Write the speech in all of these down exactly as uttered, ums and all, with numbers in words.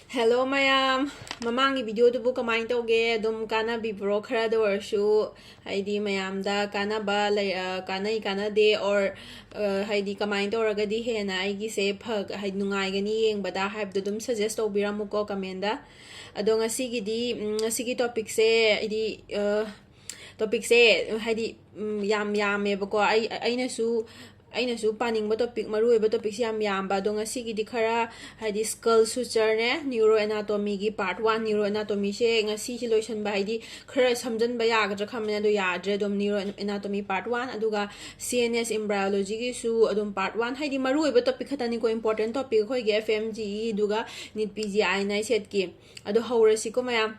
Hello ꯃꯌꯥꯝ, ꯃꯃꯥꯡꯒꯤ videoꯗꯨꯕꯨ ꯀꯃꯥꯏꯅ ꯇꯧꯒꯦ? ꯑꯗꯨꯝ ꯀꯥꯟꯅꯕꯤꯕ꯭ꯔꯣ? ꯈꯔꯗ ꯑꯣꯏꯔꯁꯨ, ꯍꯥꯏꯗꯤ, ꯃꯌꯥꯝꯗ ꯀꯥꯟꯅꯕ ꯂꯩ, ꯑ, ꯀꯥꯟꯅꯩ ꯀꯥꯟꯅꯗꯦ, or, ꯑ, ꯍꯥꯏꯗꯤ, ꯀꯃꯥꯏꯅ ꯇꯧꯔꯒꯗꯤ ꯍꯦꯟꯅ ꯑꯩꯒꯤꯁꯦ ꯐ-, ꯍꯥꯏꯗꯤ, ꯅꯨꯡꯉꯥꯏꯒꯅꯤ ꯌꯦꯡꯕꯗ ꯍꯥꯏꯕꯗꯣ ꯑꯗꯨꯝ suggest ꯇꯧꯕꯤꯔꯝꯃꯨꯀꯣ commentꯗ꯫ ꯑꯗꯣ ꯉꯁꯤꯒꯤꯗꯤ, ꯎꯝ, ꯉꯁꯤꯒꯤ topicꯁꯦ, ꯍꯥꯏꯗꯤ, ꯑ, topicꯁꯦ, ꯍꯥꯏꯗꯤ, ꯎꯝ, ꯌꯥꯝ ꯌꯥꯝꯃꯦꯕꯀꯣ꯫ ꯑꯩ, ꯑꯩꯅꯁꯨ, ꯑꯩꯅꯁꯨ ꯄꯥꯅꯤꯡꯕ topic, ꯃꯔꯨꯑꯣꯏꯕ topicꯁꯦ ꯌꯥꯝ ꯌꯥꯝꯕ꯫ ꯑꯗꯣ ꯉꯁꯤꯒꯤꯗꯤ ꯈꯔ, ꯍꯥꯏꯗꯤ, skull suture-ꯅꯦ, neuroanatomyꯒꯤ part one, neuroanatomyꯁꯦ ꯉꯁꯤꯁꯦ ꯂꯣꯏꯁꯤꯟꯕ, ꯍꯥꯏꯗꯤ, ꯈꯔ ꯁꯝꯖꯟꯕ ꯌꯥꯒꯗ꯭ꯔꯥ ꯈꯟꯕꯅꯦ, ꯑꯗꯣ ꯌꯥꯗ꯭ꯔꯦ꯫ ꯑꯗꯨꯝ neuroanatomy part one, ꯑꯗꯨꯒ C N S embryologyꯒꯤꯁꯨ ꯑꯗꯨꯝ part one, ꯍꯥꯏꯗꯤ, ꯃꯔꯨꯑꯣꯏꯕ topic ꯈꯛꯇꯅꯤꯀꯣ, important topic, ꯑꯩꯈꯣꯏꯒꯤ F M G E ꯑꯗꯨꯒ NEET P G I NICETꯀꯤ꯫ ꯑꯗꯣ ꯍꯧꯔꯁꯤꯀꯣ ꯃꯌꯥꯝ꯫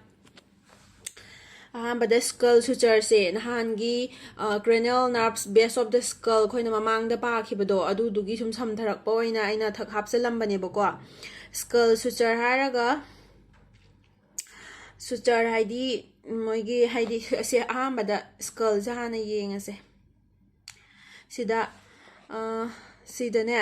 ꯑꯍꯥꯟꯕꯗ skull sutureꯁꯦ, ꯅꯍꯥꯟꯒꯤ, ꯑ, cranial nerves, base of the skull, ꯑꯩꯈꯣꯏꯅ ꯃꯃꯥꯡꯗ ꯄꯥꯈꯤꯕꯗꯣ, ꯑꯗꯨꯗꯨꯒꯤ ꯁꯨꯝ ꯁꯝꯊꯔꯛꯄ ꯑꯣꯏꯅ ꯑꯩꯅ ꯊꯛ ꯍꯥꯞꯆꯜꯂꯝꯕꯅꯦꯕꯀꯣ꯫ Skull suture ꯍꯥꯏꯔꯒ, suture ꯍꯥꯏꯗꯤ ꯃꯣꯏꯒꯤ, ꯍꯥꯏꯗꯤ, ꯑꯁꯦ ꯑꯍꯥꯟꯕꯗ skullꯁꯦ ꯍꯥꯟꯅ ꯌꯦꯡꯉꯁꯦ꯫ ꯁꯤꯗ, ꯑ, ꯁꯤꯗꯅꯦ,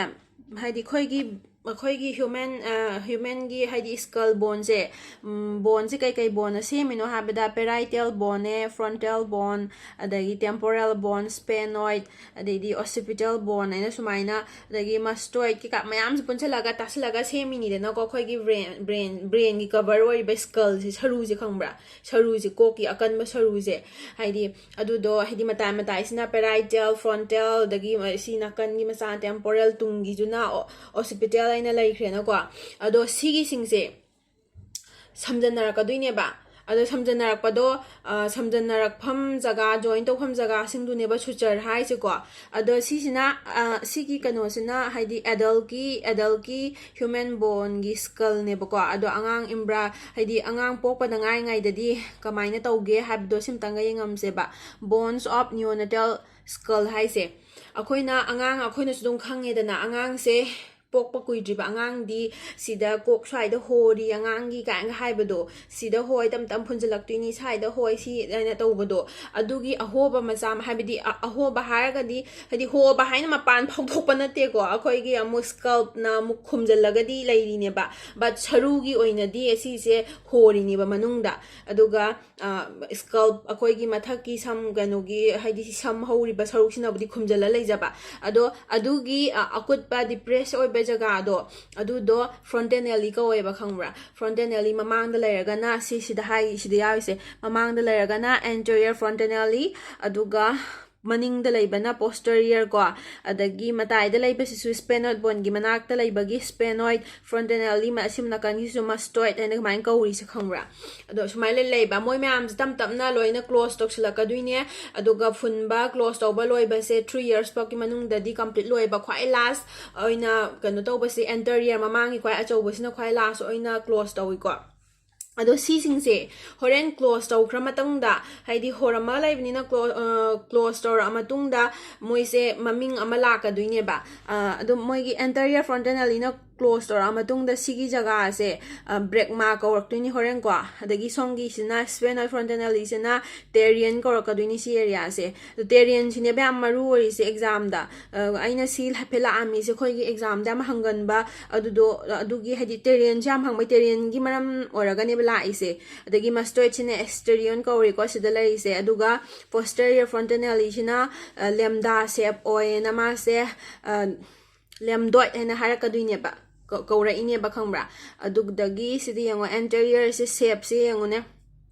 ꯍꯥꯏꯗꯤ, ꯑꯩꯈꯣꯏꯒꯤ, ꯑꯩꯈꯣꯏꯒꯤ human, ꯑ, humanꯒꯤ, ꯍꯥꯏꯗꯤ, skull boneꯁꯦ, ꯎꯝ, boneꯁꯦ ꯀꯩꯀꯩ boneꯅ ꯁꯦꯝꯃꯤꯅꯣ ꯍꯥꯏꯕꯗ, parietal boneꯅꯦ, frontal bone, ꯑꯗꯒꯤ temporal bone, sphenoid, ꯑꯗꯩꯗꯤ occipital bone ꯍꯥꯏꯅ ꯁꯨꯃꯥꯏꯅ, ꯑꯗꯒꯤ mastoid ꯀꯩꯀꯥ ꯃꯌꯥꯝꯁꯦ ꯄꯨꯟꯁꯤꯜꯂꯒ, ꯇꯥꯁꯤꯜꯂꯒ ꯁꯦꯝꯃꯤꯅꯤꯗꯅꯀꯣ, ꯑꯩꯈꯣꯏꯒꯤ brain, brain, brainꯒꯤ cover ꯑꯣꯏꯔꯤꯕ skullꯁꯦ, ꯁꯔꯨꯁꯦ, ꯈꯪꯕ꯭ꯔꯥ? ꯁꯔꯨꯁꯦ, ꯀꯣꯛꯀꯤ ꯑꯀꯟꯕ ꯁꯔꯨꯁꯦ, ꯍꯥꯏꯗꯤ, ꯑꯗꯨꯗꯣ, ꯍꯥꯏꯗꯤ, ꯃꯇꯥꯏ ꯃꯇꯥꯏꯁꯤꯅ parietal, frontal, ꯑꯗꯒꯤ ꯁꯤ ꯅꯥꯀꯟꯒꯤ ꯃꯆꯥ temporal, ꯇꯨꯡꯒꯤꯗꯨꯅ o-, occipital ꯍꯥꯏꯅ ꯂꯩꯈ꯭ꯔꯦꯅꯀꯣ꯫ ꯑꯗꯣ ꯁꯤꯒꯤꯁꯤꯡꯁꯦ ꯁꯝꯖꯟꯅꯔꯛꯀꯗꯣꯏꯅꯦꯕ꯫ ꯑꯗꯣ ꯁꯝꯖꯟꯅꯔꯛꯄꯗꯣ, ꯑ, ꯁꯝꯖꯟꯅꯔꯛꯐꯝ ꯖꯒꯥ, join ꯇꯧꯐꯝ ꯖꯒꯥꯁꯤꯡꯗꯨꯅꯦꯕ suture ꯍꯥꯏꯁꯦꯀꯣ꯫ ꯑꯗꯣ ꯁꯤꯁꯤꯅ, ꯑ, ꯁꯤꯒꯤ ꯀꯩꯅꯣꯁꯤꯅ, ꯍꯥꯏꯗꯤ, adultꯀꯤ, adultꯀꯤ human boneꯒꯤ skullꯅꯦꯕꯀꯣ꯫ ꯑꯗꯣ ꯑꯉꯥꯡ embry-, ꯍꯥꯏꯗꯤ, ꯑꯉꯥꯡ ꯄꯣꯛꯄꯗ ꯉꯥꯏꯔꯤꯉꯩꯗꯗꯤ ꯀꯃꯥꯏꯅ ꯇꯧꯒꯦ ꯍꯥꯏꯕꯗꯣ ꯁꯤꯝꯇꯪꯒ ꯌꯦꯡꯉꯝꯁꯦꯕ꯫ Bones of neonatal skull ꯍꯥꯏꯁꯦ, ꯑꯩꯈꯣꯏꯅ, ꯑꯉꯥꯡ ꯑꯩꯈꯣꯏꯅꯁꯨ ꯑꯗꯨꯝ ꯈꯪꯉꯦꯗꯅ, ꯑꯉꯥꯡꯁꯦ ꯄꯣꯛꯄ ꯀꯨꯏꯗ꯭ꯔꯤꯕ ꯑꯉꯥꯡꯗꯤ ꯁꯤꯗ ꯀꯣꯛ ꯁ꯭ꯋꯥꯏꯗ ꯍꯣꯔꯤ ꯑꯉꯥꯡꯒꯤ ꯀꯥꯏꯅꯒ ꯍꯥꯏꯕꯗꯣ, ꯁꯤꯗ ꯍꯣꯏ ꯇꯞ ꯇꯞ ꯐꯨꯟꯖꯜꯂꯛꯇꯣꯏꯅꯤ, ꯁ꯭ꯋꯥꯏꯗ ꯍꯣꯏ ꯁꯤ ꯍꯥꯏꯅ ꯇꯧꯕꯗꯣ, ꯑꯗꯨꯒꯤ ꯑꯍꯣꯕ ꯃꯆꯥ ꯑꯃ, ꯍꯥꯏꯕꯗꯤ ꯑ-, ꯑꯍꯣꯕ ꯍꯥꯏꯔꯒꯗꯤ ꯍꯥꯏꯗꯤ ꯍꯣꯕ ꯍꯥꯏꯅ ꯃꯄꯥꯟ ꯐꯥꯎꯗꯣꯛꯄ ꯅꯠꯇꯦꯀꯣ, ꯑꯩꯈꯣꯏꯒꯤ ꯑꯃꯨꯛ scalpꯅ ꯑꯃꯨꯛ ꯈꯨꯝꯖꯤꯜꯂꯒꯗꯤ ꯂꯩꯔꯤꯅꯦꯕ, but ꯁꯔꯨꯒꯤ ꯑꯣꯏꯅꯗꯤ ꯑꯁꯤꯁꯦ ꯍꯣꯔꯤꯅꯦꯕ ꯃꯅꯨꯡꯗ꯫ ꯑꯗꯨꯒ scalp, ꯑꯩꯈꯣꯏꯒꯤ ꯃꯊꯛꯀꯤ ꯁꯝ, ꯀꯩꯅꯣꯒꯤ, ꯍꯥꯏꯗꯤ ꯁꯝ ꯍꯧꯔꯤꯕ ꯁꯔꯨꯛꯁꯤꯅꯕꯨꯗꯤ ꯈꯨꯝꯖꯤꯜꯂ ꯂꯩꯖꯕ, ꯑꯗꯣ ꯑꯗꯨꯒꯤ ꯑ, ꯑꯀꯨꯠꯄ depress ꯑꯣꯏꯕ ꯖꯒꯥꯗꯣ, ꯑꯗꯨꯗꯣ frontal alley ꯀꯧꯋꯦꯕ, ꯈꯪꯕ꯭ꯔꯥ? Frontal alley ꯃꯃꯥꯡꯗ ꯂꯩꯔꯒꯅ ꯁꯤ, ꯁꯤꯗ ꯍꯥꯏ, ꯁꯤꯗ ꯌꯥꯎꯔꯤꯁꯦ, ꯃꯃꯥꯡꯗ ꯂꯩꯔꯒꯅ anterior frontal alley, ꯑꯗꯨꯒ ꯃꯅꯤꯡꯗ ꯂꯩꯕꯅ posterior ꯀꯣ, ꯑꯗꯒꯤ ꯃꯇꯥꯏꯗ ꯂꯩꯕꯁꯤꯁꯨ sphenoid boneꯒꯤ ꯃꯅꯥꯛꯇ ꯂꯩꯕꯒꯤ sphenoid, frontal alley, ꯑꯁꯤꯝ ꯅꯥꯀꯟꯒꯤꯁꯨ mastoid ꯍꯥꯏꯅ ꯀꯃꯥꯏꯅ ꯀꯧꯔꯤꯁꯦ ꯈꯪꯕ꯭ꯔꯥ? ꯑꯗꯣ ꯁꯨꯃꯥꯏꯅ ꯂꯩꯕ, ꯃꯣꯏ ꯃꯌꯥꯝꯁꯦ ꯇꯞ ꯇꯞꯅ ꯂꯣꯏꯅ close ꯇꯧꯁꯤꯜꯂꯛꯀꯗꯣꯏꯅꯦ꯫ ꯑꯗꯨꯒ ꯐꯨꯟꯕ close ꯇꯧꯕ ꯂꯣꯏꯕꯁꯦ three years ꯐꯥꯎꯒꯤ ꯃꯅꯨꯡꯗꯗꯤ complete ꯂꯣꯏꯕ, ꯈ꯭ꯋꯥꯏ last ꯑꯣꯏꯅ ꯀꯩꯅꯣ ꯇꯧꯕꯁꯦ anterior, ꯃꯃꯥꯡꯒꯤ ꯈ꯭ꯋꯥꯏ ꯑꯆꯧꯕꯁꯤꯅ ꯈ꯭ꯋꯥꯏ last ꯑꯣꯏꯅ close ꯇꯧꯏꯀꯣ꯫ ꯑꯗꯣ ꯁꯤꯁꯤꯡꯁꯦ ꯍꯣꯔꯦꯟ close ꯇꯧꯈ꯭ꯔ ꯃꯇꯨꯡꯗ, ꯍꯥꯏꯗꯤ ꯍꯣꯔꯝꯃ ꯂꯩꯕꯅꯤꯅ clo-, ꯑ, close ꯇꯧꯔꯛꯑ ꯃꯇꯨꯡꯗ ꯃꯣꯏꯁꯦ ꯃꯃꯤꯡ ꯑꯃ ꯂꯥꯛꯀꯗꯣꯏꯅꯦꯕ꯫ ꯑ, ꯑꯗꯨꯝ ꯃꯣꯏꯒꯤ anterior frontal alleyꯅ close ꯇꯧꯔꯛꯑ ꯃꯇꯨꯡꯗ ꯁꯤꯒꯤ ꯖꯒꯥꯁꯦ, ꯑ, brecma ꯀꯧꯔꯛꯇꯣꯏꯅꯤ ꯍꯣꯔꯦꯟꯀꯣ꯫ ꯑꯗꯒꯤ ꯁꯣꯝꯒꯤꯁꯤꯅ sphenoid frontal alleyꯁꯤꯅ terion ꯀꯧꯔꯛꯀꯗꯣꯏꯅꯤ ꯁꯤ areaꯁꯦ꯫ ꯑꯗꯣ terionꯁꯤꯅꯦꯕ ꯌꯥꯝ ꯃꯔꯨ ꯑꯣꯏꯔꯤꯁꯦ examꯗ꯫ ꯑ, ꯑꯩꯅ ꯁꯤ ꯍꯥꯏꯐꯦꯠ ꯂꯥꯛꯑꯝꯃꯤꯁꯦ ꯑꯩꯈꯣꯏꯒꯤ examꯗ ꯌꯥꯝ ꯍꯪꯒꯟꯕ, ꯑꯗꯨꯗꯣ, ꯑꯗꯨꯒꯤ ꯍꯥꯏꯗꯤ terionꯁꯦ ꯌꯥꯝ ꯍꯪꯕꯩ terionꯒꯤ ꯃꯔꯝ ꯑꯣꯏꯔꯒꯅꯦꯕ ꯂꯥꯛꯏꯁꯦ꯫ ꯑꯗꯒꯤ mastoidꯁꯤꯅ asterion ꯀꯧꯔꯦꯀꯣ ꯁꯤꯗ ꯂꯩꯔꯤꯁꯦ, ꯑꯗꯨꯒ posterior frontal alleyꯁꯤꯅ, ꯑ, lambda shape ꯑꯣꯏꯌꯦꯅ ꯃꯥꯁꯦ, ꯑ, lambdoid ꯍꯥꯏꯅ ꯍꯥꯏꯔꯛꯀꯗꯣꯏꯅꯦꯕ, ꯀꯧ-, ꯀꯧꯔꯛꯏꯅꯦꯕ, ꯈꯪꯕ꯭ꯔꯥ? ꯑꯗꯨꯗꯒꯤ ꯁꯤꯗ ꯌꯦꯡꯉꯣ, anteriorꯁꯦ shapeꯁꯦ ꯌꯦꯡꯉꯨꯅꯦ,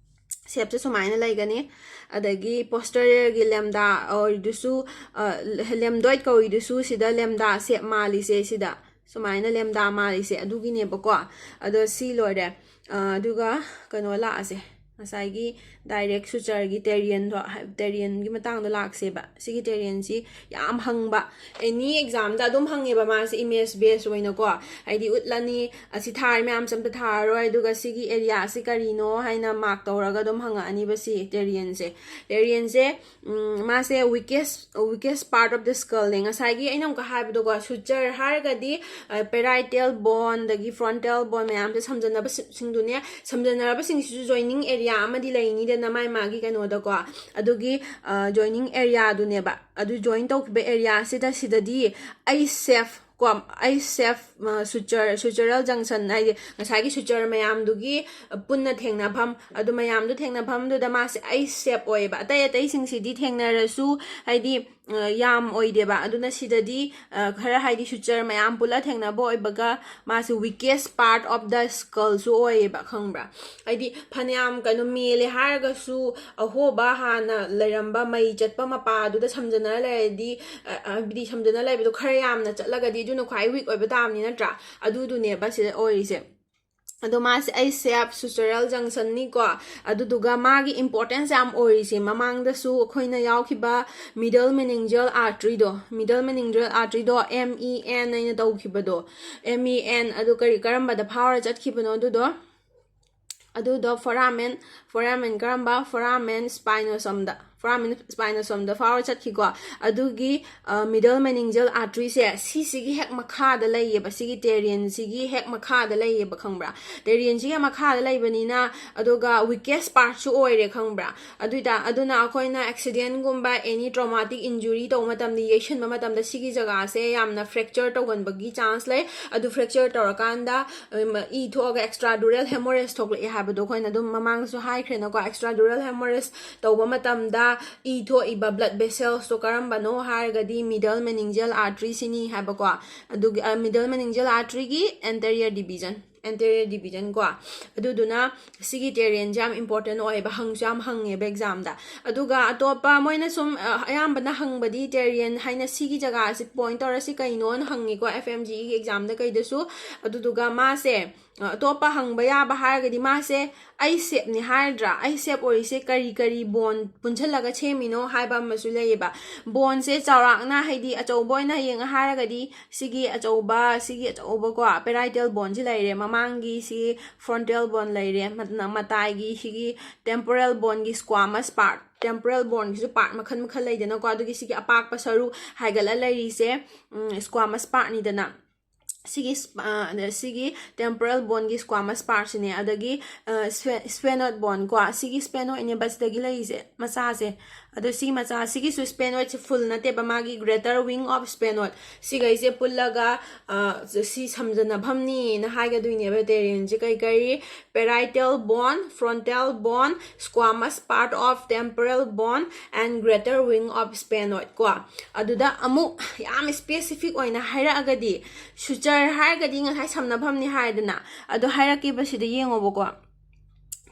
shapeꯁꯦ ꯁꯨꯃꯥꯏꯅ ꯂꯩꯒꯅꯤ꯫ ꯑꯗꯒꯤ posteriorꯒꯤ lambda ꯑꯣꯏꯔꯤꯗꯨꯁꯨ, ꯑ, lambdoid ꯀꯧꯔꯤꯗꯨꯁꯨ ꯁꯤꯗ lambda shape ꯃꯥꯜꯂꯤꯁꯦ, ꯁꯤꯗ ꯁꯨꯃꯥꯏꯅ lambda ꯃꯥꯜꯂꯤꯁꯦ ꯑꯗꯨꯒꯤꯅꯦꯕꯀꯣ꯫ ꯑꯗꯣ ꯁꯤ ꯂꯣꯏꯔꯦ꯫ ꯑ, ꯑꯗꯨꯒ ꯀꯩꯅꯣ ꯂꯥꯛꯑꯁꯦ, ꯉꯁꯥꯏꯒꯤ direct suture ꯒꯤ terion ꯗꯣ, ꯍꯥꯏ-, terion ꯒꯤ ꯃꯇꯥꯡꯗ ꯂꯥꯛꯁꯦꯕ꯫ ꯁꯤꯒꯤ terion ꯁꯤ ꯌꯥꯝ ꯍꯪꯕ, any exam ꯗ ꯑꯗꯨꯝ ꯍꯪꯉꯦꯕ ꯃꯥꯁꯦ, image base ꯑꯣꯏꯅꯀꯣ꯫ ꯍꯥꯏꯗꯤ ꯎꯠꯂꯅꯤ, ꯑꯁꯤ ꯊꯥꯔꯤ ꯃꯌꯥꯝꯁꯦ ꯑꯝꯇ ꯊꯥꯔꯔꯣꯏ, ꯑꯗꯨꯒ ꯁꯤꯒꯤ area ꯁꯤ ꯀꯔꯤꯅꯣ ꯍꯥꯏꯅ mark ꯇꯧꯔꯒ ꯑꯗꯨꯝ ꯍꯪꯉꯛꯑꯅꯤꯕ ꯁꯤ terion ꯁꯦ꯫ Terion ꯁꯦ ꯎꯝ, ꯃꯥꯁꯦ weakest, weakest part of the skull ꯅꯦ꯫ ꯉꯁꯥꯏꯒꯤ ꯑꯩꯅ ꯑꯃꯨꯛꯀ ꯍꯥꯏꯕꯗꯣꯀꯣ, suture ꯍꯥꯏꯔꯒꯗꯤ, ꯑ, parietal bone, ꯑꯗꯒꯤ frontal bone ꯃꯌꯥꯝꯁꯦ ꯁꯝꯖꯟꯅꯕꯁꯤꯡꯗꯨꯅꯦ꯫ ꯁꯝꯖꯟꯅꯔꯕꯁꯤꯡꯁꯤꯁꯨ joining area ꯑꯃꯗꯤ ꯂꯩꯅꯤꯗꯅ ꯃꯥꯏ ꯃꯥꯒꯤ ꯀꯩꯅꯣꯗꯀꯣ꯫ ꯑꯗꯨꯒꯤ, ꯑ, joining area ꯗꯨꯅꯦꯕ꯫ ꯑꯗꯨ join ꯇꯧꯈꯤꯕ area ꯁꯤꯗ, ꯁꯤꯗꯗꯤ I shape ꯀꯣ, I shape, ꯑ, suture, sutural junction ꯍꯥꯏꯗꯤ ꯉꯁꯥꯏꯒꯤ suture ꯃꯌꯥꯝꯗꯨꯒꯤ, ꯑ, ꯄꯨꯟꯅ ꯊꯦꯡꯅꯐꯝ, ꯑꯗꯨ ꯃꯌꯥꯝꯗꯨ ꯊꯦꯡꯅꯐꯝꯗꯨꯗ ꯃꯥꯁꯦ I shape ꯑꯣꯏꯌꯦꯕ꯫ ꯑꯇꯩ ꯑꯇꯩꯁꯤꯡꯁꯤꯗꯤ ꯊꯦꯡꯅꯔꯁꯨ, ꯍꯥꯏꯗꯤ, ꯑ, ꯌꯥꯝ ꯑꯣꯏꯗꯦꯕ꯫ ꯑꯗꯨꯅ ꯁꯤꯗꯗꯤ, ꯑ, ꯈꯔ ꯍꯥꯏꯗꯤ suture ꯃꯌꯥꯝ ꯄꯨꯜꯂ ꯊꯦꯡꯅꯕ ꯑꯣꯏꯕꯒ ꯃꯥꯁꯦ weakest part of the skull ꯁꯨ ꯑꯣꯏꯌꯦꯕ, ꯈꯪꯕ꯭ꯔꯥ? ꯍꯥꯏꯗꯤ ꯐꯅꯌꯥꯝ ꯀꯩꯅꯣ ꯃꯦꯜꯂꯦ ꯍꯥꯏꯔꯒꯁꯨ ꯑꯍꯣꯕ ꯍꯥꯟꯅ ꯂꯩꯔꯝꯕ ꯃꯩ ꯆꯠꯄ ꯃꯄꯥꯗꯨꯗ ꯁꯝꯖꯟꯅꯔ ꯂꯩꯔꯗꯤ, ꯑ, ꯍꯥꯏꯕꯗꯤ ꯁꯝꯖꯟꯅ ꯂꯩꯕꯗꯣ ꯈꯔ ꯌꯥꯝꯅ ꯆꯠꯂꯒꯗꯤ ꯑꯗꯨꯅ ꯈ꯭ꯋꯥꯏ weak ꯑꯣꯏꯕ ꯇꯥꯕꯅꯤ ꯅꯠꯇ꯭ꯔꯥ? ꯑꯗꯨꯗꯨꯅꯦꯕ ꯁꯤꯗ ꯑꯣꯏꯔꯤꯁꯦ꯫ ꯑꯗꯣ ꯃꯥꯁꯦ I shape sutural junction ꯅꯤꯀꯣ꯫ ꯑꯗꯨꯗꯨꯒ ꯃꯥꯒꯤ importance ꯌꯥꯝ ꯑꯣꯏꯔꯤꯁꯦ, ꯃꯃꯥꯡꯗꯁꯨ ꯑꯩꯈꯣꯏꯅ ꯌꯥꯎꯈꯤꯕ middle meningeal artery ꯗꯣ, middle meningeal artery ꯗꯣ M E N ꯍꯥꯏꯅ ꯇꯧꯈꯤꯕꯗꯣ, M E N ꯑꯗꯨ ꯀꯔꯤ, ꯀꯔꯝꯕꯗ ꯐꯥꯎꯔ ꯆꯠꯈꯤꯕꯅꯣ ꯑꯗꯨꯗꯣ? ꯑꯗꯨꯗꯣ foramen, foramen ꯀꯔꯝꯕ? Foramen spinosum ꯗ, foramen spinosum ꯗ ꯐꯥꯎꯔ ꯆꯠꯈꯤꯀꯣ꯫ ꯑꯗꯨꯒꯤ, ꯑ, middle meningeal artery ꯁꯦ ꯁꯤꯁꯤꯒꯤ ꯍꯦꯛ ꯃꯈꯥꯗ ꯂꯩꯌꯦꯕ, ꯁꯤꯒꯤ terion ꯁꯤꯒꯤ ꯍꯦꯛ ꯃꯈꯥꯗ ꯂꯩꯌꯦꯕ, ꯈꯪꯕ꯭ꯔꯥ? Terion ꯁꯤꯒꯤ ꯃꯈꯥꯗ ꯂꯩꯕꯅꯤꯅ, ꯑꯗꯨꯒ weakest part ꯁꯨ ꯑꯣꯏꯔꯦ, ꯈꯪꯕ꯭ꯔꯥ? ꯑꯗꯨꯏꯇꯥ-, ꯑꯗꯨꯅ ꯑꯩꯈꯣꯏꯅ accident ꯒꯨꯝꯕ, any traumatic injury ꯇꯧꯕ ꯃꯇꯝꯗ, ꯌꯩꯁꯟꯕ ꯃꯇꯝꯗ ꯁꯤꯒꯤ ꯖꯒꯥꯁꯦ ꯌꯥꯝꯅ fracture ꯇꯧꯒꯟꯕꯒꯤ chance ꯂꯩ꯫ ꯑꯗꯨ fracture ꯇꯧꯔꯀꯥꯟꯗ, ꯎꯝ, ꯏ ꯊꯣꯛꯑꯒ extradural hemorrhage ꯊꯣꯛꯂꯛꯑꯦ ꯍꯥꯏꯕꯗꯣ ꯑꯩꯈꯣꯏꯅ ꯑꯗꯨꯝ ꯃꯃꯥꯡꯗꯁꯨ ꯍꯥꯏꯈ꯭ꯔꯦꯅꯀꯣ꯫ Extradural hemorrhage ꯇꯧꯕ ꯃꯇꯝꯗ ꯏ ꯊꯣꯛꯏꯕ blood vessels ꯇꯣ ꯀꯔꯝꯕꯅꯣ ꯍꯥꯏꯔꯒꯗꯤ middle meningeal artery ꯁꯤꯅꯤ ꯍꯥꯏꯕꯀꯣ꯫ ꯑꯗꯨꯒꯤ, ꯑ, middle meningeal artery ꯒꯤ anterior division, anterior division ꯀꯣ꯫ ꯑꯗꯨꯗꯨꯅ ꯁꯤꯒꯤ terion ꯁꯦ ꯌꯥꯝ important ꯑꯣꯏꯌꯦꯕ, ꯍꯪꯁꯨ ꯌꯥꯝ ꯍꯪꯉꯦꯕ exam ꯗ꯫ ꯑꯗꯨꯒ ꯑꯇꯣꯞꯄ ꯃꯣꯏꯅ ꯁꯨꯝ, ꯑ, ꯑꯌꯥꯝꯕꯅ ꯍꯪꯕꯗꯤ terion ꯍꯥꯏꯅ ꯁꯤꯒꯤ ꯖꯒꯥꯁꯤ point ꯇꯧꯔ ꯁꯤ ꯀꯩꯅꯣꯅ ꯍꯪꯉꯤꯀꯣ, F M G E ꯒꯤ exam ꯗ ꯀꯩꯗꯁꯨ꯫ ꯑꯗꯨꯗꯨꯒ ꯃꯥꯁꯦ, ꯑꯇꯣꯞꯄ ꯍꯪꯕ ꯌꯥꯕ ꯍꯥꯏꯔꯒꯗꯤ, ꯃꯥꯁꯦ ꯑꯩ ꯁꯦꯞꯅꯤ ꯍꯥꯏꯔꯗ꯭ꯔꯥ? ꯑꯩ ꯁꯦꯞ ꯑꯣꯏꯔꯤꯁꯦ ꯀꯔꯤ ꯀꯔꯤ ꯕꯣꯟ ꯄꯨꯟꯁꯤꯜꯂꯒ ꯁꯦꯝꯃꯤꯅꯣ ꯍꯥꯏꯕ ꯑꯃꯁꯨ ꯂꯩꯌꯦꯕ꯫ ꯕꯣꯟꯁꯦ ꯆꯥꯎꯔꯥꯛꯅ, ꯍꯥꯏꯗꯤ ꯑꯆꯧꯕ ꯑꯣꯏꯅ ꯌꯦꯡꯉ ꯍꯥꯏꯔꯒꯗꯤ, ꯁꯤꯒꯤ ꯑꯆꯧꯕ, ꯁꯤꯒꯤ ꯑꯆꯧꯕꯀꯣ, parietal boneꯁꯤ ꯂꯩꯔꯦ, ꯃꯃꯥꯡꯒꯤ ꯁꯤ frontal bone ꯂꯩꯔꯦ, ꯃꯠ-, ꯃꯇꯥꯏꯒꯤ ꯁꯤꯒꯤ temporal boneꯒꯤ squamous part, temporal boneꯒꯤꯁꯨ part ꯃꯈꯜ ꯃꯈꯜ ꯂꯩꯗꯅꯀꯣ, ꯑꯗꯨꯒꯤ ꯁꯤꯒꯤ ꯑꯄꯥꯛꯄ ꯁꯔꯨ ꯍꯥꯏꯒꯠꯂ ꯂꯩꯔꯤꯁꯦ, ꯎꯝ, squamous partꯅꯤꯗꯅ꯫ ꯁꯤꯒꯤ ꯁ꯭ꯄ-, ꯑ, ꯁꯤꯒꯤ temporal boneꯒꯤ squamous partꯁꯤꯅꯦ, ꯑꯗꯒꯤ, ꯑ, sphenoid bone ꯀꯣ, ꯁꯤꯒꯤ sphenoidꯅꯦꯕ ꯁꯤꯗꯒꯤ ꯂꯩꯔꯤꯁꯦ, ꯃꯆꯥꯁꯦ꯫ ꯑꯗꯣ ꯁꯤ ꯃꯆꯥ, ꯁꯤꯒꯤꯁꯨ sphenoidꯁꯦ full ꯅꯠꯇꯦꯕ, ꯃꯥꯒꯤ greater wing of sphenoid꯫ ꯁꯤꯈꯩꯁꯦ ꯄꯨꯜꯂꯒ, ꯑ, ꯁꯤ ꯁꯝꯖꯟꯅꯐꯝꯅꯤꯅ ꯍꯥꯏꯒꯗꯣꯏꯅꯦꯕ terianꯁꯦ꯫ ꯀꯩ ꯀꯔꯤ? Parietal bone, frontal bone, squamous part of temporal bone, and greater wing of sphenoid ꯀꯣ꯫ ꯑꯗꯨꯗ ꯑꯃꯨꯛ ꯌꯥꯝ specific ꯑꯣꯏꯅ ꯍꯥꯏꯔꯛꯑꯒꯗꯤ, suture ꯍꯥꯏꯔꯒꯗꯤ ꯉꯁꯥꯏ ꯁꯝꯅꯐꯝꯅꯤ ꯍꯥꯏꯗꯅ, ꯑꯗꯣ ꯍꯥꯏꯔꯛꯀꯦꯕ, ꯁꯤꯗ ꯌꯦꯡꯉꯣꯕꯀꯣ꯫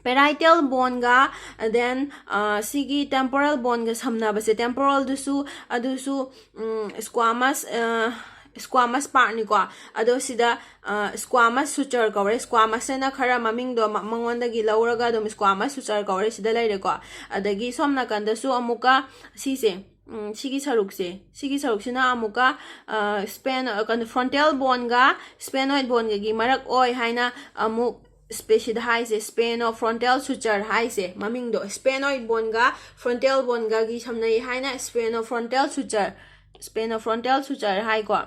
Parietal boneꯒ, then, ꯑ, ꯁꯤꯒꯤ temporal boneꯒ ꯁꯝꯅꯕꯁꯦ, temporalꯗꯨꯁꯨ, ꯑꯗꯨꯁꯨ, ꯎꯝ, squamous, ꯑ, squamous partꯅꯤꯀꯣ꯫ ꯑꯗꯣ ꯁꯤꯗ, ꯑ, squamous suture ꯀꯧꯔꯦ꯫ Squamousꯁꯤꯅ ꯈꯔ ꯃꯃꯤꯡꯗꯣ ꯃ-, ꯃꯉꯣꯟꯗꯒꯤ ꯂꯧꯔꯒ ꯑꯗꯨꯝ squamous suture ꯀꯧꯔꯦ, ꯁꯤꯗ ꯂꯩꯔꯦꯀꯣ꯫ ꯑꯗꯒꯤ ꯁꯣꯝ ꯅꯥꯀꯟꯗꯁꯨ ꯑꯃꯨꯛꯀ ꯁꯤꯁꯦ, ꯎꯝ, ꯁꯤꯒꯤ ꯁꯔꯨꯛꯁꯦ, ꯁꯤꯒꯤ ꯁꯔꯨꯛꯁꯤꯅ ꯑꯃꯨꯛꯀ, ꯑ, span-, ꯑ, ꯀꯩꯅꯣ, frontal boneꯒ sphenoid boneꯒꯒꯤ ꯃꯔꯛ ꯑꯣꯏ ꯍꯥꯏꯅ ꯑꯃꯨꯛ space ꯁꯤꯗ ꯍꯥꯏꯁꯦ, spheno-frontal suture ꯍꯥꯏꯁꯦ, ꯃꯃꯤꯡꯗꯣ sphenoid boneꯒ frontal boneꯒꯒꯤ ꯁꯝꯅꯩ ꯍꯥꯏꯅ spheno-frontal suture, spheno-frontal suture ꯍꯥꯏꯀꯣ꯫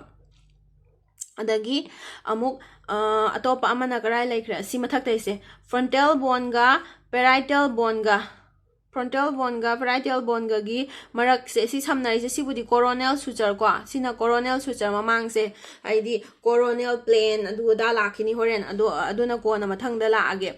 ꯑꯗꯒꯤ ꯑꯃꯨꯛ, ꯑ, ꯑꯇꯣꯞꯄ ꯑꯃꯅ ꯀꯔꯥꯏ ꯂꯩꯈ꯭ꯔꯦ? ꯑꯁꯤ ꯃꯊꯛꯇꯩꯁꯦ, frontal boneꯒ parietal boneꯒ, frontal boneꯒ parietal boneꯒꯒꯤ ꯃꯔꯛꯁꯦ, ꯁꯤ ꯁꯝꯅꯔꯤꯁꯦ, ꯁꯤꯕꯨꯗꯤ coronal suture ꯀꯣ, ꯁꯤꯅ coronal suture ꯃꯃꯥꯡꯁꯦ, ꯍꯥꯏꯗꯤ coronal plane ꯑꯗꯨ ꯑꯗꯥ ꯂꯥꯛꯈꯤꯅꯤ ꯍꯣꯔꯦꯟ, ꯑꯗꯣ, ꯑꯗꯨꯅ ꯀꯣꯟꯅ ꯃꯊꯪꯗ ꯂꯥꯛꯑꯒꯦ꯫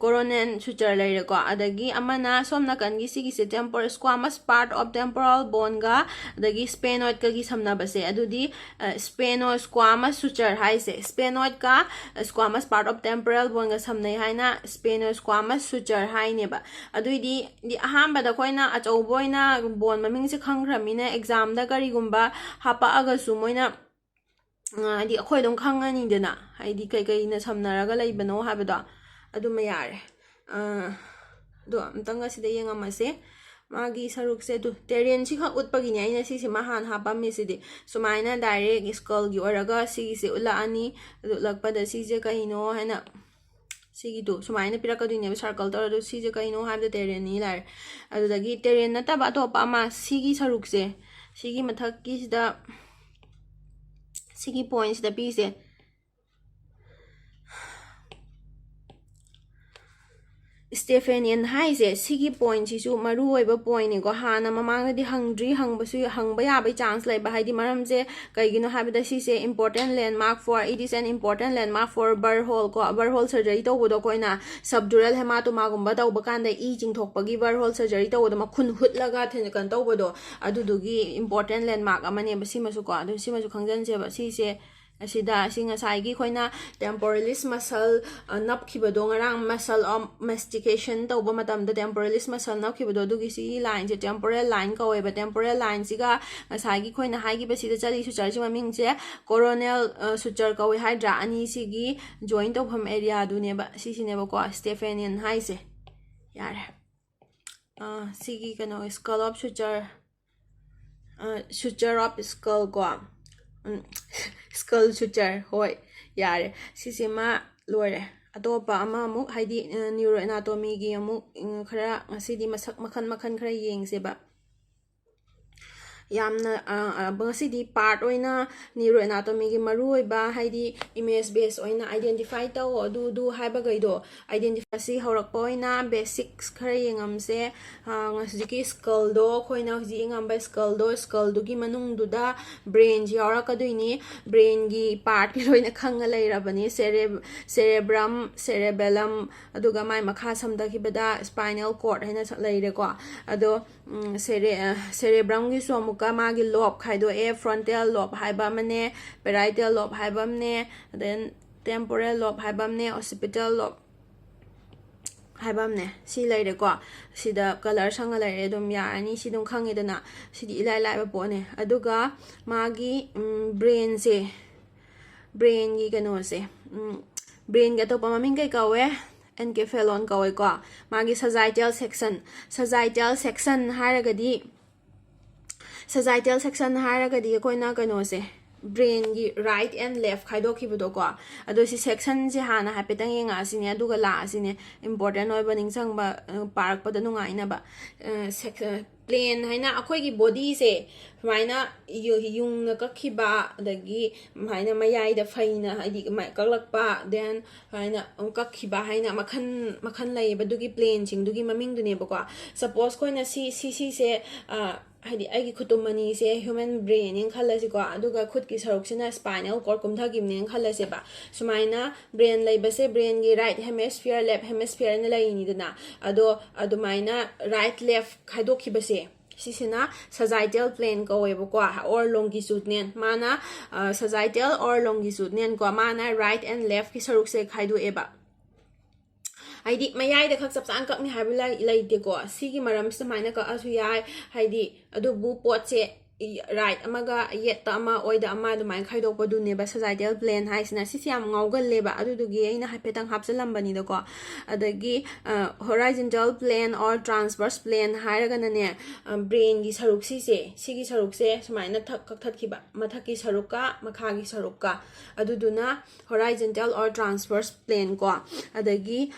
Coronal suture ꯂꯩꯔꯦꯀꯣ꯫ ꯑꯗꯒꯤ ꯑꯃꯅ ꯁꯣꯝ ꯅꯥꯀꯟꯒꯤ ꯁꯤꯒꯤꯁꯦ temporal, squamous part of temporal boneꯒ, ꯑꯗꯒꯤ sphenoidꯀꯒꯤ ꯁꯝꯅꯕꯁꯦ, ꯑꯗꯨꯗꯤ, ꯑ, spheno-squamous suture ꯍꯥꯏꯁꯦ, sphenoidꯀ, ꯑ, squamous part of temporal boneꯒ ꯁꯝꯅꯩ ꯍꯥꯏꯅ spheno-squamous suture ꯍꯥꯏꯅꯦꯕ꯫ ꯑꯗꯨꯏꯗꯤ, ꯗꯤ ꯑꯍꯥꯟꯕꯗ ꯑꯩꯈꯣꯏꯅ ꯑꯆꯧꯕ ꯑꯣꯏꯅ bone ꯃꯃꯤꯡꯁꯦ ꯈꯪꯈ꯭ꯔꯃꯤꯅ, examꯗ ꯀꯔꯤꯒꯨꯝꯕ ꯍꯥꯄꯛꯑꯒꯁꯨ ꯃꯣꯏꯅ ꯍꯥꯏꯗꯤ ꯑꯩꯈꯣꯏ ꯑꯗꯨꯝ ꯈꯪꯉꯅꯤꯗꯅ, ꯍꯥꯏꯗꯤ ꯀꯩꯀꯩꯅ ꯁꯝꯅꯔꯒ ꯂꯩꯕꯅꯣ ꯍꯥꯏꯕꯗꯣ꯫ ꯑꯗꯨꯃ ꯌꯥꯔꯦ꯫ ꯑꯗꯣ ꯑꯝꯇꯪꯒ ꯁꯤꯗ ꯌꯦꯡꯉꯝꯃꯁꯦ꯫ ꯃꯥꯒꯤ ꯁꯔꯨꯛꯁꯦ ꯑꯗꯨ ꯇꯦꯔꯦꯟꯁꯤꯈꯛ ꯎꯠꯄꯒꯤꯅꯦ ꯑꯩꯅ ꯁꯤꯁꯤꯃ ꯍꯥꯟꯅ ꯍꯥꯞꯄꯝꯃꯤꯁꯤꯗꯤ꯫ ꯁꯨꯃꯥꯏꯅ ꯗꯥꯏꯔꯦꯛ ꯁ꯭ꯀꯜꯒꯤ ꯑꯣꯏꯔꯒ ꯁꯤꯒꯤꯁꯦ ꯎꯠꯂꯛꯑꯅꯤ꯫ ꯑꯗꯨ ꯎꯠꯂꯛꯄꯗ ꯁꯤꯁꯦ ꯀꯩꯅꯣ ꯍꯥꯏꯅ, ꯁꯤꯒꯤꯗꯣ ꯁꯨꯃꯥꯏꯅ ꯄꯤꯔꯛꯀꯗꯣꯏꯅꯦꯕ, ꯁꯔꯀꯜ ꯇꯧꯔ꯫ ꯑꯗꯨ ꯁꯤꯁꯦ ꯀꯩꯅꯣ ꯍꯥꯏꯕꯗ ꯇꯦꯔꯦꯟꯅꯤ ꯂꯥꯏꯔꯦ꯫ ꯑꯗꯨꯗꯒꯤ ꯇꯦꯔꯦꯟ ꯅꯠꯇꯕ ꯑꯇꯣꯞꯄ ꯑꯃ, ꯁꯤꯒꯤ ꯁꯔꯨꯛꯁꯦ, ꯁꯤꯒꯤ ꯃꯊꯛꯀꯤꯁꯤꯗ, ꯁꯤꯒꯤ ꯄꯣꯏꯟꯁꯤꯗ ꯄꯤꯁꯦ, ꯁ꯭ꯇꯦꯐꯦꯅꯤꯌꯟ ꯍꯥꯏꯁꯦ ꯁꯤꯒꯤ ꯄꯣꯏꯟꯁꯤꯁꯨ ꯃꯔꯨ ꯑꯣꯏꯕ ꯄꯣꯏꯟꯅꯤꯀꯣ꯫ ꯍꯥꯟꯅ ꯃꯃꯥꯡꯗꯗꯤ ꯍꯪꯗ꯭ꯔꯤ, ꯍꯪꯕꯁꯨ, ꯍꯪꯕ ꯌꯥꯕꯒꯤ ꯆꯥꯟꯁ ꯂꯩꯕ꯫ ꯍꯥꯏꯗꯤ ꯃꯔꯝꯁꯦ ꯀꯩꯒꯤꯅꯣ ꯍꯥꯏꯕꯗ ꯁꯤꯁꯦ important landmark for, it is an important landmark for bur hole ꯀꯣ꯫ Bur hole surgery ꯇꯧꯕꯗꯣ ꯑꯩꯈꯣꯏꯅ subdural hematomaꯒꯨꯝꯕ ꯇꯧꯕ ꯀꯥꯟꯗ ꯏ ꯆꯤꯡꯊꯣꯛꯄꯒꯤ bur hole surgery ꯇꯧꯕꯗꯣ, ꯃꯈꯨꯟ ꯍꯨꯠꯂꯒ ꯊꯦꯡ-, ꯀꯩꯅꯣ ꯇꯧꯕꯗꯣ, ꯑꯗꯨꯗꯨꯒꯤ important landmark ꯑꯃꯅꯦꯕ ꯁꯤꯃꯁꯨꯀꯣ꯫ ꯑꯗꯨ ꯁꯤꯃꯁꯨ ꯈꯪꯖꯟꯁꯦꯕ꯫ ꯁꯤꯁꯦ ꯑꯁꯤꯗ, ꯑꯁꯤ ꯉꯁꯥꯏꯒꯤ ꯑꯩꯈꯣꯏꯅ temporalis muscle, ꯑ, ꯅꯞꯈꯤꯕꯗꯣ, ꯉꯔꯥꯡ muscle of mastication ꯇꯧꯕ ꯃꯇꯝꯗ temporalis muscle ꯅꯞꯈꯤꯕꯗꯣ, ꯑꯗꯨꯒꯤ ꯁꯤꯒꯤ ꯂꯥꯏꯟꯁꯦ temporal line ꯀꯧꯋꯦꯕ꯫ Temporal lineꯁꯤꯒ ꯉꯁꯥꯏꯒꯤ ꯑꯩꯈꯣꯏꯅ ꯍꯥꯏꯈꯤꯕ ꯁꯤꯗ ꯆꯠꯂꯤ sutureꯁꯤ ꯃꯃꯤꯡꯁꯦ coronal, ꯑ, suture ꯀꯧꯋꯦ ꯍꯥꯏꯗ꯭ꯔꯥ? ꯑꯅꯤꯁꯤꯒꯤ join ꯇꯧꯐꯝ areaꯗꯨꯅꯦꯕ, ꯁꯤꯁꯤꯅꯦꯕꯀꯣ Stephanein ꯍꯥꯏꯁꯦ꯫ ꯌꯥꯔꯦ꯫ ꯑ, ꯁꯤꯒꯤ ꯀꯩꯅꯣ, scallop suture, ꯑ, suture of skull ꯀꯣ꯫ ꯎꯝ, skull suture, ꯍꯣꯏ, ꯌꯥꯔꯦ꯫ ꯁꯤꯁꯤꯃ ꯂꯣꯏꯔꯦ꯫ ꯑꯇꯣꯞꯄ ꯑꯃꯃꯨꯛ, ꯍꯥꯏꯗꯤ, ꯑ, neuroanatomyꯒꯤ ꯑꯃꯨꯛ, ꯎꯝ, ꯈꯔ ꯉꯁꯤꯗꯤ ꯃꯁꯛ ꯃꯈꯟ ꯃꯈꯟ ꯈꯔ ꯌꯦꯡꯁꯦꯕ꯫ ꯌꯥꯝꯅ, ꯑ, ꯑ, ꯉꯁꯤꯗꯤ part ꯑꯣꯏꯅ neuroanatomyꯒꯤ ꯃꯔꯨꯑꯣꯏꯕ, ꯍꯥꯏꯗꯤ image base ꯑꯣꯏꯅ identify ꯇꯧ, ꯑꯗꯨ, ꯑꯗꯨ ꯍꯥꯏꯕꯈꯩꯗꯣ identify, ꯁꯤ ꯍꯧꯔꯛꯄ ꯑꯣꯏꯅ basics ꯈꯔ ꯌꯦꯡꯉꯝꯁꯦ꯫ ꯑ, ꯍꯧꯖꯤꯛꯀꯤ skullꯗꯣ, ꯑꯩꯈꯣꯏꯅ ꯍꯧꯖꯤꯛ ꯌꯦꯡꯉꯝꯕ skullꯗꯣ, skullꯗꯨꯒꯤ ꯃꯅꯨꯡꯗꯨꯗ brainꯁꯤ ꯌꯥꯎꯔꯛꯀꯗꯣꯏꯅꯤ꯫ Brainꯒꯤ partꯀꯤ ꯂꯣꯏꯅ ꯈꯪꯉ ꯂꯩꯔꯕꯅꯤ꯫ Cere-, cerebrum, cerebellum, ꯑꯗꯨꯒ ꯃꯥꯏ ꯃꯈꯥ ꯁꯝꯊꯈꯤꯕꯗ spinal cord ꯍꯥꯏꯅ ꯁ-, ꯂꯩꯔꯦꯀꯣ꯫ ꯑꯗꯣ, ꯎꯝ, cere-, ꯑ, cerebrumꯒꯤꯁꯨ ꯑꯃꯨꯛꯀ ꯃꯥꯒꯤ lobe ꯈꯥꯏꯗꯣꯛꯑꯦ, frontal lobe ꯍꯥꯏꯕ ꯑꯃꯅꯦ, parietal lobe ꯍꯥꯏꯕ ꯑꯃꯅꯦ, then temporal lobe ꯍꯥꯏꯕ ꯑꯃꯅꯦ, occipital lobe ꯍꯥꯏꯕ ꯑꯃꯅꯦ꯫ ꯁꯤ ꯂꯩꯔꯦꯀꯣ꯫ ꯁꯤꯗ colour ꯁꯪꯉ ꯂꯩꯔꯦ, ꯑꯗꯨꯝ ꯌꯥꯔꯅꯤ꯫ ꯁꯤ ꯑꯗꯨꯝ ꯈꯪꯉꯦꯗꯅ, ꯁꯤꯗꯤ ꯏꯂꯥꯏ ꯂꯥꯏꯕ ꯄꯣꯠꯅꯦ꯫ ꯑꯗꯨꯒ ꯃꯥꯒꯤ, ꯎꯝ, brainꯁꯦ, brainꯒꯤ ꯀꯩꯅꯣꯁꯦ, brainꯒꯤ ꯑꯇꯣꯞꯄ ꯃꯃꯤꯡ ꯀꯩ ꯀꯧꯋꯦ? Encephalon ꯀꯧꯋꯦꯀꯣ꯫ ꯃꯥꯒꯤ sagittal section, sagittal section ꯍꯥꯏꯔꯒꯗꯤ, sagittal section ꯍꯥꯏꯔꯒꯗꯤ ꯑꯩꯈꯣꯏꯅ ꯀꯩꯅꯣꯁꯦ, brainꯒꯤ right and left ꯈꯥꯏꯗꯣꯛꯈꯤꯕꯗꯣꯀꯣ꯫ ꯑꯗꯣ ꯁꯤ sectionꯁꯦ ꯍꯥꯟꯅ ꯍꯥꯏꯐꯦꯠꯇꯪ ꯌꯦꯡꯉꯛꯑꯁꯤꯅꯦ, ꯑꯗꯨꯒ ꯂꯥꯛꯑꯁꯤꯅꯦ, important ꯑꯣꯏꯕ, ꯅꯤꯡꯁꯤꯡꯕ, ꯄꯥꯔꯛꯄꯗ ꯅꯨꯡꯉꯥꯏꯅꯕ꯫ Plane ꯍꯥꯏꯅ ꯑꯩꯈꯣꯏꯒꯤ bodyꯁꯦ ꯁꯨꯃꯥꯏꯅ ꯌꯨꯡꯅ ꯀꯛꯈꯤꯕ, ꯑꯗꯒꯤ ꯁꯨꯃꯥꯏꯅ ꯃꯌꯥꯏꯗ ꯐꯩꯅ, ꯍꯥꯏꯗꯤ, ꯀꯛꯂꯛꯄ, then ꯁꯨꯃꯥꯏꯅ ꯀꯛꯈꯤꯕ ꯍꯥꯏꯅ ꯃꯈꯜ ꯃꯈꯜ ꯂꯩꯌꯦꯕ꯫ ꯑꯗꯨꯒꯤ planeꯁꯤꯡꯗꯨꯒꯤ ꯃꯃꯤꯡꯗꯨꯅꯦꯕꯀꯣ꯫ Suppose ꯑꯩꯈꯣꯏꯅ ꯁꯤ ꯁꯤꯁꯤꯁꯦ, ꯍꯥꯏꯗꯤ, ꯑꯩꯒꯤ ꯈꯨꯇꯨꯝ ꯑꯅꯤꯁꯦ human brainꯅꯦꯅ ꯈꯜꯂꯁꯤꯀꯣ, ꯑꯗꯨꯒ ꯈꯨꯠꯀꯤ ꯁꯔꯨꯛꯁꯤꯅ spinal cord ꯀꯨꯝꯊꯈꯤꯕꯅꯦꯅ ꯈꯜꯂꯁꯦꯕ꯫ ꯁꯨꯃꯥꯏꯅ brain ꯂꯩꯕꯁꯦ brainꯒꯤ right hemisphere, left hemisphere ꯍꯥꯏꯅ ꯂꯩꯅꯤꯗꯅ꯫ ꯑꯗꯣ ꯑꯗꯨꯃꯥꯏꯅ right left ꯈꯥꯏꯗꯣꯛꯈꯤꯕꯁꯦ, ꯁꯤꯁꯤꯅ sagittal plane ꯀꯧꯋꯦꯕꯀꯣ, or longitudinal꯫ ꯃꯥꯅ sagittal or longitudinal ꯀꯣ, ꯃꯥꯅ right and leftꯀꯤ ꯁꯔꯨꯛꯁꯦ ꯈꯥꯏꯗꯣꯛꯑꯦꯕ꯫ ꯍꯥꯏꯗꯤ, ꯃꯌꯥꯏꯗ ꯈꯛ ꯆꯞ ꯆꯥꯅ ꯀꯛꯅꯤ ꯍꯥꯏꯕ ꯂꯩꯇꯦꯀꯣ꯫ ꯁꯤꯒꯤ ꯃꯔꯝꯁꯤ ꯁꯨꯃꯥꯏꯅ ꯀꯛꯑꯁꯨ ꯌꯥꯏ, ꯍꯥꯏꯗꯤ, ꯑꯗꯨꯕꯨ ꯄꯣꯠꯁꯦ right ꯑꯃꯒ ꯌꯦꯠꯇ ꯑꯃ, ꯑꯣꯏꯗ ꯑꯃ, ꯑꯗꯨꯃꯥꯏꯅ ꯈꯥꯏꯗꯣꯛꯄꯗꯨꯅꯦꯕ sagittal plane ꯍꯥꯏꯁꯤꯅ꯫ ꯁꯤꯁꯦ ꯌꯥꯝ ꯉꯥꯎꯒꯜꯂꯦꯕ, ꯑꯗꯨꯗꯨꯒꯤ ꯑꯩꯅ ꯍꯥꯏꯐꯦꯠꯇꯪ ꯍꯥꯞꯆꯜꯂꯝꯕꯅꯤꯗꯀꯣ꯫ ꯑꯗꯒꯤ horizontal plane or transverse plane ꯍꯥꯏꯔꯒꯅꯅꯦ, brainꯒꯤ ꯁꯔꯨꯛ, ꯁꯤꯁꯦ, ꯁꯤꯒꯤ ꯁꯔꯨꯛꯁꯦ ꯁꯨꯃꯥꯏꯅ ꯊꯛ ꯀꯛꯊꯠꯈꯤꯕ, ꯃꯊꯛꯀꯤ ꯁꯔꯨꯛꯀ ꯃꯈꯥꯒꯤ ꯁꯔꯨꯛꯀ, ꯑꯗꯨꯗꯨꯅ horizontal or transverse plane ꯀꯣ꯫ ꯑꯗꯒꯤ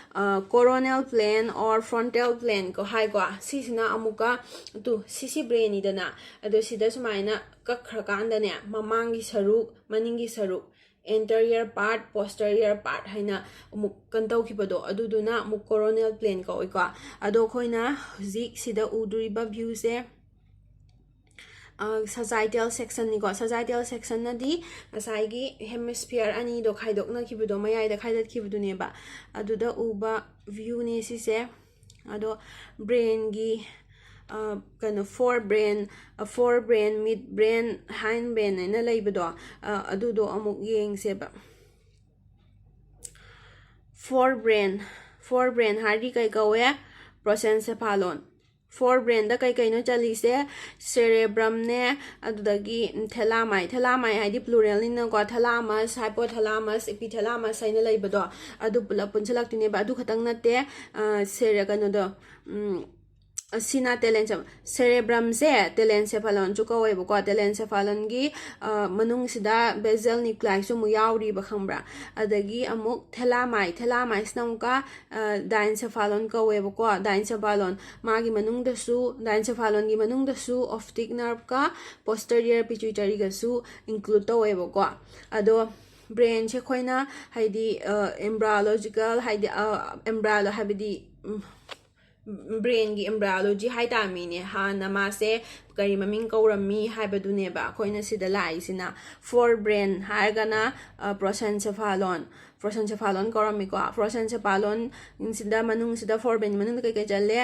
coronal plane or frontal plane ꯀꯣ ꯍꯥꯏꯀꯣ꯫ ꯁꯤꯁꯤꯅ ꯑꯃꯨꯛꯀ, ꯇꯨ, ꯁꯤꯁꯤ brainꯅꯤꯗꯅ, ꯑꯗꯣ ꯁꯤꯗ ꯁꯨꯃꯥꯏꯅ ꯀꯛꯈ꯭ꯔꯀꯥꯟꯗꯅꯦ, ꯃꯃꯥꯡꯒꯤ ꯁꯔꯨꯛ, ꯃꯅꯤꯡꯒꯤ ꯁꯔꯨꯛ, anterior part, posterior part ꯍꯥꯏꯅ ꯑꯃꯨꯛ ꯀꯟ ꯇꯧꯈꯤꯕꯗꯣ, ꯑꯗꯨꯗꯨꯅ ꯑꯃꯨꯛ coronal plane ꯀꯧꯏꯀꯣ꯫ ꯑꯗꯣ ꯑꯩꯈꯣꯏꯅ ꯍꯧꯖꯤꯛ ꯁꯤꯗ ꯎꯗꯣꯔꯤꯕ viewꯁꯦ sagittal sectionꯅꯤꯀꯣ꯫ Sagittal sectionꯅꯗꯤ ꯉꯁꯥꯏꯒꯤ hemisphere ꯑꯅꯤꯗꯣ ꯈꯥꯏꯗꯣꯛꯅꯈꯤꯕꯗꯣ, ꯃꯌꯥꯏꯗ ꯈꯥꯏꯗꯠꯈꯤꯕꯗꯨꯅꯦꯕ, ꯑꯗꯨꯗ ꯎꯕ viewꯅꯦ ꯁꯤꯁꯦ꯫ ꯑꯗꯣ brainꯒꯤ ꯀꯩꯅꯣ, forebrain, forebrain, midbrain, hindbrain ꯍꯥꯏꯅ ꯂꯩꯕꯗꯣ, ꯑꯗꯨꯗꯣ ꯑꯃꯨꯛ ꯌꯦꯡꯁꯦꯕ꯫ Forebrain, forebrain ꯍꯥꯏꯔꯗꯤ ꯀꯩ ꯀꯧꯋꯦ? Prosencephalon꯫ ꯐꯣꯔ ꯕ꯭ꯔꯦꯟꯗ ꯀꯩ ꯀꯩꯅꯣ ꯆꯜꯂꯤꯁꯦ? ꯁꯦꯔꯦꯕ꯭ꯔꯝꯅꯦ, ꯑꯗꯨꯗꯒꯤ ꯊꯦꯂꯥꯃꯥꯏ, ꯊꯦꯂꯥꯃꯥꯏ ꯍꯥꯏꯗꯤ ꯄ꯭ꯂꯨꯔꯦꯜꯅꯤꯅꯀꯣ, ꯊꯦꯂꯥꯃꯁ, ꯍꯥꯏꯄꯣꯊꯦꯂꯥꯃꯁ, ꯏꯄꯤꯊꯦꯂꯥꯃꯁ ꯍꯥꯏꯅ ꯂꯩꯕꯗꯣ, ꯑꯗꯨ ꯄꯨꯂꯞ ꯄꯨꯟꯁꯤꯜꯂꯛꯇꯣꯏꯅꯦꯕ꯫ ꯑꯗꯨ ꯈꯛꯇꯪ ꯅꯠꯇꯦ, ꯁꯦꯔꯦ ꯀꯩꯅꯣꯗꯣ, ꯑꯁꯤꯅ ꯇꯦꯂꯦꯟꯁꯦ, ꯁꯦꯔꯦꯕ꯭ꯔꯝꯁꯦ ꯇꯦꯂꯦꯟꯁꯦꯐꯥꯂꯣꯟꯁꯨ ꯀꯧꯋꯦꯕꯀꯣ꯫ ꯇꯦꯂꯦꯟꯁꯦꯐꯥꯂꯣꯟꯒꯤ ꯃꯅꯨꯡꯁꯤꯗ ꯕꯦꯖꯦꯜ ꯅ꯭ꯌꯨꯀ꯭ꯂꯥꯏꯁꯨ ꯑꯃꯨꯛ ꯌꯥꯎꯔꯤꯕ, ꯈꯪꯕ꯭ꯔꯥ? ꯑꯗꯒꯤ ꯑꯃꯨꯛ ꯊꯦꯂꯥꯃꯥꯏ, ꯊꯦꯂꯥꯃꯥꯏꯁꯤꯅ ꯑꯃꯨꯛꯀ ꯗꯥꯏꯟꯁꯦꯐꯥꯂꯣꯟ ꯀꯧꯋꯦꯕꯀꯣ꯫ ꯗꯥꯏꯟꯁꯦꯐꯥꯂꯣꯟ ꯃꯥꯒꯤ ꯃꯅꯨꯡꯗꯁꯨ, ꯗꯥꯏꯟꯁꯦꯐꯥꯂꯣꯟꯒꯤ ꯃꯅꯨꯡꯗꯁꯨ ꯑꯣꯞꯇꯤꯛ ꯅꯔꯚꯀ ꯄꯣꯁꯇꯔꯤꯌꯔ ꯄꯤꯇ꯭ꯌꯨꯇꯔꯤꯒꯁꯨ ꯏꯟꯀ꯭ꯂꯨꯗ ꯇꯧꯋꯦꯕꯀꯣ꯫ ꯑꯗꯣ ꯕ꯭ꯔꯦꯟꯁꯦ ꯑꯩꯈꯣꯏꯅ ꯍꯥꯏꯗꯤ ꯑꯦꯝꯕ꯭ꯔꯥꯂꯣꯖꯤꯀꯦꯜ ꯍꯥꯏꯗꯤ ꯑꯦꯝꯕ꯭ꯔꯥꯂꯣ ꯍꯥꯏꯕꯗꯤ ꯕ꯭ꯔꯦꯟꯒꯤ ꯑꯦꯝꯕ꯭ꯔꯥꯂꯣꯖꯤ ꯍꯥꯏ ꯇꯥꯃꯤꯅꯦ꯫ ꯍꯥꯟꯅ ꯃꯥꯁꯦ ꯀꯔꯤ ꯃꯃꯤꯡ ꯀꯧꯔꯝꯃꯤ ꯍꯥꯏꯕꯗꯨꯅꯦꯕ ꯑꯩꯈꯣꯏꯅ ꯁꯤꯗ ꯂꯥꯛꯏꯁꯤꯅ꯫ ꯐꯣꯔ ꯕ꯭ꯔꯦꯟ ꯍꯥꯏꯔꯒꯅ ꯄ꯭ꯔꯣꯁꯦꯟꯁꯦꯐꯥꯂꯣꯟ, ꯄ꯭ꯔꯣꯁꯦꯟꯁꯦꯐꯥꯂꯣꯟ ꯀꯧꯔꯝꯃꯤꯀꯣ꯫ ꯄ꯭ꯔꯣꯁꯦꯟꯁꯦꯐꯥꯂꯣꯟꯁꯤꯗ ꯃꯅꯨꯡꯁꯤꯗ, ꯐꯣꯔ ꯕ꯭ꯔꯦꯟꯒꯤ ꯃꯅꯨꯡꯗ ꯀꯩꯀꯩ ꯆꯜꯂꯦ?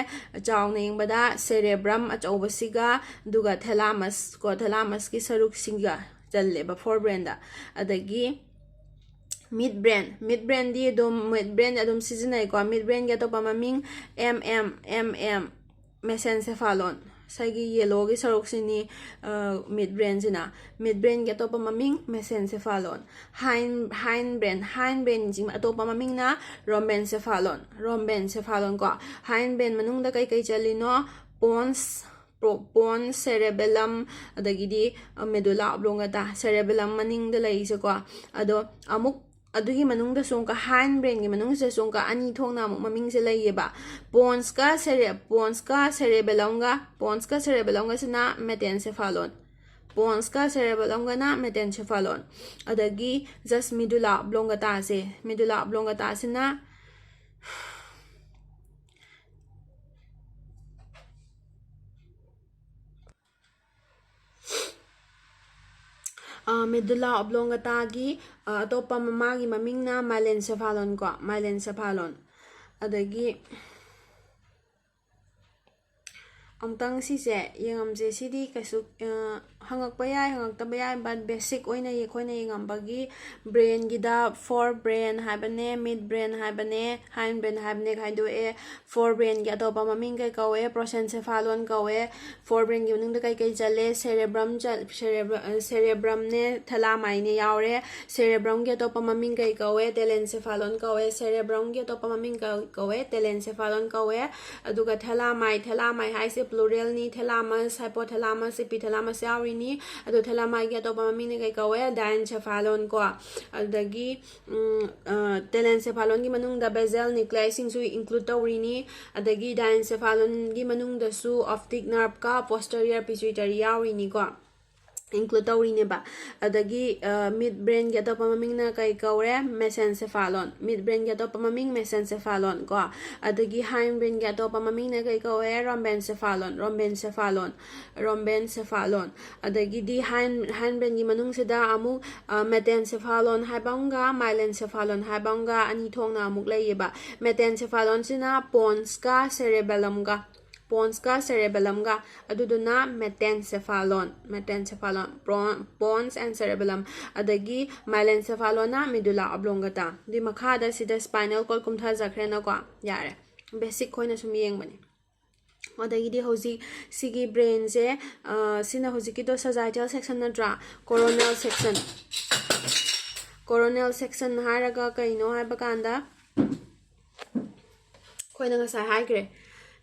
ꯆꯥꯎꯅ ꯌꯦꯡꯕꯗ ꯁꯦꯔꯦꯕ꯭ꯔꯝ ꯑꯆꯧꯕꯁꯤꯒ, ꯑꯗꯨꯒ ꯊꯦꯂꯥꯃꯁ ꯀꯣ, ꯊꯦꯂꯥꯃꯁꯀꯤ ꯁꯔꯨꯛꯁꯤꯡꯒ ꯆꯜꯂꯦꯕ ꯐꯣꯔ ꯕ꯭ꯔꯦꯟꯗ꯫ ꯑꯗꯒꯤ ꯃꯤꯗ ꯕ꯭ꯔꯦꯟ, ꯃꯤꯗ ꯕ꯭ꯔꯦꯟꯗꯤ ꯑꯗꯨꯝ, ꯃꯤꯗ ꯕ꯭ꯔꯦꯟꯗꯤ ꯑꯗꯨꯝ ꯁꯤꯖꯤꯟꯅꯩꯀꯣ꯫ ꯃꯤꯗ ꯕ꯭ꯔꯦꯟꯒꯤ ꯑꯇꯣꯞꯄ ꯃꯃꯤꯡ ꯑꯦꯝ ꯑꯦꯝ, ꯑꯦꯝ ꯑꯦꯝ, ꯃꯦꯁꯦꯟꯁꯦꯐꯥꯂꯣꯟ꯫ ꯉꯁꯥꯏꯒꯤ ꯌꯦꯂꯣꯒꯤ ꯁꯔꯨꯛꯁꯤꯅꯤ ꯃꯤꯗ ꯕ꯭ꯔꯦꯟꯁꯤꯅ꯫ ꯃꯤꯗ ꯕ꯭ꯔꯦꯟꯒꯤ ꯑꯇꯣꯞꯄ ꯃꯃꯤꯡ ꯃꯦꯁꯦꯟꯁꯦꯐꯥꯂꯣꯟ꯫ ꯍꯥꯏꯟ, ꯍꯥꯏꯟ ꯕ꯭ꯔꯦꯟ, ꯍꯥꯏꯟ ꯕ꯭ꯔꯦꯟꯁꯤ ꯑꯇꯣꯞꯄ ꯃꯃꯤꯡꯅ ꯔꯣꯝꯕꯦꯟꯁꯦꯐꯥꯂꯣꯟ, ꯔꯣꯝꯕꯦꯟꯁꯦꯐꯥꯂꯣꯟ ꯀꯣ꯫ ꯍꯥꯏꯟ ꯕ꯭ꯔꯦꯟ ꯃꯅꯨꯡꯗ ꯀꯩꯀꯩ ꯆꯜꯂꯤꯅꯣ? ꯄꯣꯟꯁ, ꯄ꯭ꯔꯣ-, ꯄꯣꯟꯁ, ꯁꯦꯔꯦꯕꯦꯂꯝ, ꯑꯗꯒꯤꯗꯤ ꯃꯦꯗꯨꯂꯥ ꯑꯣꯕ꯭ꯂꯣꯡꯒꯇꯥ, ꯁꯦꯔꯦꯕꯦꯂꯝ ꯃꯅꯤꯡꯗ ꯂꯩꯔꯤꯁꯦꯀꯣ꯫ ꯑꯗꯣ ꯑꯃꯨꯛ ꯑꯗꯨꯒꯤ ꯃꯅꯨꯡꯗꯁꯨ ꯑꯃꯨꯛꯀ ꯍꯥꯏꯟ ꯕ꯭ꯔꯦꯟꯒꯤ ꯃꯅꯨꯡꯁꯤꯗꯁꯨ ꯑꯃꯨꯛꯀ ꯑꯅꯤ ꯊꯣꯛꯅ ꯑꯃꯨꯛ ꯃꯃꯤꯡꯁꯦ ꯂꯩꯌꯦꯕ꯫ ꯄꯣꯟꯁꯀ ꯁꯦꯔꯦ-, ꯄꯣꯟꯁꯀ ꯁꯦꯔꯦꯕꯦꯂꯝꯒ, ꯄꯣꯟꯁꯀ ꯁꯦꯔꯦꯕꯦꯂꯝꯒꯁꯤꯅ ꯃꯦꯇꯦꯟꯁꯦꯐꯥꯂꯣꯟ, ꯄꯣꯟꯁꯀ ꯁꯦꯔꯦꯕꯦꯂꯝꯒꯅ ꯃꯦꯇꯦꯟꯁꯦꯐꯥꯂꯣꯟ꯫ ꯑꯗꯒꯤ ꯖꯁ ꯃꯤꯗꯨꯂꯥ ꯑꯣꯕ꯭ꯂꯣꯡꯒꯇꯥꯁꯦ, ꯃꯤꯗꯨꯂꯥ ꯑꯣꯕ꯭ꯂꯣꯡꯒꯇꯥꯁꯤꯅ ꯃꯦꯗꯨꯂꯥ ꯑꯣꯕ꯭ꯂꯣꯡꯒꯇꯥꯒꯤ ꯑꯇꯣꯞꯄ ꯃꯃꯥꯒꯤ ꯃꯃꯤꯡꯅ ꯃꯥꯏꯂꯦꯟꯁꯦꯐꯥꯂꯣꯟ ꯀꯣ, ꯃꯥꯏꯂꯦꯟꯁꯦꯐꯥꯂꯣꯟ꯫ ꯑꯗꯒꯤ ꯑꯃꯨꯛꯇꯪ ꯁꯤꯁꯦ ꯌꯦꯡꯉꯝꯁꯦ꯫ ꯁꯤꯗꯤ ꯀꯩꯁꯨ, ꯑ, ꯍꯪꯉꯛꯄ ꯌꯥꯏ, ꯍꯪꯉꯛꯇꯕ ꯌꯥꯏ, but basic ꯑꯣꯏꯅ ꯑꯩꯈꯣꯏꯅ ꯌꯦꯡꯉꯝꯕꯒꯤ brainꯒꯤꯗ forebrain ꯍꯥꯏꯕꯅꯦ, midbrain ꯍꯥꯏꯕꯅꯦ, hindbrain ꯍꯥꯏꯕꯅꯦ ꯈꯥꯏꯗꯣꯛꯑꯦ꯫ Forebrainꯒꯤ ꯑꯇꯣꯞꯄ ꯃꯃꯤꯡ ꯀꯩ ꯀꯧꯋꯦ? Prosencephalon ꯀꯧꯋꯦ꯫ Forebrainꯒꯤ ꯃꯅꯨꯡꯗ ꯀꯩꯀꯩ ꯆꯜꯂꯦ? Cerebrum ꯆꯜ-, cerebra-, ꯑ, cerebrumꯅꯦ, thalamiaꯅꯦ ꯌꯥꯎꯔꯦ꯫ Cerebrumꯒꯤ ꯑꯇꯣꯞꯄ ꯃꯃꯤꯡ ꯀꯩ ꯀꯧꯋꯦ? Telencephalon ꯀꯧꯋꯦ꯫ Cerebrumꯒꯤ ꯑꯇꯣꯞꯄ ꯃꯃꯤꯡ ꯀ-, ꯀꯧꯋꯦ? Telencephalon ꯀꯧꯋꯦ꯫ ꯑꯗꯨꯒ thalami, thalami ꯍꯥꯏꯁꯦ pluralꯅꯤ, thalamus, hypothalamus, epithalamus ꯌꯥꯎꯔꯤꯅꯤ꯫ ꯑꯗꯣ thalamiꯒꯤ ꯑꯇꯣꯞꯄ ꯃꯃꯤꯡꯅ ꯀꯩ ꯀꯧꯋꯦ? Diencephalon ꯀꯣ꯫ ꯑꯗꯨꯗꯒꯤ, ꯎꯝ, ꯑ, telencephalonꯒꯤ ꯃꯅꯨꯡꯗ basal nucleiꯁꯤꯡꯁꯨ include ꯇꯧꯔꯤꯅꯤ꯫ ꯑꯗꯒꯤ diencephalonꯒꯤ ꯃꯅꯨꯡꯗꯁꯨ optic nerveꯀ posterior pituitary ꯌꯥꯎꯔꯤꯅꯤꯀꯣ, include ꯇꯧꯔꯤꯅꯦꯕ꯫ ꯑꯗꯒꯤ, ꯑ, midbrainꯒꯤ ꯑꯇꯣꯞꯄ ꯃꯃꯤꯡꯅ ꯀꯩ ꯀꯧꯔꯦ? Mesencephalon꯫ Midbrainꯒꯤ ꯑꯇꯣꯞꯄ ꯃꯃꯤꯡ mesencephalon ꯀꯣ꯫ ꯑꯗꯒꯤ hindbrainꯒꯤ ꯑꯇꯣꯞꯄ ꯃꯃꯤꯡꯅ ꯀꯩ ꯀꯧꯋꯦ? Rhombencephalon, rhombencephalon, rhombencephalon꯫ ꯑꯗꯒꯤꯗꯤ hind-, hindbrainꯒꯤ ꯃꯅꯨꯡꯁꯤꯗ ꯑꯃꯨꯛ, ꯑ, metencephalon ꯍꯥꯏꯕ ꯑꯃꯒ myelencephalon ꯍꯥꯏꯕ ꯑꯃꯒ ꯑꯅꯤ ꯊꯣꯛꯅ ꯑꯃꯨꯛ ꯂꯩꯌꯦꯕ꯫ Metencephalonꯁꯤꯅ ponsꯀ cerebellumꯒ, ponsꯀ cerebellumꯒ, ꯑꯗꯨꯗꯨꯅ metencephalon, metencephalon, pro-, pons and cerebellum, ꯑꯗꯒꯤ myelencephalonꯅ medulla oblongata꯫ ꯑꯗꯨꯏ ꯃꯈꯥꯗ ꯁꯤꯗ spinal cord ꯀꯨꯝꯊꯖꯈ꯭ꯔꯦꯅꯀꯣ, ꯌꯥꯔꯦ, basic ꯑꯣꯏꯅ ꯁꯨꯝ ꯌꯦꯡꯕꯅꯤ꯫ ꯑꯗꯒꯤꯗꯤ ꯍꯧꯖꯤꯛ ꯁꯤꯒꯤ brainꯁꯦ, ꯑ, ꯁꯤꯅ ꯍꯧꯖꯤꯛꯀꯤꯗꯣ sagittal section ꯅꯠꯇ꯭ꯔꯥ? Coronal section, coronal section ꯍꯥꯏꯔꯒ ꯀꯩꯅꯣ ꯍꯥꯏꯕ ꯀꯥꯟꯗ, ꯑꯩꯈꯣꯏꯅ ꯉꯁꯥꯏ ꯍꯥꯏꯈ꯭ꯔꯦ,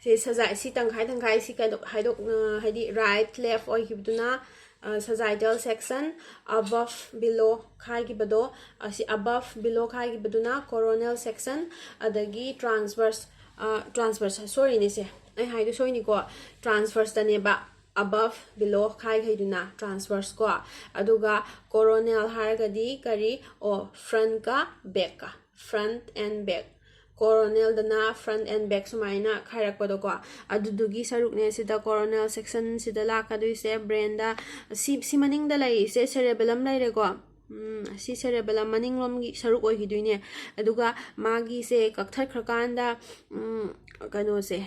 ꯁꯤ ꯁꯖꯥꯏ, ꯁꯤ ꯇꯪꯈꯥꯏ ꯇꯪꯈꯥꯏ, ꯁꯤ ꯀꯩꯗꯣ ꯍꯥꯏꯗꯣꯛ-, ꯑ, ꯍꯥꯏꯗꯤ right left ꯑꯣꯏꯈꯤꯕꯗꯨꯅ, ꯑ, sagittal section, above below ꯈꯥꯏꯈꯤꯕꯗꯣ, ꯑꯁꯤ above below ꯈꯥꯏꯈꯤꯕꯗꯨꯅ coronal section, ꯑꯗꯒꯤ transverse, ꯑ, transverse, sorryꯅꯦ ꯁꯦ, ꯑꯩ ꯍꯥꯏꯗꯣ ꯁꯣꯏꯅꯤꯀꯣ, transverseꯇꯅꯦꯕ, above below ꯈꯥꯏꯈꯩꯗꯨꯅ transverse ꯀꯣ, ꯑꯗꯨꯒ coronal ꯍꯥꯏꯔꯒꯗꯤ ꯀꯔꯤ? ꯑꯣ, frontꯀ backꯀ, front and back꯫ Coronalꯗꯅ front and back ꯁꯨꯃꯥꯏꯅ ꯈꯥꯏꯔꯛꯄꯗꯣꯀꯣ, ꯑꯗꯨꯗꯨꯒꯤ ꯁꯔꯨꯛꯅꯦ ꯁꯤꯗ coronal sectionꯁꯤꯗ ꯂꯥꯛꯀꯗꯣꯏꯁꯦ꯫ Brainꯗ ꯁꯤ, ꯁꯤ ꯃꯅꯤꯡꯗ ꯂꯩꯔꯤꯁꯦ cerebellum ꯂꯩꯔꯦꯀꯣ꯫ ꯎꯝ, ꯁꯤ cerebellum ꯃꯅꯤꯡꯂꯣꯝꯒꯤ ꯁꯔꯨꯛ ꯑꯣꯏꯈꯤꯗꯣꯏꯅꯦ꯫ ꯑꯗꯨꯒ ꯃꯥꯒꯤꯁꯦ ꯀꯛꯊꯠꯈ꯭ꯔꯀꯥꯟꯗ, ꯎꯝ, ꯀꯩꯅꯣꯁꯦ,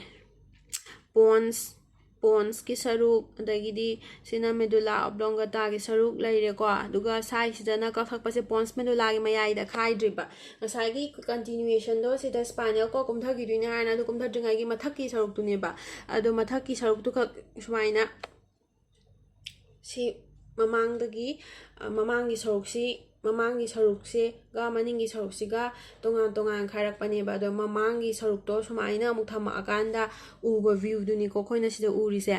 pons, ꯄꯣꯟꯁꯀꯤ ꯁꯔꯨꯛ, ꯑꯗꯒꯤꯗꯤ ꯁꯤꯅ ꯃꯦꯗꯨꯂꯥ ꯑꯣꯕ꯭ꯂꯣꯡꯒꯇꯥꯒꯤ ꯁꯔꯨꯛ ꯂꯩꯔꯦꯀꯣ꯫ ꯑꯗꯨꯒ ꯁꯥꯏꯁꯤꯗꯅ ꯀꯛꯊꯛꯄꯁꯦ ꯄꯣꯟꯁ ꯃꯦꯗꯨꯂꯥꯒꯤ ꯃꯌꯥꯏꯗ ꯈꯥꯏꯗ꯭ꯔꯤꯕ꯫ ꯉꯁꯥꯏꯒꯤ ꯀꯟꯇꯤꯅ꯭ꯌꯨꯌꯦꯁꯟꯗꯣ ꯁꯤꯗ ꯁ꯭ꯄꯥꯏꯅꯦꯜ ꯀꯣꯔꯗ ꯀꯨꯝꯊꯈꯤꯗꯣꯏꯅꯦ ꯍꯥꯏꯅ, ꯑꯗꯨ ꯀꯨꯝꯊꯗ꯭ꯔꯤꯉꯩꯒꯤ ꯃꯊꯛꯀꯤ ꯁꯔꯨꯛꯇꯨꯅꯦꯕ꯫ ꯑꯗꯣ ꯃꯊꯛꯀꯤ ꯁꯔꯨꯛꯇꯨꯈꯛ ꯁꯨꯃꯥꯏꯅ ꯁꯤ ꯃꯃꯥꯡꯗꯒꯤ, ꯑ, ꯃꯃꯥꯡꯒꯤ ꯁꯔꯨꯛꯁꯤ, ꯃꯃꯥꯡꯒꯤ ꯁꯔꯨꯛꯁꯤꯒ ꯃꯅꯤꯡꯒꯤ ꯁꯔꯨꯛꯁꯤꯒ ꯇꯣꯉꯥꯟ ꯇꯣꯉꯥꯟ ꯈꯥꯏꯔꯛꯄꯅꯦꯕ꯫ ꯑꯗꯣ ꯃꯃꯥꯡꯒꯤ ꯁꯔꯨꯛꯇꯣ ꯁꯨꯃꯥꯏꯅ ꯑꯃꯨꯛ ꯊꯝꯃꯛꯑꯀꯥꯟꯗ ꯎꯕ ꯚ꯭ꯌꯨꯗꯨꯅꯤꯀꯣ ꯑꯩꯈꯣꯏꯅ ꯁꯤꯗ ꯎꯔꯤꯁꯦ꯫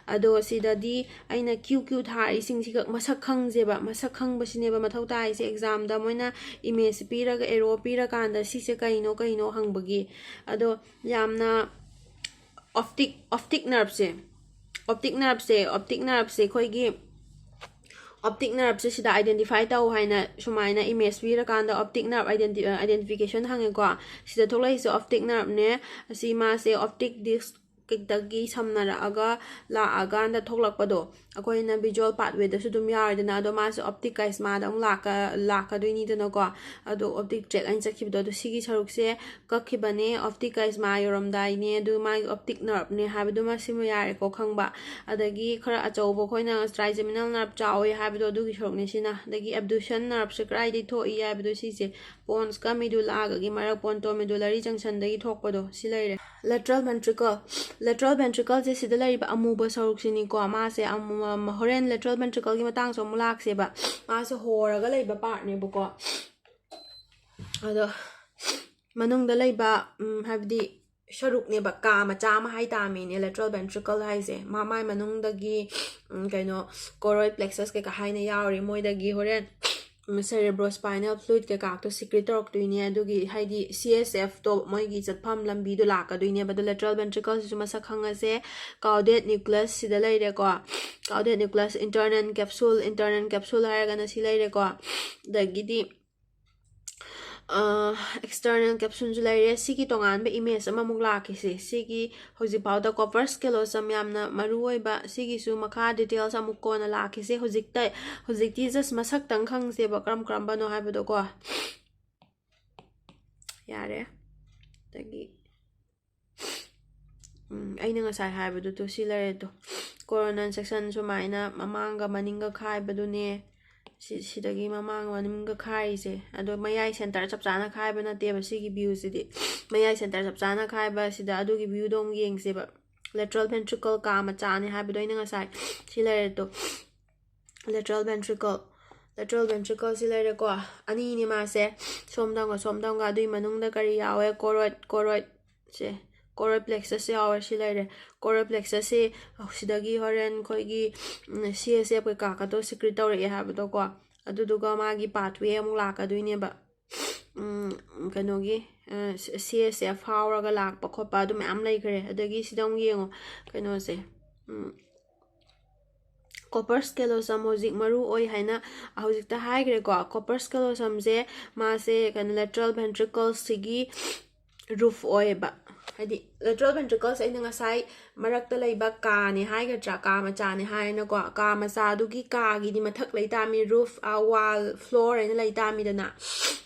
ꯑꯗꯣ ꯁꯤꯗꯗꯤ ꯑꯩꯅ ꯀ꯭ꯌꯨ ꯀ꯭ꯌꯨ ꯊꯥꯔꯤꯁꯤꯡꯁꯤꯈꯛ ꯃꯁꯛ ꯈꯪꯁꯦꯕ꯫ ꯃꯁꯛ ꯈꯪꯕꯁꯤꯅꯦꯕ ꯃꯊꯧ ꯇꯥꯔꯤꯁꯦ꯫ ꯑꯦꯛꯖꯥꯝꯗ ꯃꯣꯏꯅ ꯏꯃꯦꯖ ꯄꯤꯔꯒ, ꯑꯦꯔꯣ ꯄꯤꯔꯀꯥꯟꯗ ꯁꯤꯁꯦ ꯀꯩꯅꯣ, ꯀꯩꯅꯣ ꯍꯪꯕꯒꯤ꯫ ꯑꯗꯣ ꯌꯥꯝꯅ ꯑꯣꯞꯇꯤꯛ, ꯑꯣꯞꯇꯤꯛ ꯅꯔꯞꯁꯦ, ꯑꯣꯞꯇꯤꯛ ꯅꯔꯞꯁꯦ, ꯑꯣꯞꯇꯤꯛ ꯅꯔꯞꯁꯦ ꯑꯩꯈꯣꯏꯒꯤ ꯑꯣꯞꯇꯤꯛ ꯅꯔꯞꯁꯦ ꯁꯤꯗ ꯑꯥꯏꯗꯦꯟꯇꯤꯐꯥꯏ ꯇꯧ ꯍꯥꯏꯅ ꯁꯨꯃꯥꯏꯅ ꯏꯃꯦꯖ ꯄꯤꯔꯀꯥꯟꯗ ꯑꯣꯞꯇꯤꯛ ꯅꯔꯞ ꯑꯥꯏꯗꯦꯟꯇꯤꯐꯤꯀꯦꯁꯟ ꯍꯪꯉꯦꯀꯣ꯫ ꯁꯤꯗ ꯊꯣꯛꯂꯛꯏꯁꯦ ꯑꯣꯞꯇꯤꯛ ꯅꯔꯞꯅꯦ꯫ ꯑꯁꯤ ꯃꯥꯁꯦ ꯑꯣꯞꯇꯤꯛ ꯗꯤꯁꯛꯇꯒꯤ ꯁꯝꯅꯔꯛꯑꯒ ꯂꯥꯛꯑꯀꯥꯟꯗ ꯊꯣꯛꯂꯛꯄꯗꯣ, ꯑꯩꯈꯣꯏꯅ ꯚꯤꯖꯨꯋꯦꯜ ꯄꯥꯠꯋꯦꯗꯁꯨ ꯑꯗꯨꯝ ꯌꯥꯎꯔꯦꯗꯅ꯫ ꯑꯗꯣ ꯃꯥꯁꯦ ꯑꯣꯞꯇꯤꯛ ꯀꯥꯏꯁꯃꯥꯗ ꯑꯃꯨꯛ ꯂꯥꯛꯀ ꯂꯥꯛꯀꯗꯣꯏꯅꯤꯗꯅꯀꯣ꯫ ꯑꯗꯣ ꯑꯣꯞꯇꯤꯛ ꯇ꯭ꯔꯦꯛ ꯑꯩꯅ ꯆꯠꯈꯤꯕꯗꯣ, ꯑꯗꯣ ꯁꯤꯒꯤ ꯁꯔꯨꯛꯁꯦ ꯀꯛꯈꯤꯕꯅꯦ, ꯑꯣꯞꯇꯤꯛ ꯀꯥꯏꯁꯃꯥ ꯌꯧꯔꯝꯗꯥꯏꯅꯦ, ꯑꯗꯨ ꯃꯥꯒꯤ ꯑꯣꯞꯇꯤꯛ ꯅꯔꯞꯅꯦ ꯍꯥꯏꯕꯗꯨꯃ ꯁꯤꯃ ꯌꯥꯔꯦꯀꯣ ꯈꯪꯕ꯫ ꯑꯗꯒꯤ ꯈꯔ ꯑꯆꯧꯕ ꯑꯩꯈꯣꯏꯅ ꯇ꯭ꯔꯥꯏꯖꯦꯃꯤꯅꯦꯜ ꯅꯔꯞ ꯆꯥꯎꯋꯦ ꯍꯥꯏꯕꯗꯣ, ꯑꯗꯨꯒꯤ ꯁꯔꯨꯛꯅꯦ ꯁꯤꯅ꯫ ꯑꯗꯒꯤ ꯑꯦꯕꯗꯨꯁꯟ ꯅꯔꯞꯁꯦ ꯀꯗꯥꯏꯗꯒꯤ ꯊꯣꯛꯏ ꯍꯥꯏꯕꯗꯣ, ꯁꯤꯁꯦ ꯄꯣꯟꯁꯀ ꯃꯤꯗꯨꯂꯥꯒꯒꯤ ꯃꯔꯛ, ꯄꯣꯟꯇꯣ ꯃꯤꯗꯨꯂꯔꯤ ꯖꯪꯁꯟꯗꯒꯤ ꯊꯣꯛꯄꯗꯣ, ꯁꯤ ꯂꯩꯔꯦ꯫ ꯂꯦꯇꯔꯦꯜ ꯚꯦꯟꯇ꯭ꯔꯤꯀꯜ, ꯂꯦꯇꯔꯦꯜ ꯚꯦꯟꯇ꯭ꯔꯤꯀꯜꯁꯦ ꯁꯤꯗ ꯂꯩꯔꯤꯕ ꯑꯃꯨꯕ ꯁꯔꯨꯛꯁꯤꯅꯤꯀꯣ꯫ ꯃꯥꯁꯦ ꯑꯃꯨ-, ꯍꯣꯔꯦꯟ ꯂꯦꯇꯔꯦꯜ ꯚꯦꯟꯇ꯭ꯔꯤꯀꯜꯒꯤ ꯃꯇꯥꯡꯁꯨ ꯑꯃꯨꯛ ꯂꯥꯛꯁꯦꯕ꯫ ꯃꯥꯁꯦ ꯍꯣꯔꯒ ꯂꯩꯕ ꯄꯥꯔꯠꯅꯦꯕꯀꯣ꯫ ꯑꯗꯣ ꯃꯅꯨꯡꯗ ꯂꯩꯕ, ꯎꯝ, ꯍꯥꯏꯕꯗꯤ ꯁꯔꯨꯛꯅꯦꯕ, ꯀꯥ ꯃꯆꯥ ꯑꯃ ꯍꯥꯏꯇꯥꯔꯃꯤꯅꯦ ꯂꯦꯇꯔꯦꯜ ꯚꯦꯟꯇ꯭ꯔꯤꯀꯜ ꯍꯥꯏꯁꯦ꯫ ꯃꯥ-, ꯃꯥꯏ ꯃꯅꯨꯡꯗꯒꯤ, ꯎꯝ, ꯀꯩꯅꯣ, ꯀꯣꯔꯣꯏꯗ ꯄ꯭ꯂꯦꯛꯁꯁ ꯀꯩꯀꯥ ꯍꯥꯏꯅ ꯌꯥꯎꯔꯤ꯫ ꯃꯣꯏꯗꯒꯤ ꯍꯣꯔꯦꯟ, ꯎꯝ, ꯁꯦꯔꯦꯕ꯭ꯔꯣꯁꯄꯥꯏꯅꯦꯜ ꯐ꯭ꯂꯨꯏꯗ ꯀꯩꯀꯥꯇꯣ ꯁꯤꯀ꯭ꯔꯤꯠ ꯇꯧꯔꯛꯇꯣꯏꯅꯦ꯫ ꯑꯗꯨꯒꯤ ꯍꯥꯏꯗꯤ ꯁꯤ ꯑꯦꯁ ꯑꯦꯐꯇꯣ ꯃꯣꯏꯒꯤ ꯆꯠꯐꯝ ꯂꯝꯕꯤꯗꯣ ꯂꯥꯛꯀꯗꯣꯏꯅꯦꯕ꯫ ꯑꯗꯣ ꯂꯦꯇꯔꯦꯜ ꯚꯦꯟꯇ꯭ꯔꯤꯀꯜꯁꯤꯁꯨ ꯃꯁꯛ ꯈꯪꯉꯁꯦ꯫ ꯀꯥꯎꯗꯦꯠ ꯅ꯭ꯌꯨꯀ꯭ꯂꯁ ꯁꯤꯗ ꯂꯩꯔꯦꯀꯣ꯫ ꯀꯥꯎꯗꯦꯠ ꯅ꯭ꯌꯨꯀ꯭ꯂꯁ, ꯏꯟꯇꯔꯅꯦꯜ ꯀꯦꯞꯁꯨꯜ, ꯏꯟꯇꯔꯅꯦꯜ ꯀꯦꯞꯁꯨꯜ ꯍꯥꯏꯔꯒꯅ ꯁꯤ ꯂꯩꯔꯦꯀꯣ꯫ ꯑꯗꯒꯤꯗꯤ ꯑꯦꯛꯁꯇꯔꯅꯦꯜ ꯀꯦꯞꯁꯨꯜꯁꯨ ꯂꯩꯔꯦ꯫ ꯁꯤꯒꯤ ꯇꯣꯉꯥꯟꯕ ꯏꯃꯦꯖ ꯑꯃꯃꯨꯛ ꯂꯥꯛꯈꯤꯁꯦ꯫ ꯁꯤꯒꯤ ꯍꯧꯖꯤꯛꯐꯥꯎꯗ ꯀꯣꯄꯔꯁ ꯀꯦꯂꯣꯁꯝ ꯌꯥꯝꯅ ꯃꯔꯨ ꯑꯣꯏꯕ, ꯁꯤꯒꯤꯁꯨ ꯃꯈꯥ ꯗꯤꯇꯦꯜꯁ ꯑꯃꯨꯛ ꯀꯣꯟꯅ ꯂꯥꯛꯈꯤꯁꯦ꯫ ꯍꯧꯖꯤꯛꯇ, ꯍꯧꯖꯤꯛꯇꯤ ꯖꯁ ꯃꯁꯛꯇꯪ ꯈꯪꯁꯦꯕ, ꯀꯔꯝ ꯀꯔꯝꯕꯅꯣ ꯍꯥꯏꯕꯗꯣꯀꯣ꯫ ꯌꯥꯔꯦ꯫ ꯑꯗꯒꯤ, ꯎꯝ, ꯑꯩꯅ ꯉꯁꯥꯏ ꯍꯥꯏꯕꯗꯨꯗꯣ ꯁꯤ ꯂꯩꯔꯦ ꯇꯣ꯫ Coronal section ꯁꯨꯃꯥꯏꯅ ꯃꯃꯥꯡꯒ ꯃꯅꯤꯡꯒ ꯈꯥꯏꯕꯗꯨꯅꯦ꯫ ꯁꯤ, ꯁꯤꯗꯒꯤ ꯃꯃꯥꯡ ꯃꯅꯤꯡꯒ ꯈꯥꯏꯔꯤꯁꯦ꯫ ꯑꯗꯣ ꯃꯌꯥꯏ center ꯆꯞ ꯆꯥꯅ ꯈꯥꯏꯕ ꯅꯠꯇꯦꯕ ꯁꯤꯒꯤ view ꯁꯤꯗꯤ꯫ ꯃꯌꯥꯏ center ꯆꯞ ꯆꯥꯅ ꯈꯥꯏꯕ ꯁꯤꯗ ꯑꯗꯨꯒꯤ view ꯗꯣ ꯑꯃꯨꯛ ꯌꯦꯡꯁꯦꯕ꯫ Lateral ventricle ꯀꯥ ꯃꯆꯥꯅꯦ ꯍꯥꯏꯕꯗꯣ ꯑꯩꯅ ꯉꯁꯥꯏ꯫ ꯁꯤ ꯂꯩꯔꯦ ꯇꯣ꯫ Lateral ventricle, lateral ventricle ꯁꯤ ꯂꯩꯔꯦꯀꯣ꯫ ꯑꯅꯤꯅꯦ ꯃꯥꯁꯦ, ꯁꯣꯝꯗ ꯑꯃꯒ ꯁꯣꯝꯗ ꯑꯃꯒ꯫ ꯑꯗꯨꯒꯤ ꯃꯅꯨꯡꯗ ꯀꯔꯤ ꯌꯥꯎꯋꯦ? Choroid, choroid ꯁꯦ, choroid plexus ꯌꯥꯎꯔꯦ꯫ ꯁꯤ ꯂꯩꯔꯦ꯫ Choroid plexus ꯁꯤ ꯁꯤꯗꯒꯤ ꯍꯣꯔꯦꯟ ꯑꯩꯈꯣꯏꯒꯤ, ꯎꯝ, C S F ꯀꯩꯀꯥꯒꯗꯣ secrete ꯇꯧꯔꯛꯑꯦ ꯍꯥꯏꯕꯗꯣꯀꯣ꯫ ꯑꯗꯨꯗꯨꯒ ꯃꯥꯒꯤ pathway ꯑꯃꯨꯛ ꯂꯥꯛꯀꯗꯣꯏꯅꯦꯕ꯫ ꯎꯝ, ꯀꯩꯅꯣꯒꯤ, ꯑ, C S F ꯐꯥꯎꯔꯒ ꯂꯥꯛꯄ ꯈꯣꯠꯄ ꯑꯗꯨ ꯃꯌꯥꯝ ꯂꯩꯈ꯭ꯔꯦ꯫ ꯑꯗꯒꯤ ꯁꯤꯗ ꯑꯃꯨꯛ ꯌꯦꯡꯉꯣ, ꯀꯩꯅꯣꯁꯦ, ꯎꯝ, corpus callosum ꯍꯧꯖꯤꯛ ꯃꯔꯨ ꯑꯣꯏ ꯍꯥꯏꯅ ꯍꯧꯖꯤꯛꯇ ꯍꯥꯏꯈ꯭ꯔꯦꯀꯣ꯫ Corpus callosum ꯁꯦ ꯃꯥꯁꯦ ꯀꯩꯅꯣ, lateral ventricle ꯁꯤꯒꯤ roof ꯑꯣꯏꯌꯦꯕ꯫ ꯍꯥꯏꯗꯤ lateral ventricle ꯁꯦ ꯑꯩꯅ ꯉꯁꯥꯏ ꯃꯔꯛꯇ ꯂꯩꯕ ꯀꯥꯅꯦ ꯍꯥꯏꯒꯗ꯭ꯔꯥ, ꯀꯥ ꯃꯆꯥꯅꯦ ꯍꯥꯏꯅꯀꯣ꯫ ꯀꯥ ꯃꯆꯥꯗꯨꯒꯤ ꯀꯥꯒꯤꯗꯤ ꯃꯊꯛ ꯂꯩ ꯇꯥꯃꯤ, roof, ꯑ, wall, floor ꯍꯥꯏꯅ ꯂꯩ ꯇꯥꯃꯤꯗꯅ꯫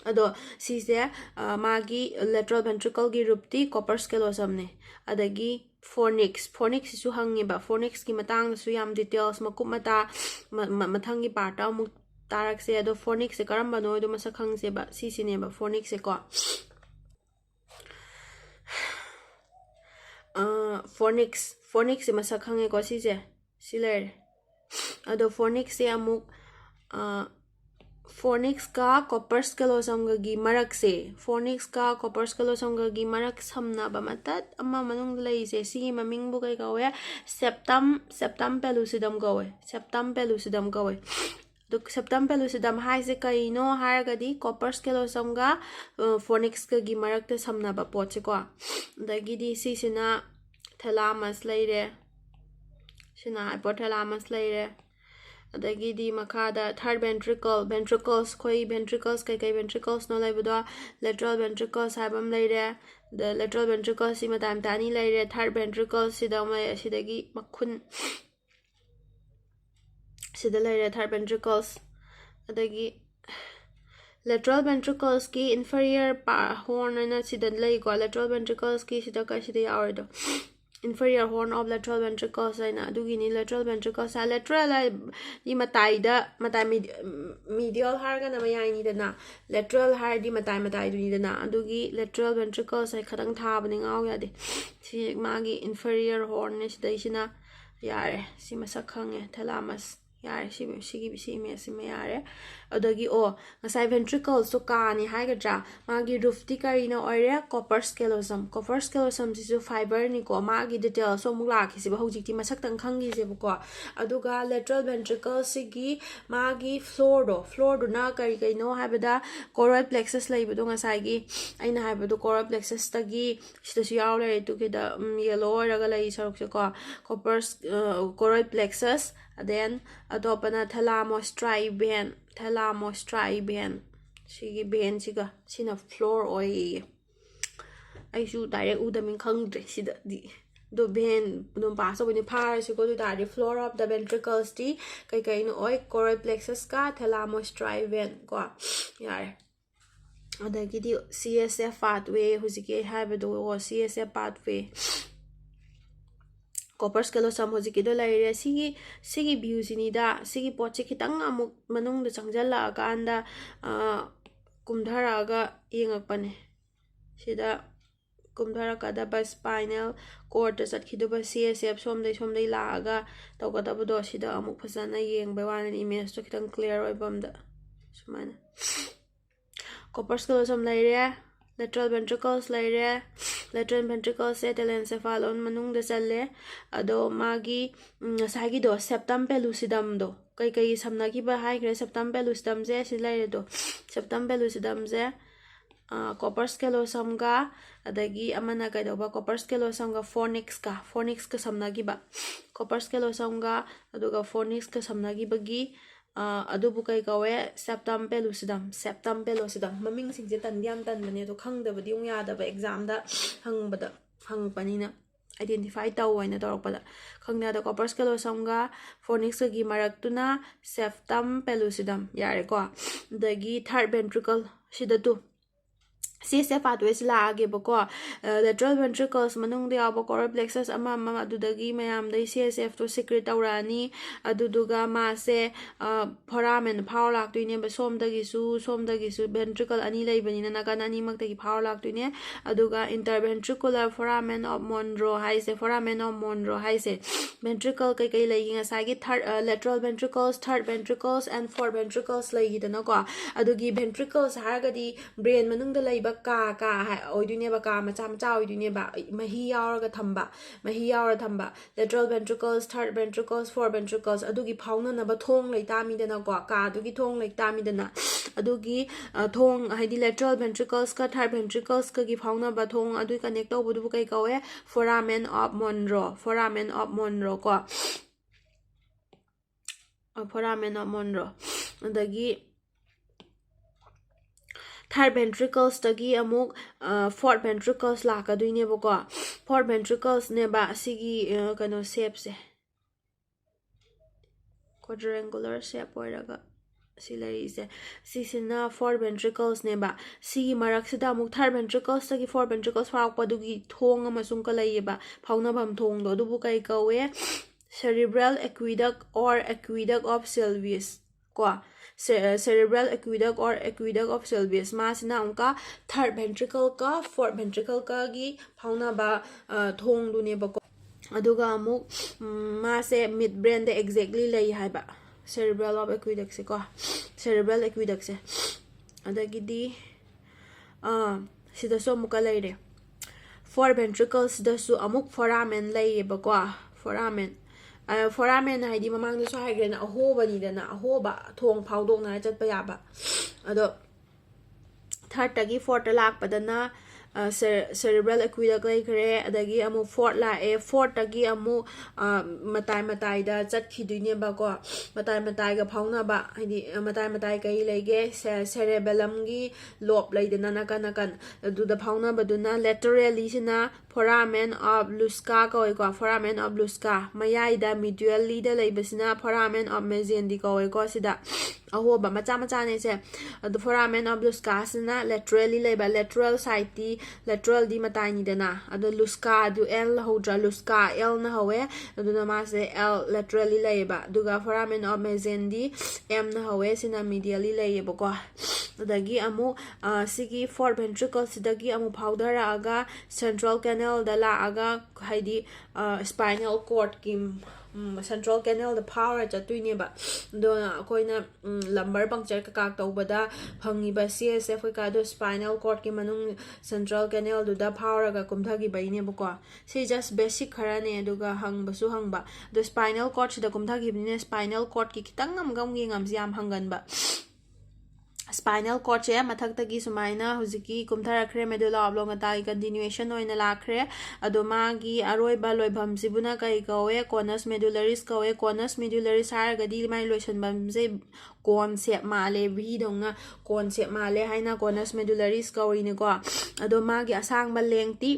ꯑꯗꯣ ꯁꯤꯁꯦ, ꯑ, ꯃꯥꯒꯤ lateral ventricle ꯒꯤ roof ꯇꯤ corpus callosum ꯅꯦ꯫ ꯑꯗꯒꯤ fornix, fornix ꯁꯤꯁꯨ ꯍꯪꯉꯦꯕ꯫ Fornix ꯀꯤ ꯃꯇꯥꯡꯗꯁꯨ ꯌꯥꯝ details, ꯃꯀꯨꯞ ꯃꯇꯥ, ꯃ-, ꯃ-, ꯃꯊꯪꯒꯤ part ꯇ ꯑꯃꯨꯛ ꯇꯥꯔꯛꯁꯦ꯫ ꯑꯗꯣ fornix ꯁꯦ ꯀꯔꯝꯕꯅꯣ ꯍꯥꯏꯗꯣ ꯃꯁꯛ ꯈꯪꯁꯦꯕ꯫ ꯁꯤꯁꯤꯅꯦꯕ fornix ꯁꯦꯀꯣ꯫ ꯑ, fornix, fornix ꯁꯦ ꯃꯁꯛ ꯈꯪꯉꯦꯀꯣ ꯁꯤꯁꯦ꯫ ꯁꯤ ꯂꯩꯔꯦ꯫ ꯑꯗꯣ fornix ꯁꯦ ꯑꯃꯨꯛ, ꯑ, fornix ꯀ corpus callosum ꯒꯒꯤ ꯃꯔꯛꯁꯦ, fornix ꯀ corpus callosum ꯒꯒꯤ ꯃꯔꯛ ꯁꯝꯅꯕ ꯃꯇꯠ ꯑꯃ ꯃꯅꯨꯡꯗ ꯂꯩꯔꯤꯁꯦ, ꯁꯤꯒꯤ ꯃꯃꯤꯡꯕꯨ ꯀꯩ ꯀꯧꯋꯦ? Septum, septum pellucidum ꯀꯧꯋꯦ꯫ Septum pellucidum ꯀꯧꯋꯦ꯫ ꯑꯗꯨ septum pellucidum ꯍꯥꯏꯁꯦ ꯀꯩꯅꯣ ꯍꯥꯏꯔꯒꯗꯤ corpus callosum ꯒ, ꯑ, fornix ꯀꯒꯤ ꯃꯔꯛꯇ ꯁꯝꯅꯕ ꯄꯣꯠꯁꯦꯀꯣ꯫ ꯑꯗꯒꯤꯗꯤ ꯁꯤꯁꯤꯅ thalamus ꯂꯩꯔꯦ, ꯁꯤꯅ hypothalamus ꯂꯩꯔꯦ꯫ ꯑꯗꯒꯤꯗꯤ ꯃꯈꯥꯗ third ventricle, ventricles, ꯑꯩꯈꯣꯏ ventricles ꯀꯩꯀꯩ ventricles ꯅꯣ ꯂꯩꯕꯗꯣ, lateral ventricles ꯍꯥꯏꯕ ꯑꯃ ꯂꯩꯔꯦ꯫ ꯑꯗ lateral ventricles ꯁꯤ ꯃꯇꯥꯏ ꯃꯇꯥꯏ ꯑꯅꯤ ꯂꯩꯔꯦ꯫ Third ventricle ꯁꯤꯗ ꯑꯃ ꯂꯩ, ꯑꯁꯤꯗꯒꯤ ꯃꯈꯨꯟ ꯁꯤꯗ ꯂꯩꯔꯦ third ventricles꯫ ꯑꯗꯒꯤ lateral ventricles ꯀꯤ inferior pa-, horn ꯍꯥꯏꯅ ꯁꯤꯗ ꯂꯩꯀꯣ꯫ Lateral ventricles ꯀꯤ ꯁꯤꯗ ꯀ-, ꯁꯤꯗ ꯌꯥꯎꯔꯦꯗꯣ꯫ inferior horn of lateral ventricles ꯍꯥꯏꯅ ꯑꯗꯨꯒꯤꯅꯤ꯫ Lateral ventricles ꯍꯥꯏ, lateral ꯍꯥꯏꯗꯤ ꯃꯇꯥꯏꯗ, ꯃꯇꯥꯏ, medial ꯍꯥꯏꯔꯒꯅ ꯃꯌꯥꯏꯅꯤꯗꯅ, lateral ꯍꯥꯏꯔꯗꯤ ꯃꯇꯥꯏ ꯃꯇꯥꯏꯗꯨꯅꯤꯗꯅ꯫ ꯑꯗꯨꯒꯤ lateral ventricles ꯍꯥꯏ ꯈꯇꯪ ꯊꯥꯕꯅꯤ, ꯉꯥꯎ ꯌꯥꯗꯦ꯫ ꯁꯤ ꯃꯥꯒꯤ inferior hornꯅꯦ꯫ ꯁꯤꯗꯩꯁꯤꯅ ꯌꯥꯔꯦ, ꯁꯤ ꯃꯁꯛ ꯈꯪꯉꯦ, thalamus꯫ ꯌꯥꯔꯦ, ꯁꯤ, ꯁꯤꯒꯤ, ꯁꯤ ꯏꯃꯦꯖꯁꯤꯃ ꯌꯥꯔꯦ꯫ ꯑꯗꯒꯤ, ꯑꯣ, ꯉꯁꯥꯏ ventriclesꯇꯣ ꯀꯥꯅꯤ ꯍꯥꯏꯒꯗ꯭ꯔꯥ? ꯃꯥꯒꯤ roofꯇꯤ ꯀꯔꯤꯅ ꯑꯣꯏꯔꯦ? Corpus callosum꯫ Corpus callosumꯁꯤꯁꯨ fiberꯅꯤꯀꯣ꯫ ꯃꯥꯒꯤ detailsꯁꯨ ꯑꯃꯨꯛ ꯂꯥꯛꯈꯤꯁꯦꯕ, ꯍꯧꯖꯤꯛꯇꯤ ꯃꯁꯛꯇꯪ ꯈꯪꯈꯤꯁꯦꯕꯀꯣ꯫ ꯑꯗꯨꯒ lateral ventriclesꯁꯤꯒꯤ ꯃꯥꯒꯤ floorꯗꯣ, floorꯗꯨꯅ ꯀꯔꯤ ꯀꯩꯅꯣ ꯍꯥꯏꯕꯗ, choroid plexus ꯂꯩꯕꯗꯣ, ꯉꯁꯥꯏꯒꯤ ꯑꯩꯅ ꯍꯥꯏꯕꯗꯣ, choroid plexusꯇꯒꯤ ꯁꯤꯗꯁꯨ ꯌꯥꯎ ꯂꯩꯔꯦ, ꯇꯨ ꯀꯦꯗ, ꯎꯝ, yellow ꯑꯣꯏꯔꯒ ꯂꯩ ꯁꯔꯨꯛꯁꯦꯀꯣ꯫ Corpus, ꯑ, choroid plexus, then ꯑꯇꯣꯞꯄꯅ thalamostriatal vein, thalamostriatal vein꯫ ꯁꯤꯒꯤ veinꯁꯤꯒ ꯁꯤꯅ floor ꯑꯣꯏꯌꯦ꯫ ꯑꯩꯁꯨ direct ꯎꯗꯃꯤꯅ ꯈꯪꯗ꯭ꯔꯦ ꯁꯤꯗꯗꯤ꯫ ꯑꯗꯣ vein ꯑꯗꯨꯝ pass ꯇꯧꯕꯅꯤ, ꯐꯥꯔꯁꯤꯀꯣ꯫ ꯑꯗꯨ ꯇꯥꯔꯗꯤ floor of the ventriclesꯇꯤ ꯀꯩꯀꯩꯅꯣ ꯑꯣꯏ? Choroid plexusꯀ thalamostriatal vein ꯀꯣ꯫ ꯌꯥꯔꯦ꯫ ꯑꯗꯒꯤꯗꯤ C S F pathway, ꯍꯧꯖꯤꯛꯀꯤ ꯑꯩ ꯍꯥꯏꯕꯗꯣ, C S F pathway꯫ Corpus callosum ꯍꯧꯖꯤꯛꯀꯤꯗꯣ ꯂꯩꯔꯦ꯫ ꯁꯤꯒꯤ, ꯁꯤꯒꯤ viewꯁꯤꯅꯤꯗ, ꯁꯤꯒꯤ ꯄꯣꯠꯁꯤ ꯈꯤꯇꯪ ꯑꯃꯨꯛ ꯃꯅꯨꯡꯗ ꯆꯪꯁꯤꯜꯂꯛꯑꯀꯥꯟꯗ, ꯑ, ꯀꯨꯝꯊꯔꯛꯑꯒ ꯌꯦꯡꯉꯛꯄꯅꯦ꯫ ꯁꯤꯗ ꯀꯨꯝꯊꯔꯛꯀꯗꯕ spinal cordꯇ ꯆꯠꯈꯤꯗꯕ C S F ꯁꯣꯝꯗꯩ, ꯁꯣꯝꯗꯩ ꯂꯥꯛꯑꯒ ꯇꯧꯒꯗꯕꯗꯣ, ꯁꯤꯗ ꯑꯃꯨꯛ ꯐꯖꯅ ꯌꯦꯡꯕꯩ ꯋꯥꯅꯤ, imageꯇꯣ ꯈꯤꯇꯪ clear ꯑꯣꯏꯕ ꯑꯝꯗ꯫ ꯁꯨꯃꯥꯏꯅ꯫ Corpus callosum ꯂꯩꯔꯦ, lateral ventricles ꯂꯩꯔꯦ꯫ Lateral ventriclesꯁꯦ telencephalon ꯃꯅꯨꯡꯗ ꯆꯜꯂꯦ꯫ ꯑꯗꯣ ꯃꯥꯒꯤ, ꯎꯝ, ꯉꯁꯥꯏꯒꯤꯗꯣ septum pellucidumꯗꯣ, ꯀꯩꯀꯩ ꯁꯝꯅꯈꯤꯕ ꯍꯥꯏꯈ꯭ꯔꯦ? Septum pellucidumꯁꯦ ꯁꯤ ꯂꯩꯔꯦꯗꯣ꯫ Septum pellucidumꯁꯦ, ꯑ, corpus callosumꯒ, ꯑꯗꯒꯤ ꯑꯃꯅ ꯀꯩꯗꯧꯕ? Corpus callosumꯒ fornixꯀ, fornixꯀ ꯁꯝꯅꯈꯤꯕ꯫ Corpus callosumꯒ ꯑꯗꯨꯒ fornixꯀ ꯁꯝꯅꯈꯤꯕꯒꯤ, ꯑ, ꯑꯗꯨꯕꯨ ꯀꯩ ꯀꯧꯋꯦ? Septum pellucidum, septum pellucidum꯫ ꯃꯃꯤꯡꯁꯤꯡꯁꯦ ꯇꯟꯗꯤ ꯌꯥꯝ ꯇꯟꯕꯅꯦ, ꯑꯗꯣ ꯈꯪꯗꯕꯗꯤ ꯑꯃꯨꯛ ꯌꯥꯗꯕ, examꯗ ꯍꯪꯕꯗ, ꯍꯪꯉꯛꯄꯅꯤꯅ identify ꯇꯧ ꯍꯥꯏꯅ ꯇꯧꯔꯛꯄꯗ꯫ ꯈꯪꯗꯦ, ꯑꯗ corpus callosumꯒ fornixꯀꯒꯤ ꯃꯔꯛꯇꯨꯅ septum pellucidum꯫ ꯌꯥꯔꯦꯀꯣ꯫ ꯑꯗꯒꯤ third ventricle ꯁꯤꯗ two, C S F pathwayꯁꯤ ꯂꯥꯛꯑꯒꯦꯕꯀꯣ꯫ Lateral ventricles ꯃꯅꯨꯡꯗ ꯌꯥꯎꯕ corpus plexus ꯑꯃ ꯑꯃ ꯑꯗꯨꯗꯒꯤ ꯃꯌꯥꯝꯗꯩ C S Fꯇꯣ secrete ꯇꯧꯔꯛꯑꯅꯤ꯫ ꯑꯗꯨꯗꯨꯒ ꯃꯥꯁꯦ foramen ꯐꯥꯎꯔ ꯂꯥꯛꯇꯣꯏꯅꯦꯕ꯫ ꯁꯣꯝꯗꯒꯤꯁꯨ ꯁꯣꯝꯗꯒꯤꯁꯨ ventricle ꯑꯅꯤ ꯂꯩꯕꯅꯤꯅ ꯅꯥꯀꯟ ꯑꯅꯤꯃꯛꯇꯒꯤ ꯐꯥꯎꯔ ꯂꯥꯛꯇꯣꯏꯅꯦ꯫ ꯑꯗꯨꯒ interventricular foramen of Monro ꯍꯥꯏꯁꯦ, foramen of Monro ꯍꯥꯏꯁꯦ ventricle ꯀꯩꯀꯩ ꯂꯩꯒꯦ? ꯉꯁꯥꯏꯒꯤ third lateral ventricles, third ventricles and fourth ventricles ꯂꯩꯈꯤꯗꯅꯀꯣ꯫ ꯑꯗꯨꯒꯤ ventricles ꯍꯥꯏꯔꯒꯗꯤ brain ꯃꯅꯨꯡꯗ ꯂꯩꯕ ꯀꯥ ꯀꯥ ꯑꯣꯏꯗꯣꯏꯅꯦꯕ, ꯀꯥ ꯃꯆꯥ ꯃꯆꯥ ꯑꯣꯏꯗꯣꯏꯅꯦꯕ, ꯃꯍꯤ ꯌꯥꯎꯔꯒ ꯊꯝꯕ, ꯃꯍꯤ ꯌꯥꯎꯔ ꯊꯝꯕ꯫ Lateral ventricles, third ventricles, fourth ventricles ꯑꯗꯨꯒꯤ ꯐꯥꯎꯅꯅꯕ ꯊꯣꯡ ꯂꯩꯇꯥꯃꯤꯗꯅꯀꯣ, ꯀꯥꯗꯨꯒꯤ ꯊꯣꯡ ꯂꯩꯇꯥꯃꯤꯗꯅ꯫ ꯑꯗꯨꯒꯤ ꯊꯣꯡ ꯍꯥꯏꯗꯤ lateral ventriclesꯀ third ventriclesꯀꯒꯤ ꯐꯥꯎꯅꯕ ꯊꯣꯡ ꯑꯗꯨ connect ꯇꯧꯕꯗꯨꯕꯨ ꯀꯩ ꯀꯧꯋꯦ? Foramen of Monro, foramen of Monro ꯀꯣ꯫ Foramen of Monro꯫ ꯑꯗꯒꯤ third ventriclesꯇꯒꯤ ꯑꯃꯨꯛ fourth ventricles ꯂꯥꯛꯀꯗꯣꯏꯅꯦꯕꯀꯣ꯫ Fourth ventriclesꯅꯦꯕ ꯑꯁꯤꯒꯤ ꯀꯩꯅꯣ shapeꯁꯦ, quadrangular shape ꯑꯣꯏꯔꯒ ꯁꯤ ꯂꯩꯔꯤꯁꯦ꯫ ꯁꯤꯁꯤꯅ fourth ventriclesꯅꯦꯕ꯫ ꯁꯤꯒꯤ ꯃꯔꯛꯁꯤꯗ ꯑꯃꯨꯛ third ventriclesꯇꯒꯤ fourth ventricles ꯐꯥꯎꯔꯛꯄꯗꯨꯒꯤ ꯊꯣꯡ ꯑꯃꯁꯨ ꯑꯃꯨꯛꯀ ꯂꯩꯌꯦꯕ, ꯐꯥꯎꯅꯐꯝ ꯊꯣꯡꯗꯣ꯫ ꯑꯗꯨꯕꯨ ꯀꯩ ꯀꯧꯋꯦ? Cerebral aqueduct or aqueduct of Sylvius ꯀꯣ꯫ Cerebral aqueduct or aqueduct of Sylvius꯫ ꯃꯥꯁꯤꯅ ꯑꯃꯨꯛꯀ third ventricleꯀ fourth ventricleꯀꯒꯤ ꯐꯥꯎꯅꯕ ꯊꯣꯡꯗꯨꯅꯦꯕꯀꯣ꯫ ꯑꯗꯨꯒ ꯑꯃꯨꯛ ꯃꯥꯁꯦ midbrainꯗ exactly ꯂꯩ ꯍꯥꯏꯕ, cerebral of aqueductꯁꯦ ꯀꯣ, cerebral aqueductꯁꯦ꯫ ꯑꯗꯒꯤꯗꯤ ꯁꯤꯗꯁꯨ ꯑꯃꯨꯛꯀ ꯂꯩꯔꯦ, fourth ventriclesꯁꯤꯗꯁꯨ ꯑꯃꯨꯛ foramen ꯂꯩꯌꯦꯕꯀꯣ꯫ Foramen, foramen ꯍꯥꯏꯗꯤ ꯃꯃꯥꯡꯗꯁꯨ ꯍꯥꯏꯈ꯭ꯔꯦꯅ, ꯑꯍꯣꯕꯅꯤꯗꯅ, ꯑꯍꯣꯕ, ꯊꯣꯡ ꯐꯥꯎꯗꯣꯛꯅ ꯆꯠꯄ ꯌꯥꯕ꯫ ꯑꯗꯣ thirdꯇꯒꯤ fourthꯇ ꯂꯥꯛꯄꯗꯅ cerebral aqueduct ꯂꯩꯈ꯭ꯔꯦ꯫ ꯑꯗꯒꯤ ꯑꯃꯨꯛ fourth ꯂꯥꯛꯑꯦ꯫ Fourthꯇꯒꯤ ꯑꯃꯨꯛ ꯃꯇꯥꯏ ꯃꯇꯥꯏꯗ ꯆꯠꯈꯤꯗꯣꯏꯅꯦꯕꯀꯣ꯫ ꯃꯇꯥꯏ ꯃꯇꯥꯏꯒ ꯐꯥꯎꯅꯕ ꯍꯥꯏꯗꯤ ꯃꯇꯥꯏ ꯃꯇꯥꯏ ꯀꯩ ꯂꯩꯒꯦ? Cerebellumꯒꯤ lobe ꯂꯩꯗꯅ ꯅꯥꯀꯟ ꯅꯥꯀꯟ, ꯑꯗꯨꯗ ꯐꯥꯎꯅꯕꯗꯨꯅ laterallyꯁꯤꯅ foramen of Lusca ꯀꯧꯋꯦꯀꯣ, foramen of Lusca꯫ ꯃꯌꯥꯏꯗ mediallyꯗ ꯂꯩꯕꯁꯤꯅ foramen of Magendie ꯀꯧꯋꯦꯀꯣ꯫ ꯁꯤꯗ ꯑꯍꯣꯕ ꯃꯆꯥ ꯃꯆꯥꯅꯦ ꯁꯦ꯫ ꯑꯗꯣ foramen of Lusca ꯁꯤꯅ laterally ꯂꯩꯕ, lateral side ꯇꯤ, lateral ꯗꯤ ꯃꯇꯥꯏꯅꯤꯗꯅ꯫ ꯑꯗꯣ Lusca ꯗꯨ L ꯍꯧꯗ꯭ꯔꯥ? Lusca L ꯅ ꯍꯧꯋꯦ꯫ ꯑꯗꯨꯅ ꯃꯥꯁꯦ L, laterally ꯂꯩꯌꯦꯕ꯫ ꯑꯗꯨꯒ foramen of Mazen D M ꯅ ꯍꯧꯋꯦ, ꯁꯤꯅ medially ꯂꯩꯌꯦꯕꯀꯣ꯫ ꯑꯗꯒꯤ ꯑꯃꯨꯛ, ꯑ, ꯁꯤꯒꯤ fourth ventricle ꯁꯤꯗꯒꯤ ꯑꯃꯨꯛ ꯐꯥꯎꯊꯔꯛꯑꯒ central canal ꯗ ꯂꯥꯛꯑꯒ, ꯍꯥꯏꯗꯤ, ꯑ, spinal cord ꯀꯤ, ꯎꯝ, central canal ꯗ ꯐꯥꯎꯔ ꯆꯠꯇꯣꯏꯅꯦꯕ꯫ ꯑꯗꯣ ꯑꯩꯈꯣꯏꯅ, ꯎꯝ, lumbar puncture ꯀꯩꯀꯥ ꯇꯧꯕꯗ ꯐꯪꯉꯤꯕ C S F ꯀꯩꯀꯥꯗꯣ spinal cord ꯀꯤ ꯃꯅꯨꯡ central canal ꯗꯨꯗ ꯐꯥꯎꯔꯒ ꯀꯨꯝꯊꯈꯤꯕꯩꯅꯦꯕꯀꯣ꯫ ꯁꯤ just basic ꯈꯔꯅꯦ, ꯑꯗꯨꯒ ꯍꯪꯕꯁꯨ ꯍꯪꯕ꯫ ꯑꯗꯣ spinal cord ꯁꯤꯗ ꯀꯨꯝꯊꯈꯤꯕꯅꯤꯅ spinal cord ꯀꯤ ꯈꯤꯇꯪ ꯑꯃꯒ ꯑꯃꯨꯛ ꯌꯦꯡꯉꯝꯁꯤ, ꯌꯥꯝ ꯍꯪꯒꯟꯕ꯫ Spinal cord ꯁꯦ ꯃꯊꯛꯇꯒꯤ ꯁꯨꯃꯥꯏꯅ ꯍꯧꯖꯤꯛꯀꯤ ꯀꯨꯝꯊꯔꯛꯈ꯭ꯔꯦ, medulla oblongata ꯒꯤ continuation ꯑꯣꯏꯅ ꯂꯥꯛꯈ꯭ꯔꯦ꯫ ꯑꯗꯣ ꯃꯥꯒꯤ ꯑꯔꯣꯏꯕ ꯂꯣꯏꯐꯝꯁꯤꯕꯨꯅ ꯀꯩ ꯀꯧꯋꯦ? Conus medularis ꯀꯧꯋꯦ꯫ Conus medularis ꯍꯥꯏꯔꯒꯗꯤ ꯃꯥꯏ ꯂꯣꯏꯁꯟꯐꯝꯁꯦ cone shape ꯃꯥꯜꯂꯦ, V ꯗꯧꯅ cone shape ꯃꯥꯜꯂꯦ ꯍꯥꯏꯅ conus medularis ꯀꯧꯔꯤꯅꯤꯀꯣ꯫ ꯑꯗꯣ ꯃꯥꯒꯤ ꯑꯁꯥꯡꯕ length ꯇꯤ,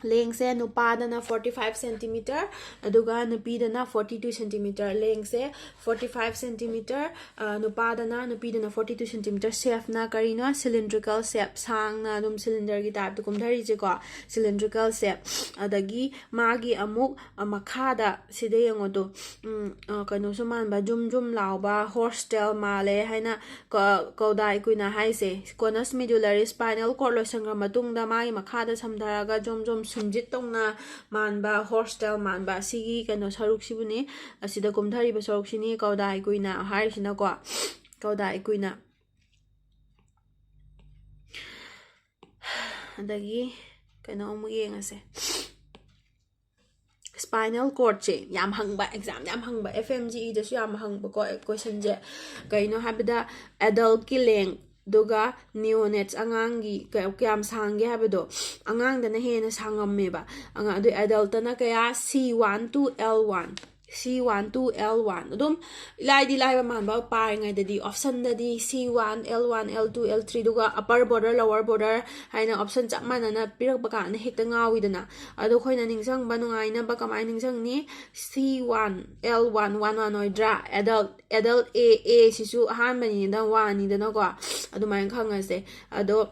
length ꯁꯦ ꯅꯨꯄꯥꯗꯅ forty five centimeter, ꯑꯗꯨꯒ ꯅꯨꯄꯤꯗꯅ forty two centimeter꯫ Length ꯁꯦ forty five centimeter, ꯑ, ꯅꯨꯄꯥꯗꯅ, ꯅꯨꯄꯤꯗꯅ forty two centimeter꯫ Shape ꯅ ꯀꯔꯤꯅꯣ? Cylindrical shape, ꯁꯥꯡꯅ ꯑꯗꯨꯝ cylinder ꯒꯤ type ꯇ ꯀꯨꯝꯊꯔꯤꯁꯦꯀꯣ, cylindrical shape꯫ ꯑꯗꯒꯤ ꯃꯥꯒꯤ ꯑꯃꯨꯛ, ꯑ, ꯃꯈꯥꯗ ꯁꯤꯗ ꯌꯦꯡꯉꯣ ꯇꯨ, ꯎꯝ, ꯑ, ꯀꯩꯅꯣꯁꯨ ꯃꯥꯟꯕ, ꯖꯨꯝ ꯖꯨꯝ ꯂꯥꯎꯕ horse tail ꯃꯥꯜꯂꯦ ꯍꯥꯏꯅ ꯀ-, cauda equina ꯍꯥꯏꯁꯦ꯫ Conus medularis spinal cord ꯂꯣꯏꯁꯟꯈ꯭ꯔ ꯃꯇꯨꯡꯗ ꯃꯥꯒꯤ ꯃꯈꯥꯗ ꯁꯝꯊꯔꯒ ꯖꯨꯝ ꯖꯨꯝ ꯁꯨꯝꯖꯤꯠ ꯇꯧꯅ ꯃꯥꯟꯕ, horse tail ꯃꯥꯟꯕ, ꯑꯁꯤꯒꯤ ꯀꯩꯅꯣ ꯁꯔꯨꯛꯁꯤꯕꯨꯅꯤ, ꯑꯁꯤꯗ ꯀꯨꯝꯊꯔꯤꯕ ꯁꯔꯨꯛꯁꯤꯅꯤ cauda equina ꯍꯥꯏꯔꯤꯁꯤꯅꯀꯣ, cauda equina꯫ ꯑꯗꯒꯤ ꯀꯩꯅꯣ ꯑꯃꯨꯛ ꯌꯦꯡꯉꯁꯦ꯫ Spinal cord ꯁꯦ ꯌꯥꯝ ꯍꯪꯕ, exam ꯗ ꯌꯥꯝ ꯍꯪꯕ, F M G E ꯗꯁꯨ ꯌꯥꯝ ꯍꯪꯕꯀꯣ question ꯁꯦ꯫ ꯀꯩꯅꯣ ꯍꯥꯏꯕꯗ adult ꯀꯤ length ꯑꯗꯨꯒ neonates ꯑꯉꯥꯡꯒꯤ ꯀ-, ꯀꯌꯥꯝ ꯁꯥꯡꯒꯦ ꯍꯥꯏꯕꯗꯣ, ꯑꯉꯥꯡꯗꯅ ꯍꯦꯟꯅ ꯁꯥꯡꯉꯝꯃꯦꯕ꯫ ꯑꯉꯥꯡ, ꯑꯗꯨ adult ꯅ ꯀꯌꯥ? C one to L one꯫ C one to L one ꯑꯗꯨꯝ ꯏꯂꯥꯏꯗꯤ ꯂꯥꯏꯕ ꯃꯥꯟꯕ ꯄꯥꯔꯤꯉꯩꯗꯗꯤ optionꯗꯗꯤ C one, L one, L two, L three ꯑꯗꯨꯒ upper border, lower border ꯍꯥꯏꯅ option ꯆꯞ ꯃꯥꯟꯅꯅ ꯄꯤꯔꯛꯄ ꯀꯥꯟꯗ ꯍꯦꯛꯇ ꯉꯥꯎꯋꯤꯗꯅ꯫ ꯑꯗꯣ ꯑꯩꯈꯣꯏꯅ ꯅꯤꯡꯁꯤꯡꯕ ꯅꯨꯡꯉꯥꯏꯅꯕ ꯀꯃꯥꯏꯅ ꯅꯤꯡꯁꯤꯡꯅꯤ? C one, L one, one one ꯑꯣꯏꯗ꯭ꯔꯥ? Adult, adult A, A ꯁꯤꯁꯨ ꯑꯍꯥꯟꯕꯅꯤꯗꯅ, one ꯅꯤꯗꯅꯀꯣ, ꯑꯗꯨꯃꯥꯏꯅ ꯈꯪꯉꯁꯦ꯫ ꯑꯗꯣ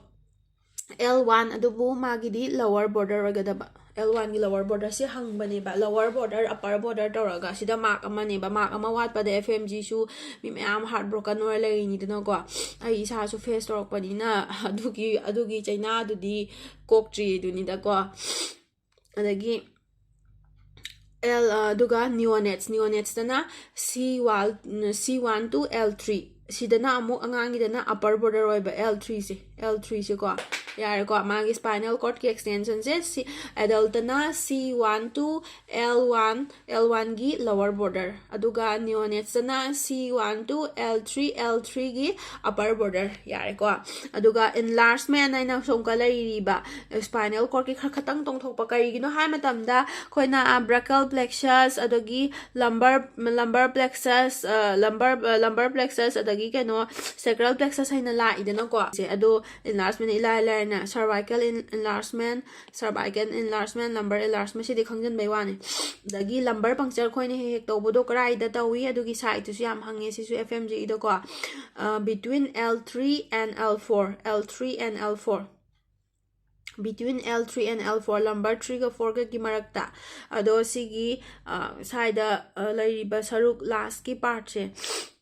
L one ꯑꯗꯨꯕꯨ ꯃꯥꯒꯤꯗꯤ lower border ꯑꯣꯏꯒꯗꯕ꯫ L oneꯒꯤ lower borderꯁꯤ ꯍꯪꯕꯅꯦꯕ, lower border, upper border ꯇꯧꯔꯒ꯫ ꯁꯤꯗ mark ꯑꯃꯅꯦꯕ, mark ꯑꯃ ꯋꯥꯠꯄꯗ F M Gꯁꯨ ꯃꯤ ꯃꯌꯥꯝ heartbroken ꯑꯣꯏꯔ ꯂꯩꯔꯤꯅꯤꯗꯅꯀꯣ꯫ ꯑꯩ ꯏꯁꯥꯁꯨ face ꯇꯧꯔꯛꯄꯅꯤꯅ ꯑꯗꯨꯒꯤ, ꯑꯗꯨꯒꯤ ꯆꯩꯅꯥꯗꯨꯗꯤ ꯀꯣꯛꯇ꯭ꯔꯤꯗꯨꯅꯤꯗꯀꯣ꯫ ꯑꯗꯒꯤ L, ꯑ, ꯑꯗꯨꯒ neonates, neonatesꯇꯅ C one, C one to L three꯫ ꯁꯤꯗꯅ ꯑꯃꯨꯛ ꯑꯉꯥꯡꯒꯤꯗꯅ upper border ꯑꯣꯏꯕ L threeꯁꯦ, L threeꯁꯦꯀꯣ꯫ ꯌꯥꯔꯦꯀꯣ, ꯃꯥꯒꯤ spinal cordꯀꯤ extensionꯁꯦ꯫ C, adultꯇꯅ C one to L one, L oneꯒꯤ lower border, ꯑꯗꯨꯒ neonatesꯇꯅ C one to L three, L threeꯒꯤ upper border꯫ ꯌꯥꯔꯦꯀꯣ꯫ ꯑꯗꯨꯒ enlargement ꯍꯥꯏꯅ ꯁꯣꯝꯀ ꯂꯩꯔꯤꯕ spinal cordꯀꯤ ꯈꯔ ꯈꯇꯪ ꯇꯣꯡꯊꯣꯛꯄ꯫ ꯀꯔꯤꯒꯤꯅꯣ ꯍꯥꯏ ꯃꯇꯝꯗ ꯑꯩꯈꯣꯏꯅ brachial plexus, ꯑꯗꯒꯤ lumbar, lumbar plexus, lumbar, lumbar plexus, ꯑꯗꯒꯤ ꯀꯩꯅꯣ sacral plexus ꯍꯥꯏꯅ ꯂꯥꯛꯏꯗꯅꯀꯣ꯫ ꯁꯦ, ꯑꯗꯣ enlargement ꯏꯂꯥꯏ ꯂꯥꯏꯅ cervical enlargement, cervical enlargement, lumbar enlargement ꯁꯤꯗꯤ ꯈꯪꯖꯤꯟꯕꯩ ꯋꯥꯅꯤ꯫ ꯑꯗꯒꯤ lumbar puncture ꯑꯩꯈꯣꯏꯅ ꯍꯦꯛ ꯍꯦꯛ ꯇꯧꯕꯗꯣ ꯀꯗꯥꯏꯗ ꯇꯧꯏ? ꯑꯗꯨꯒꯤ siteꯇꯨꯁꯨ ꯌꯥꯝ ꯍꯪꯉꯦ ꯁꯤꯁꯨ F M Gꯗꯀꯣ꯫ Between L three and L four, L three and L four꯫ Between L three and L four, lumbar threeꯒ fourꯒꯒꯤ ꯃꯔꯛꯇ꯫ ꯑꯗꯣ ꯁꯤꯒꯤ, ꯑ, ꯁ꯭ꯋꯥꯏꯗ, ꯑ, ꯂꯩꯔꯤꯕ ꯁꯔꯨꯛ lastꯀꯤ partꯁꯦ,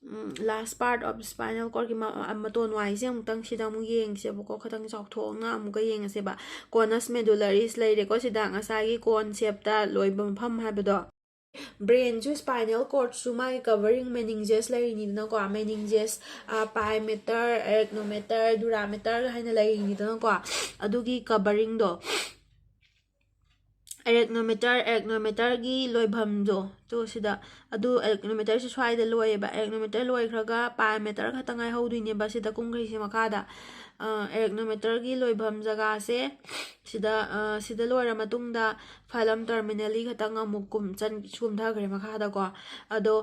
ꯎꯝ, last part of spinal cordꯀꯤ ꯃ-, ꯑ, ꯃꯇꯣꯟ ꯋꯥꯏꯁꯦ ꯑꯃꯨꯛꯇꯪ ꯁꯤꯗ ꯑꯃꯨꯛ ꯌꯦꯡꯁꯦꯕꯀꯣ, ꯈꯤꯇꯪ ꯆꯥꯎꯊꯣꯛꯅ ꯑꯃꯨꯛꯀ ꯌꯦꯡꯉꯁꯦꯕ꯫ Conus medularis ꯂꯩꯔꯦꯀꯣ ꯁꯤꯗ, ꯉꯁꯥꯏꯒꯤ cone shapeꯇ ꯂꯣꯏꯕ ꯃꯐꯝ ꯍꯥꯏꯕꯗꯣ꯫ Brainꯁꯨ spinal cordꯁꯨ ꯃꯥꯒꯤ covering meninges ꯂꯩꯔꯤꯅꯤꯗꯅꯀꯣ, meninges, ꯑ, pia mater, arachnoid mater, dura mater ꯍꯥꯏꯅ ꯂꯩꯔꯤꯅꯤꯗꯅꯀꯣ, ꯑꯗꯨꯒꯤ coveringꯗꯣ꯫ Arachnoid mater, arachnoid materꯒꯤ ꯂꯣꯏꯐꯝꯗꯣ, ꯇꯣ ꯁꯤꯗ, ꯑꯗꯨ arachnoid materꯁꯦ ꯁ꯭ꯋꯥꯏꯗ ꯂꯣꯏꯌꯦꯕ꯫ Arachnoid mater ꯂꯣꯏꯈ꯭ꯔꯒ pia mater ꯈꯛꯇ ꯉꯥꯏꯍꯧꯗꯣꯏꯅꯦꯕ ꯁꯤꯗ ꯀꯨꯝꯈ꯭ꯔꯤꯁꯦ ꯃꯈꯥꯗ꯫ ꯑꯦꯔꯦꯛꯅꯣꯃꯦꯇꯔꯒꯤ ꯂꯣꯏꯐꯝ ꯖꯒꯥꯁꯦ ꯁꯤꯗ ꯁꯤꯗ ꯂꯣꯏꯔ ꯃꯇꯨꯡꯗ ꯐꯥꯏꯂꯝ ꯇꯔꯃꯤꯅꯦꯂꯤ ꯈꯛꯇꯪ ꯑꯃꯨꯛ ꯀꯨꯝ ꯆꯟ ꯀꯨꯝꯊꯈ꯭ꯔꯦ ꯃꯈꯥꯗꯀꯣ꯫ ꯑꯗꯣ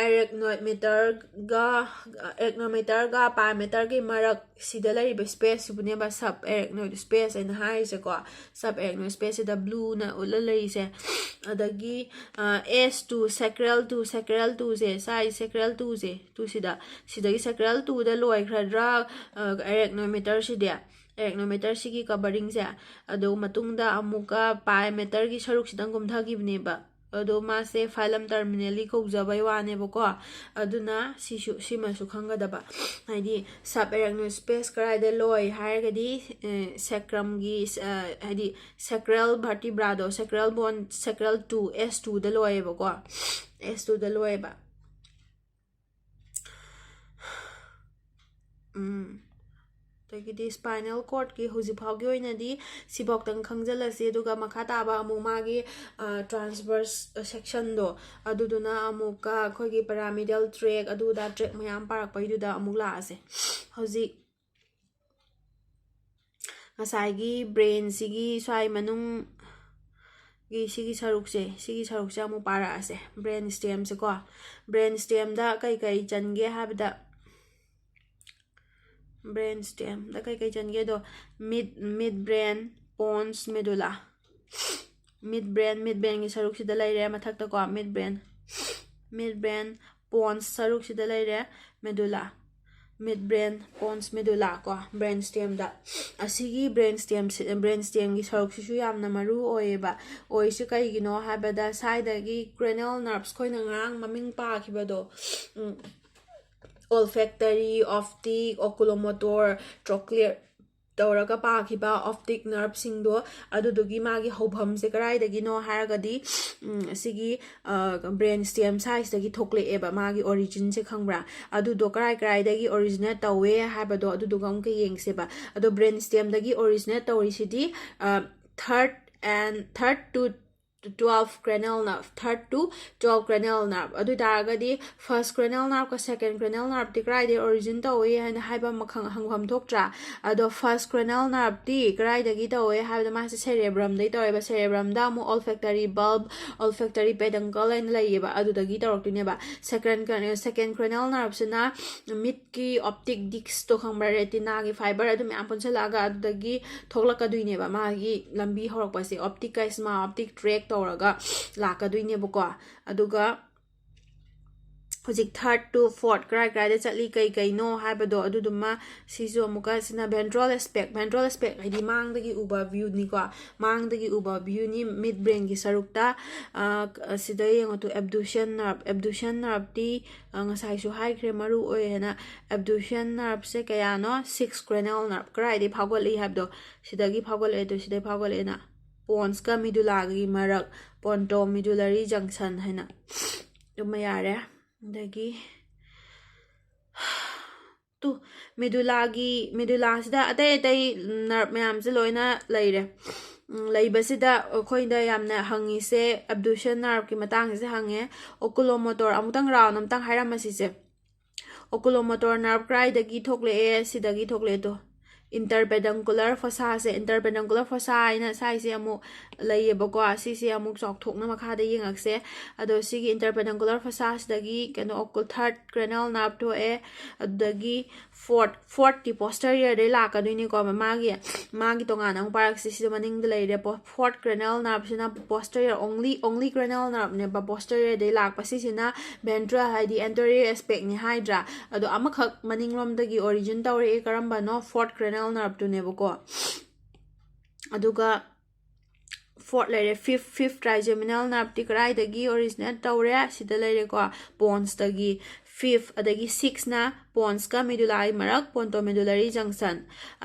ꯑꯦꯔꯦꯛꯅꯣꯃꯦꯇꯔꯒ ꯑꯦꯔꯦꯛꯅꯣꯃꯦꯇꯔꯒ ꯄꯥꯏꯃꯦꯇꯔꯒꯤ ꯃꯔꯛ ꯁꯤꯗ ꯂꯩꯔꯤꯕ ꯁ꯭ꯄꯦꯁꯁꯤꯕꯨꯅꯦꯕ ꯁꯕ ꯑꯦꯔꯦꯛꯅꯣꯏꯗ ꯁ꯭ꯄꯦꯁ ꯍꯥꯏꯅ ꯍꯥꯏꯔꯤꯁꯦꯀꯣ꯫ ꯁꯕ ꯑꯦꯔꯦꯛꯅꯣꯏꯗ ꯁ꯭ꯄꯦꯁꯁꯤꯗ ꯕ꯭ꯂꯨꯅ ꯎꯠꯂ ꯂꯩꯔꯤꯁꯦ꯫ ꯑꯗꯒꯤ ꯑꯦꯁ ꯇꯨ ꯁꯦꯀ꯭ꯔꯦꯜ ꯇꯨ ꯁꯦꯀ꯭ꯔꯦꯜ ꯇꯨꯁꯦ ꯁꯥꯏ ꯁꯦꯀ꯭ꯔꯦꯜ ꯇꯨꯁꯦ ꯇꯨꯁꯤꯗ ꯁꯤꯗꯒꯤ ꯁꯦꯀ꯭ꯔꯦꯜ ꯇꯨꯗ ꯂꯣꯏꯈ꯭ꯔꯗ꯭ꯔꯥ ꯑꯦꯔꯦꯛꯅꯣꯃꯦꯇꯔꯁꯤꯗꯤ ꯑꯦꯔꯦꯛꯅꯣꯃꯦꯇꯔꯁꯤꯒꯤ ꯀꯕꯔꯤꯡꯁꯦ꯫ ꯑꯗꯨ ꯃꯇꯨꯡꯗ ꯑꯃꯨꯛꯀ ꯄꯥꯏꯃꯦꯇꯔꯒꯤ ꯁꯔꯨꯛꯁꯤꯗꯪ ꯀꯨꯝꯊꯈꯤꯕꯅꯦꯕ꯫ ꯑꯗꯣ ꯃꯥꯁꯦ ꯐꯥꯏꯂꯝ ꯇꯔꯃꯤꯅꯦꯂꯤ ꯀꯧꯖꯕꯩ ꯋꯥꯅꯦꯕꯀꯣ꯫ ꯑꯗꯨꯅ ꯁꯤꯁꯨ ꯁꯤꯃꯁꯨ ꯈꯪꯒꯗꯕ꯫ ꯍꯥꯏꯗꯤ ꯁꯕ ꯑꯦꯔꯦꯛꯅꯣꯏꯗ ꯁ꯭ꯄꯦꯁ ꯀꯗꯥꯏꯗ ꯂꯣꯏ ꯍꯥꯏꯔꯒꯗꯤ ꯁꯦꯀ꯭ꯔꯝꯒꯤ ꯍꯥꯏꯗꯤ ꯁꯦꯀ꯭ꯔꯦꯜ ꯚꯔꯇꯤꯕ꯭ꯔꯥꯗꯣ ꯁꯦꯀ꯭ꯔꯦꯜ ꯕꯣꯟ ꯁꯦꯀ꯭ꯔꯦꯜ ꯇꯨ ꯑꯦꯁ ꯇꯨꯗ ꯂꯣꯏꯌꯦꯕꯀꯣ꯫ ꯑꯦꯁ ꯇꯨꯗ ꯂꯣꯏꯌꯦꯕ꯫ ꯎꯝ꯫ ꯑꯗꯒꯤꯗꯤ ꯁ꯭ꯄꯥꯏꯅꯦꯜ ꯀꯣꯔꯠꯀꯤ ꯍꯧꯖꯤꯛ ꯐꯥꯎꯒꯤ ꯑꯣꯏꯅꯗꯤ ꯁꯤꯐꯥꯎꯇꯪ ꯈꯪꯖꯤꯜꯂꯁꯤ, ꯑꯗꯨꯒ ꯃꯈꯥ ꯇꯥꯕ ꯑꯃꯨꯛ ꯃꯥꯒꯤ ꯇ꯭ꯔꯥꯟꯁꯚꯔꯁ ꯁꯦꯛꯁꯟꯗꯣ ꯑꯗꯨꯗꯨꯅ ꯑꯃꯨꯛꯀ ꯑꯩꯈꯣꯏꯒꯤ ꯄꯦꯔꯥꯃꯤꯗꯦꯜ ꯇ꯭ꯔꯦꯛ ꯑꯗꯨꯗ ꯇ꯭ꯔꯦꯛ ꯃꯌꯥꯝ ꯄꯥꯔꯛꯄꯩꯗꯨꯗ ꯑꯃꯨꯛ ꯂꯥꯛꯑꯁꯦ꯫ ꯍꯧꯖꯤꯛ ꯉꯁꯥꯏꯒꯤ ꯕ꯭ꯔꯦꯟꯁꯤꯒꯤ ꯁ꯭ꯋꯥꯏ ꯃꯅꯨꯡꯒꯤ ꯁꯤꯒꯤ ꯁꯔꯨꯛꯁꯦ ꯁꯤꯒꯤ ꯁꯔꯨꯛꯁꯦ ꯑꯃꯨꯛ ꯄꯥꯔꯛꯑꯁꯦ꯫ ꯕ꯭ꯔꯦꯟ ꯁ꯭ꯇꯦꯝꯁꯦꯀꯣ꯫ ꯕ꯭ꯔꯦꯟ ꯁ꯭ꯇꯦꯝꯗ ꯀꯩꯀꯩ ꯆꯟꯒꯦ ꯍꯥꯏꯕꯗ ꯕ꯭ꯔꯦꯟ ꯁ꯭ꯇꯦꯝꯗ ꯀꯩꯀꯩ ꯆꯟꯒꯦꯗꯣ ꯃꯤꯠ ꯃꯤꯠ ꯕ꯭ꯔꯦꯟ ꯄꯣꯟꯁ ꯃꯦꯗꯨꯂꯥ꯫ ꯃꯤꯠ ꯕ꯭ꯔꯦꯟ ꯃꯤꯠ ꯕ꯭ꯔꯦꯟꯒꯤ ꯁꯔꯨꯛꯁꯤꯗ ꯂꯩꯔꯦ ꯃꯊꯛꯇꯀꯣ ꯃꯤꯠ ꯕ꯭ꯔꯦꯟ ꯃꯤꯠ ꯕ꯭ꯔꯦꯟ ꯄꯣꯟꯁ ꯁꯔꯨꯛꯁꯤꯗ ꯂꯩꯔꯦ ꯃꯦꯗꯨꯂꯥ꯫ ꯃꯤꯠ ꯕ꯭ꯔꯦꯟ ꯄꯣꯟꯁ ꯃꯦꯗꯨꯂꯥ ꯀꯣ ꯕ꯭ꯔꯦꯟ ꯁ꯭ꯇꯦꯝꯗ꯫ ꯑꯁꯤꯒꯤ ꯕ꯭ꯔꯦꯟ ꯁ꯭ꯇꯦꯝꯁꯤ ꯕ꯭ꯔꯦꯟ ꯁ꯭ꯇꯦꯝꯒꯤ ꯁꯔꯨꯛꯁꯤꯁꯨ ꯌꯥꯝꯅ ꯃꯔꯨ ꯑꯣꯏꯌꯦꯕ꯫ ꯑꯣꯏꯁꯤ ꯀꯩꯒꯤꯅꯣ ꯍꯥꯏꯕꯗ ꯁ꯭ꯋꯥꯏꯗꯒꯤ ꯀ꯭ꯔꯦꯅꯦꯜ ꯅꯔꯚꯁ ꯑꯩꯈꯣꯏꯅ ꯉꯔꯥꯡ ꯃꯃꯤꯡ ꯄꯥꯈꯤꯕꯗꯣ olfactory, optic, oculomotor, trochlear ꯇꯧꯔꯒ ꯄꯥꯈꯤꯕ ꯑꯣꯞꯇꯤꯛ ꯅꯔꯚꯁꯤꯡꯗꯣ ꯑꯗꯨꯗꯨꯒꯤ ꯃꯥꯒꯤ ꯍꯧꯐꯝꯁꯦ ꯀꯗꯥꯏꯗꯒꯤꯅꯣ ꯍꯥꯏꯔꯒꯗꯤ ꯁꯤꯒꯤ ꯕ꯭ꯔꯦꯟ ꯁ꯭ꯇꯦꯝ ꯁꯥꯏꯁꯇꯒꯤ ꯊꯣꯛꯂꯛꯑꯦꯕ ꯃꯥꯒꯤ ꯑꯣꯔꯤꯖꯤꯟꯁꯦ ꯈꯪꯕ꯭ꯔꯥ? ꯑꯗꯨꯗꯣ ꯀꯔꯥꯏ ꯀꯔꯥꯏꯗꯒꯤ ꯑꯣꯔꯤꯖꯤꯅꯦꯠ ꯇꯧꯋꯦ ꯍꯥꯏꯕꯗꯣ ꯑꯗꯨꯗꯨꯒ ꯑꯃꯨꯛꯀ ꯌꯦꯡꯁꯦꯕ꯫ ꯑꯗꯣ brain ꯁ꯭ꯇꯦꯝꯗꯒꯤ originate ꯇꯧꯔꯤꯁꯤꯗꯤ third and third to twelve cranial nerve, third to twelve cranial nerve꯫ ꯑꯗꯨ ꯑꯣꯏ ꯇꯥꯔꯒꯗꯤ first cranial nerve ꯀ second cranial nerve ꯇꯤ ꯀꯗꯥꯏꯗꯒꯤ origin ꯇꯧꯏ ꯍꯥꯏꯅ ꯍꯥꯏꯕ ꯑꯃ ꯈꯪ- ꯍꯪꯐꯝ ꯊꯣꯛꯇ꯭ꯔꯥ? ꯑꯗꯣ first cranial nerve ꯇꯤ ꯀꯗꯥꯏꯗꯒꯤ ꯇꯧꯏ ꯍꯥꯏꯕꯗ ꯃꯥꯁꯦ cerebrum ꯗꯩ ꯇꯧꯋꯦꯕ꯫ Cerebrum ꯗ ꯑꯃꯨꯛ olfactory bulb, olfactory peduncle ꯍꯥꯏꯅ ꯂꯩꯌꯦꯕ, ꯑꯗꯨꯗꯒꯤ ꯇꯧꯔꯛꯇꯣꯏꯅꯦꯕ꯫ Second cranial, second cranial nerve ꯁꯤꯅ ꯃꯤꯠꯀꯤ optic disc ꯇꯣ ꯈꯪꯕ꯭ꯔꯥ? Retina ꯒꯤ fiber ꯑꯗꯨ ꯃꯌꯥꯝ ꯄꯨꯟꯁꯤꯜꯂꯛꯑꯒ ꯑꯗꯨꯗꯒꯤ ꯊꯣꯛꯂꯛꯀꯗꯣꯏꯅꯦꯕ꯫ ꯃꯥꯒꯤ ꯂꯝꯕꯤ ꯍꯧꯔꯛꯄꯁꯦ optic chiasma, optic tract ꯇꯧꯔꯒ ꯂꯥꯛꯀꯗꯣꯏꯅꯦꯕꯀꯣ꯫ ꯑꯗꯨꯒ ꯍꯧꯖꯤꯛ third to fourth ꯀꯔꯥꯏ ꯀꯔꯥꯏꯗ ꯆꯠꯂꯤ, ꯀꯩ ꯀꯩꯅꯣ ꯍꯥꯏꯕꯗꯣ, ꯑꯗꯨꯗꯨꯃ ꯁꯤꯁꯨ ꯑꯃꯨꯛꯀ ꯁꯤꯅ ventral aspect꯫ Ventral aspect ꯍꯥꯏꯗꯤ ꯃꯥꯡꯗꯒꯤ ꯎꯕ view ꯅꯤꯀꯣ꯫ ꯃꯥꯡꯗꯒꯤ ꯎꯕ view ꯅꯤ, mid brain ꯒꯤ ꯁꯔꯨꯛꯇ꯫ ꯑ, ꯑꯁꯤꯗ ꯌꯦꯡꯉꯣ two, abduction nerve꯫ Abduction nerve T, ꯑ, ꯉꯁꯥꯏꯁꯨ ꯍꯥꯏꯈ꯭ꯔꯦ, ꯃꯔꯨ ꯑꯣꯏ ꯍꯥꯏꯅ꯫ Abduction nerve ꯁꯦ ꯀꯌꯥꯅꯣ? Six cranial nerve꯫ ꯀꯗꯥꯏꯗꯒꯤ ꯐꯥꯎꯒꯠꯂꯛꯏ ꯍꯥꯏꯕꯗꯣ, ꯁꯤꯗꯒꯤ ꯐꯥꯎꯒꯠꯂꯛꯑꯦ ꯇꯨ, ꯁꯤꯗꯒꯤ ꯐꯥꯎꯒꯠꯂꯛꯑꯦꯅ꯫ Pons ꯀ medulla ꯒꯤ ꯃꯔꯛ, pontomedullary junction ꯍꯥꯏꯅ꯫ ꯑꯗꯨꯃ ꯌꯥꯔꯦ꯫ ꯑꯗꯒꯤ ꯇꯨ, medulla ꯒꯤ, medulla ꯁꯤꯗ ꯑꯇꯩ ꯑꯇꯩ nerve ꯃꯌꯥꯝꯁꯦ ꯂꯣꯏꯅ ꯂꯩꯔꯦ꯫ ꯎꯝ, ꯂꯩꯕꯁꯤꯗ ꯑꯩꯈꯣꯏꯗ ꯌꯥꯝꯅ ꯍꯪꯉꯤꯁꯦ abduction nerve ꯀꯤ ꯃꯇꯥꯡꯁꯦ ꯍꯪꯉꯦ꯫ Oculomotor ꯑꯃꯨꯛꯇꯪ round ꯑꯃꯨꯛꯇꯪ ꯍꯥꯏꯔꯝꯃꯁꯤꯁꯦ꯫ Oculomotor nerve ꯀꯗꯥꯏꯗꯒꯤ ꯊꯣꯛꯂꯛꯑꯦ? ꯁꯤꯗꯒꯤ ꯊꯣꯛꯂꯛꯑꯦ ꯇꯨ꯫ Interpeduncular fossa ꯁꯦ, interpeduncular fossa ꯍꯥꯏꯅ ꯁꯥꯏꯁꯦ ꯑꯃꯨꯛ ꯂꯩꯌꯦꯕꯀꯣ꯫ ꯁꯤꯁꯦ ꯑꯃꯨꯛ ꯆꯥꯎꯊꯣꯛꯅ ꯃꯈꯥꯗ ꯌꯦꯡꯉꯛꯁꯦ꯫ ꯑꯗꯣ ꯁꯤꯒꯤ interpeduncular fossa ꯁꯤꯗꯒꯤ ꯀꯩꯅꯣ, occult third cranial nerve ꯊꯣꯛꯑꯦ꯫ ꯑꯗꯨꯗꯒꯤ fourth, fourth ꯇꯤ posterior ꯗꯩ ꯂꯥꯛꯀꯗꯣꯏꯅꯤꯀꯣ꯫ ꯃꯥꯒꯤ, ꯃꯥꯒꯤ ꯇꯣꯉꯥꯟꯅ ꯑꯃꯨꯛ ꯄꯥꯔꯛꯁꯦ꯫ ꯁꯤꯗ ꯃꯅꯤꯡꯗ ꯂꯩꯔꯦ꯫ Po-, fourth cranial nerve ꯁꯤꯅ posterior, only, only cranial nerve ꯅꯦꯕ posterior ꯗꯩ ꯂꯥꯛꯄ꯫ ꯁꯤꯁꯤꯅ ventral ꯍꯥꯏꯗꯤ anterior aspect ꯅꯤ ꯍꯥꯏꯗ꯭ꯔꯥ? ꯑꯗꯣ ꯑꯃꯈꯛ ꯃꯅꯤꯡꯂꯣꯝꯗꯒꯤ origin ꯇꯧꯔꯛꯑꯦ꯫ ꯀꯔꯝꯕꯅꯣ? Fourth cranial nerve ꯇꯨꯅꯦꯕꯀꯣ꯫ ꯑꯗꯨꯒ fourth ꯂꯩꯔꯦ, fifth, fifth trigeminal nerve T ꯀꯗꯥꯏꯗꯒꯤ originate ꯇꯧꯔꯦ? ꯁꯤꯗ ꯂꯩꯔꯦꯀꯣ, pons ꯇꯒꯤ꯫ Fifth, ꯑꯗꯒꯤ six ꯅ ꯄꯣꯟꯁꯀ ꯃꯦꯗꯨꯂꯥꯒꯤ ꯃꯔꯛ, ꯄꯣꯟꯇꯣ ꯃꯦꯗꯨꯂꯔꯤ ꯖꯪꯁꯟ꯫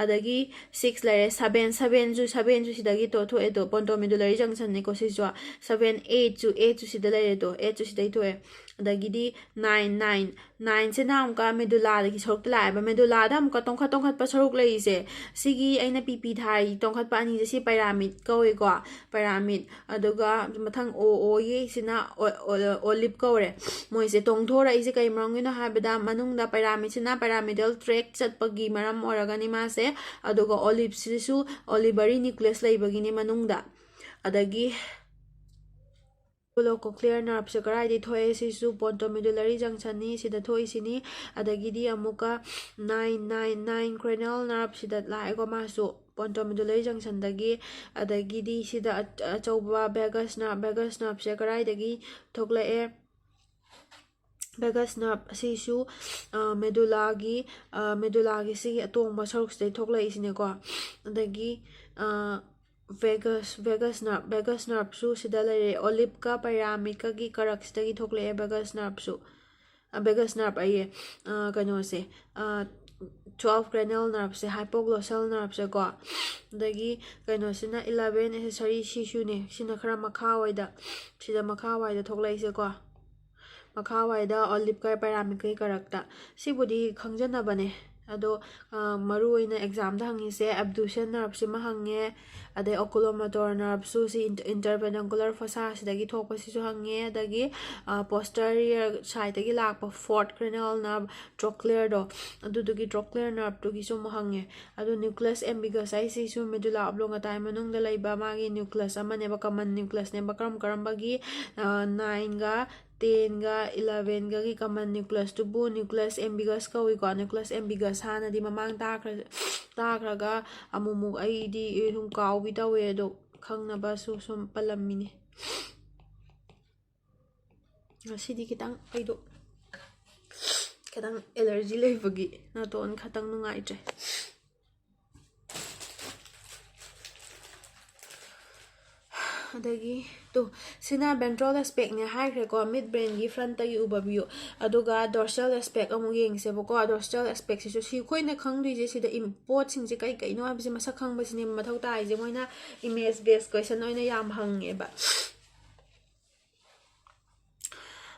ꯑꯗꯒꯤ ꯁꯤꯛꯁ ꯂꯩꯔꯦ, ꯁꯕꯦꯟ, ꯁꯕꯦꯟꯁꯨ, ꯁꯕꯦꯟꯁꯨ ꯁꯤꯗꯒꯤ ꯇꯣ-, ꯊꯣꯛꯑꯦ, ꯇꯣ, ꯄꯣꯟꯇꯣ ꯃꯦꯗꯨꯂꯔꯤ ꯖꯪꯁꯟꯅꯤꯀꯣ ꯁꯤꯁꯨ꯫ ꯁꯕꯦꯟ, ꯑꯩꯠꯁꯨ, ꯑꯩꯠꯁꯨ ꯁꯤꯗ ꯂꯩꯔꯦ, ꯇꯣ, ꯑꯩꯠꯁꯨ ꯁꯤꯗꯩ ꯊꯣꯛꯑꯦ꯫ ꯑꯗꯒꯤꯗꯤ ꯅꯥꯏꯟ, ꯅꯥꯏꯟ, ꯅꯥꯏꯟꯁꯤꯅ ꯑꯃꯨꯛꯀ ꯃꯦꯗꯨꯂꯥꯗꯒꯤ ꯁꯔꯨꯛꯇ ꯂꯥꯛꯑꯦꯕ꯫ ꯃꯦꯗꯨꯂꯥꯗ ꯑꯃꯨꯛꯀ ꯇꯣꯡꯈꯠ ꯇꯣꯡꯈꯠꯄ ꯁꯔꯨꯛ ꯂꯩꯔꯤꯁꯦ, ꯁꯤꯒꯤ ꯑꯩꯅ ꯄꯤ ꯄꯤ ꯊꯥꯔꯤ ꯇꯣꯡꯈꯠꯄ ꯑꯅꯤꯁꯦ, ꯁꯤ ꯄꯩꯔꯥꯃꯤꯠ ꯀꯧꯏꯀꯣ, ꯄꯩꯔꯥꯃꯤꯠ꯫ ꯑꯗꯨꯒ ꯃꯊꯪ ꯑꯣ ꯑꯣꯒꯤꯁꯤꯅ ꯑꯣ-, ꯑꯣ-, ꯑꯣꯂꯤꯞ ꯀꯧꯔꯦ꯫ ꯃꯣꯏꯁꯦ ꯇꯣꯡꯊꯣꯔꯛꯏꯁꯦ ꯀꯩ ꯃꯔꯝꯒꯤꯅꯣ ꯍꯥꯏꯕꯗ, ꯃꯅꯨꯡꯗ ꯄꯩꯔꯥꯃꯤꯠꯁꯤꯅ ꯄꯩꯔꯥꯃꯤꯗꯜ ꯇ꯭ꯔꯦꯛ ꯆꯠꯄꯒꯤ ꯃꯔꯝ ꯑꯣꯏꯔꯒꯅꯤ ꯃꯥꯁꯦ꯫ ꯑꯗꯨꯒ ꯑꯣꯂꯤꯞꯁꯤꯁꯨ ꯑꯣꯂꯤꯕꯔꯤ ꯅ꯭ꯌꯨꯀ꯭ꯂꯤꯌꯁ ꯂꯩꯕꯒꯤꯅꯤ ꯃꯅꯨꯡꯗ꯫ ꯑꯗꯒꯤ colococlear nerveꯁꯦ ꯀꯗꯥꯏꯗꯒꯤ ꯊꯣꯛꯑꯦ? ꯁꯤꯁꯨ ꯄꯣꯟꯇꯣꯃꯤꯗꯨꯂꯔꯤ ꯖꯪꯁꯟꯅꯤ, ꯁꯤꯗ ꯊꯣꯛꯏꯁꯤꯅꯤ꯫ ꯑꯗꯒꯤꯗꯤ ꯑꯃꯨꯛꯀ nine, nine, nine cranial nerve ꯁꯤꯗ ꯂꯥꯛꯑꯦꯀꯣ, ꯃꯥꯁꯨ ꯄꯣꯟꯇꯣꯃꯤꯗꯨꯂꯔꯤ ꯖꯪꯁꯟꯗꯒꯤ꯫ ꯑꯗꯒꯤꯗꯤ ꯁꯤꯗ ꯑ-, ꯑꯆꯧꯕ vagus nerve, vagus nerveꯁꯦ ꯀꯗꯥꯏꯗꯒꯤ ꯊꯣꯛꯂꯛꯑꯦ? Vagus nerve ꯑꯁꯤꯁꯨ, ꯑ, ꯃꯦꯗꯨꯂꯥꯒꯤ, ꯑ, ꯃꯦꯗꯨꯂꯥꯒꯤ ꯁꯤꯒꯤ ꯑꯇꯣꯡꯕ ꯁꯔꯨꯛꯁꯤꯗꯩ ꯊꯣꯛꯂꯛꯏꯁꯤꯅꯦꯀꯣ꯫ ꯑꯗꯒꯤ, ꯑ, vagus, vagus nerve, vagus nerveꯁꯨ ꯁꯤꯗ ꯂꯩꯔꯦ, ꯑꯣꯂꯤꯞꯀ ꯄꯩꯔꯥꯃꯤꯠꯀꯒꯤ ꯀꯔꯛꯁꯤꯗꯒꯤ ꯊꯣꯛꯂꯛꯑꯦ vagus nerveꯁꯨ꯫ ꯑ, vagus nerve ꯑꯌꯦ, ꯑ, ꯀꯩꯅꯣꯁꯦ, ꯑ, twelve cranial nerveꯁꯦ, hypoglossal nerveꯁꯦꯀꯣ꯫ ꯑꯗꯒꯤ ꯀꯩꯅꯣꯁꯤꯅ eleven accessory ꯁꯤꯁꯨꯅꯦ, ꯁꯤꯅ ꯈꯔ ꯃꯈꯥ ꯑꯣꯏꯗ, ꯁꯤꯗ ꯃꯈꯥ ꯋꯥꯏꯗ ꯊꯣꯛꯂꯛꯏꯁꯦꯀꯣ꯫ ꯃꯈꯥꯋꯥꯏꯗ ꯑꯣꯂꯤꯞꯀ ꯄꯩꯔꯥꯃꯤꯠꯀꯒꯤ ꯀꯔꯛꯇ꯫ ꯁꯤꯕꯨꯗꯤ ꯈꯪꯖꯅꯕꯅꯦ꯫ ꯑꯗꯣ, ꯑ, ꯃꯔꯨ ꯑꯣꯏꯅ examꯗ ꯍꯪꯉꯤꯁꯦ abducens nerveꯁꯤꯃ ꯍꯪꯉꯦ, ꯑꯗꯩ oculomotor nerveꯁꯨ ꯁꯤ inter-, interpedunclar fossa ꯁꯤꯗꯒꯤ ꯊꯣꯛꯄꯁꯤꯁꯨ ꯍꯪꯉꯦ, ꯑꯗꯒꯤ, ꯑ, posterior sideꯇꯒꯤ ꯂꯥꯛꯄ fourth cranial nerve trochlea ꯗꯣ, ꯑꯗꯨꯗꯨꯒꯤ trochlea nerveꯇꯨꯒꯤꯁꯨ ꯑꯃꯨꯛ ꯍꯪꯉꯦ꯫ ꯑꯗꯣ nucleus ambiguous ꯍꯥꯏꯁꯤꯁꯨ medulla oblongata ꯒꯤ ꯃꯅꯨꯡꯗ ꯂꯩꯕ ꯃꯥꯒꯤ nucleus ꯑꯃꯅꯦꯕ, common nucleus ꯅꯦꯕ꯫ ꯀꯔꯝ ꯀꯔꯝꯕꯒꯤ, ꯑ, nineꯒ tenꯒ elevenꯒꯒꯤ common nucleus ꯇꯨꯕꯨ nucleus ambiguous ꯀꯧꯏꯀꯣ꯫ Nucleus ambiguous ꯍꯥꯟꯅꯗꯤ ꯃꯃꯥꯡ ꯇꯥꯈ꯭ꯔ-, ꯇꯥꯈ꯭ꯔꯒ ꯑꯃꯨꯛꯃꯨꯛ ꯑꯩꯗꯤ ꯁꯨꯝ ꯀꯥꯎꯕꯤ ꯇꯧꯋꯦ, ꯑꯗꯣ ꯈꯪꯅꯕꯁꯨ ꯁꯨꯝ ꯄꯜꯂꯝꯃꯤꯅꯦ꯫ ꯉꯁꯤꯗꯤ ꯈꯤꯇꯪ ꯑꯩꯗꯣ ꯈꯤꯇꯪ allergy ꯂꯩꯕꯒꯤ ꯅꯥꯇꯣꯟ ꯈꯤꯇꯪ ꯅꯨꯡꯉꯥꯏꯇ꯭ꯔꯦ꯫ ꯑꯗꯒꯤ ꯇꯨ, ꯁꯤꯅ ventral aspectꯅꯦ ꯍꯥꯏꯈ꯭ꯔꯦꯀꯣ, mid brainꯒꯤ frontꯇꯒꯤ ꯎꯕ view꯫ ꯑꯗꯨꯒ dorsal aspect ꯑꯃꯨꯛ ꯌꯦꯡꯁꯦꯕꯀꯣ꯫ Dorsal aspectꯁꯤꯁꯨ ꯁꯤ ꯑꯩꯈꯣꯏꯅ ꯈꯪꯗꯣꯏꯁꯦ ꯁꯤꯗ ꯄꯣꯠꯁꯤꯡꯁꯦ ꯀꯩ ꯀꯩꯅꯣ ꯍꯥꯏꯕꯁꯦ ꯃꯁꯛ ꯈꯪꯕꯁꯤꯅꯦꯕ ꯃꯊꯧ ꯇꯥꯏꯁꯦ꯫ ꯃꯣꯏꯅ image based question ꯑꯣꯏꯅ ꯌꯥꯝ ꯍꯪꯉꯦꯕ꯫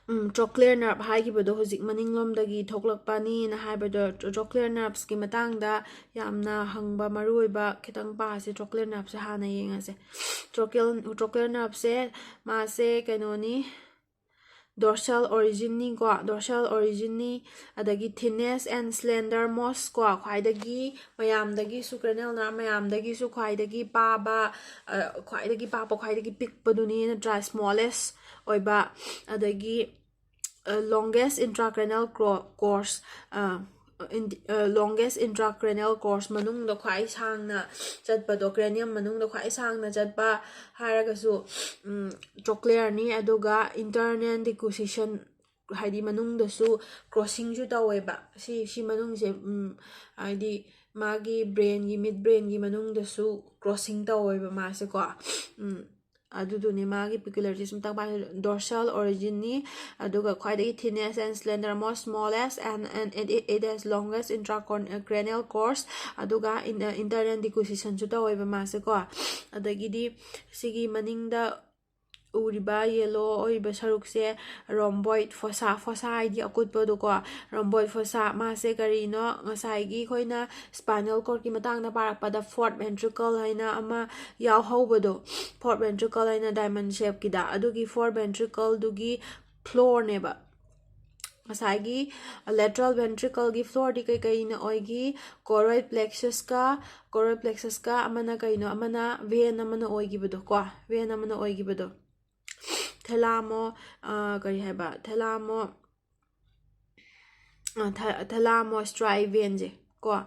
ꯎꯝ, trochlear nerve ꯍꯥꯏꯈꯤꯕꯗꯣ ꯍꯧꯖꯤꯛ ꯃꯅꯤꯡꯂꯣꯝꯗꯒꯤ ꯊꯣꯛꯂꯛꯄꯅꯤꯅ ꯍꯥꯏꯕꯗꯣ, trochlear nervesꯀꯤ ꯃꯇꯥꯡꯗ ꯌꯥꯝꯅ ꯍꯪꯕ ꯃꯔꯨꯑꯣꯏꯕ ꯈꯤꯇꯪ ꯄꯥꯁꯦ꯫ Trochlear nerveꯁꯦ ꯍꯥꯟꯅ ꯌꯦꯡꯉꯁꯦ꯫ Trochlear, trochlear nerveꯁꯦ ꯃꯥꯁꯦ ꯀꯩꯅꯣꯅꯤ, dorsal originꯅꯤꯀꯣ, dorsal originꯅꯤ꯫ ꯑꯗꯒꯤ thinnest and slendermost ꯀꯣ, ꯈ꯭ꯋꯥꯏꯗꯒꯤ ꯃꯌꯥꯝꯗꯒꯤꯁꯨ, cranial nerve ꯃꯌꯥꯝꯗꯒꯤꯁꯨ ꯈ꯭ꯋꯥꯏꯗꯒꯤ ꯄꯥꯕ, ꯈ꯭ꯋꯥꯏꯗꯒꯤ ꯄꯥꯛꯄ, ꯈ꯭ꯋꯥꯏꯗꯒꯤ ꯄꯤꯛꯄꯗꯨꯅꯤ ꯅꯠꯇ꯭ꯔꯥ, smallest ꯑꯣꯏꯕ꯫ ꯑꯗꯒꯤ longest intracranial course, longest intracranial course ꯃꯅꯨꯡꯗ ꯈ꯭ꯋꯥꯏ ꯁꯥꯡꯅ ꯆꯠꯄꯗꯣ, cranium ꯃꯅꯨꯡꯗ ꯈ꯭ꯋꯥꯏ ꯁꯥꯡꯅ ꯆꯠꯄ ꯍꯥꯏꯔꯒꯁꯨ trochlearꯅꯤ꯫ ꯑꯗꯨꯒ internal decussation, ꯍꯥꯏꯗꯤ ꯃꯅꯨꯡꯗꯁꯨ crossingꯁꯨ ꯇꯧꯋꯦꯕ꯫ ꯁꯤ, ꯁꯤ ꯃꯅꯨꯡꯁꯦ ꯍꯥꯏꯗꯤ ꯃꯥꯒꯤ brainꯒꯤ, mid brainꯒꯤ ꯃꯅꯨꯡꯗꯁꯨ crossing ꯇꯧꯋꯦꯕ ꯃꯥꯁꯦꯀꯣ꯫ ꯑꯗꯨꯗꯨꯅꯦ ꯃꯥꯒꯤ peculiarities ꯃꯇꯥꯡ ꯄꯥꯏ꯫ Dorsal originꯅꯤ, ꯑꯗꯨꯒ ꯈ꯭ꯋꯥꯏꯗꯒꯤ thinnest and slendermost, smallest and, and it, it has longest intracranial course, ꯑꯗꯨꯒ internal decussation ꯁꯨ ꯇꯧꯋꯦꯕ ꯃꯥꯁꯦꯀꯣ꯫ ꯑꯗꯒꯤꯗꯤ ꯁꯤꯒꯤ ꯃꯅꯤꯡꯗ ꯎꯔꯤꯕ yellow ꯑꯣꯏꯔꯤꯕ ꯁꯔꯨꯛꯁꯦ rhomboid fossa, fossa ꯍꯥꯏꯗꯤ ꯑꯀꯨꯠꯄꯗꯣꯀꯣ, rhomboid fossa꯫ ꯃꯥꯁꯦ ꯀꯔꯤꯅꯣ? ꯉꯁꯥꯏꯒꯤ ꯑꯩꯈꯣꯏꯅ spinal cordꯀꯤ ꯃꯇꯥꯡꯗ ꯄꯥꯔꯛꯄꯗ fourth ventricle ꯍꯥꯏꯅ ꯑꯃ ꯌꯥꯎꯍꯧꯕꯗꯣ, fourth ventricle ꯍꯥꯏꯅ diamond shapeꯀꯤꯗ, ꯑꯗꯨꯒꯤ fourth ventricleꯗꯨꯒꯤ floorꯅꯦꯕ꯫ ꯉꯁꯥꯏꯒꯤ lateral ventricleꯒꯤ floorꯗꯤ ꯀꯩꯀꯩꯅ ꯑꯣꯏꯒꯤ? Choroid plexusꯀ, choroid plexusꯀ ꯑꯃꯅ ꯀꯩꯅꯣ, ꯑꯃꯅ vein ꯑꯃꯅ ꯑꯣꯏꯈꯤꯕꯗꯣ ꯀꯣ, vein ꯑꯃꯅ ꯑꯣꯏꯈꯤꯕꯗꯣ꯫ Thalamo, ꯀꯔꯤ ꯍꯥꯏꯕ, thalamo, thalamostriae veinꯁꯦ ꯀꯣ,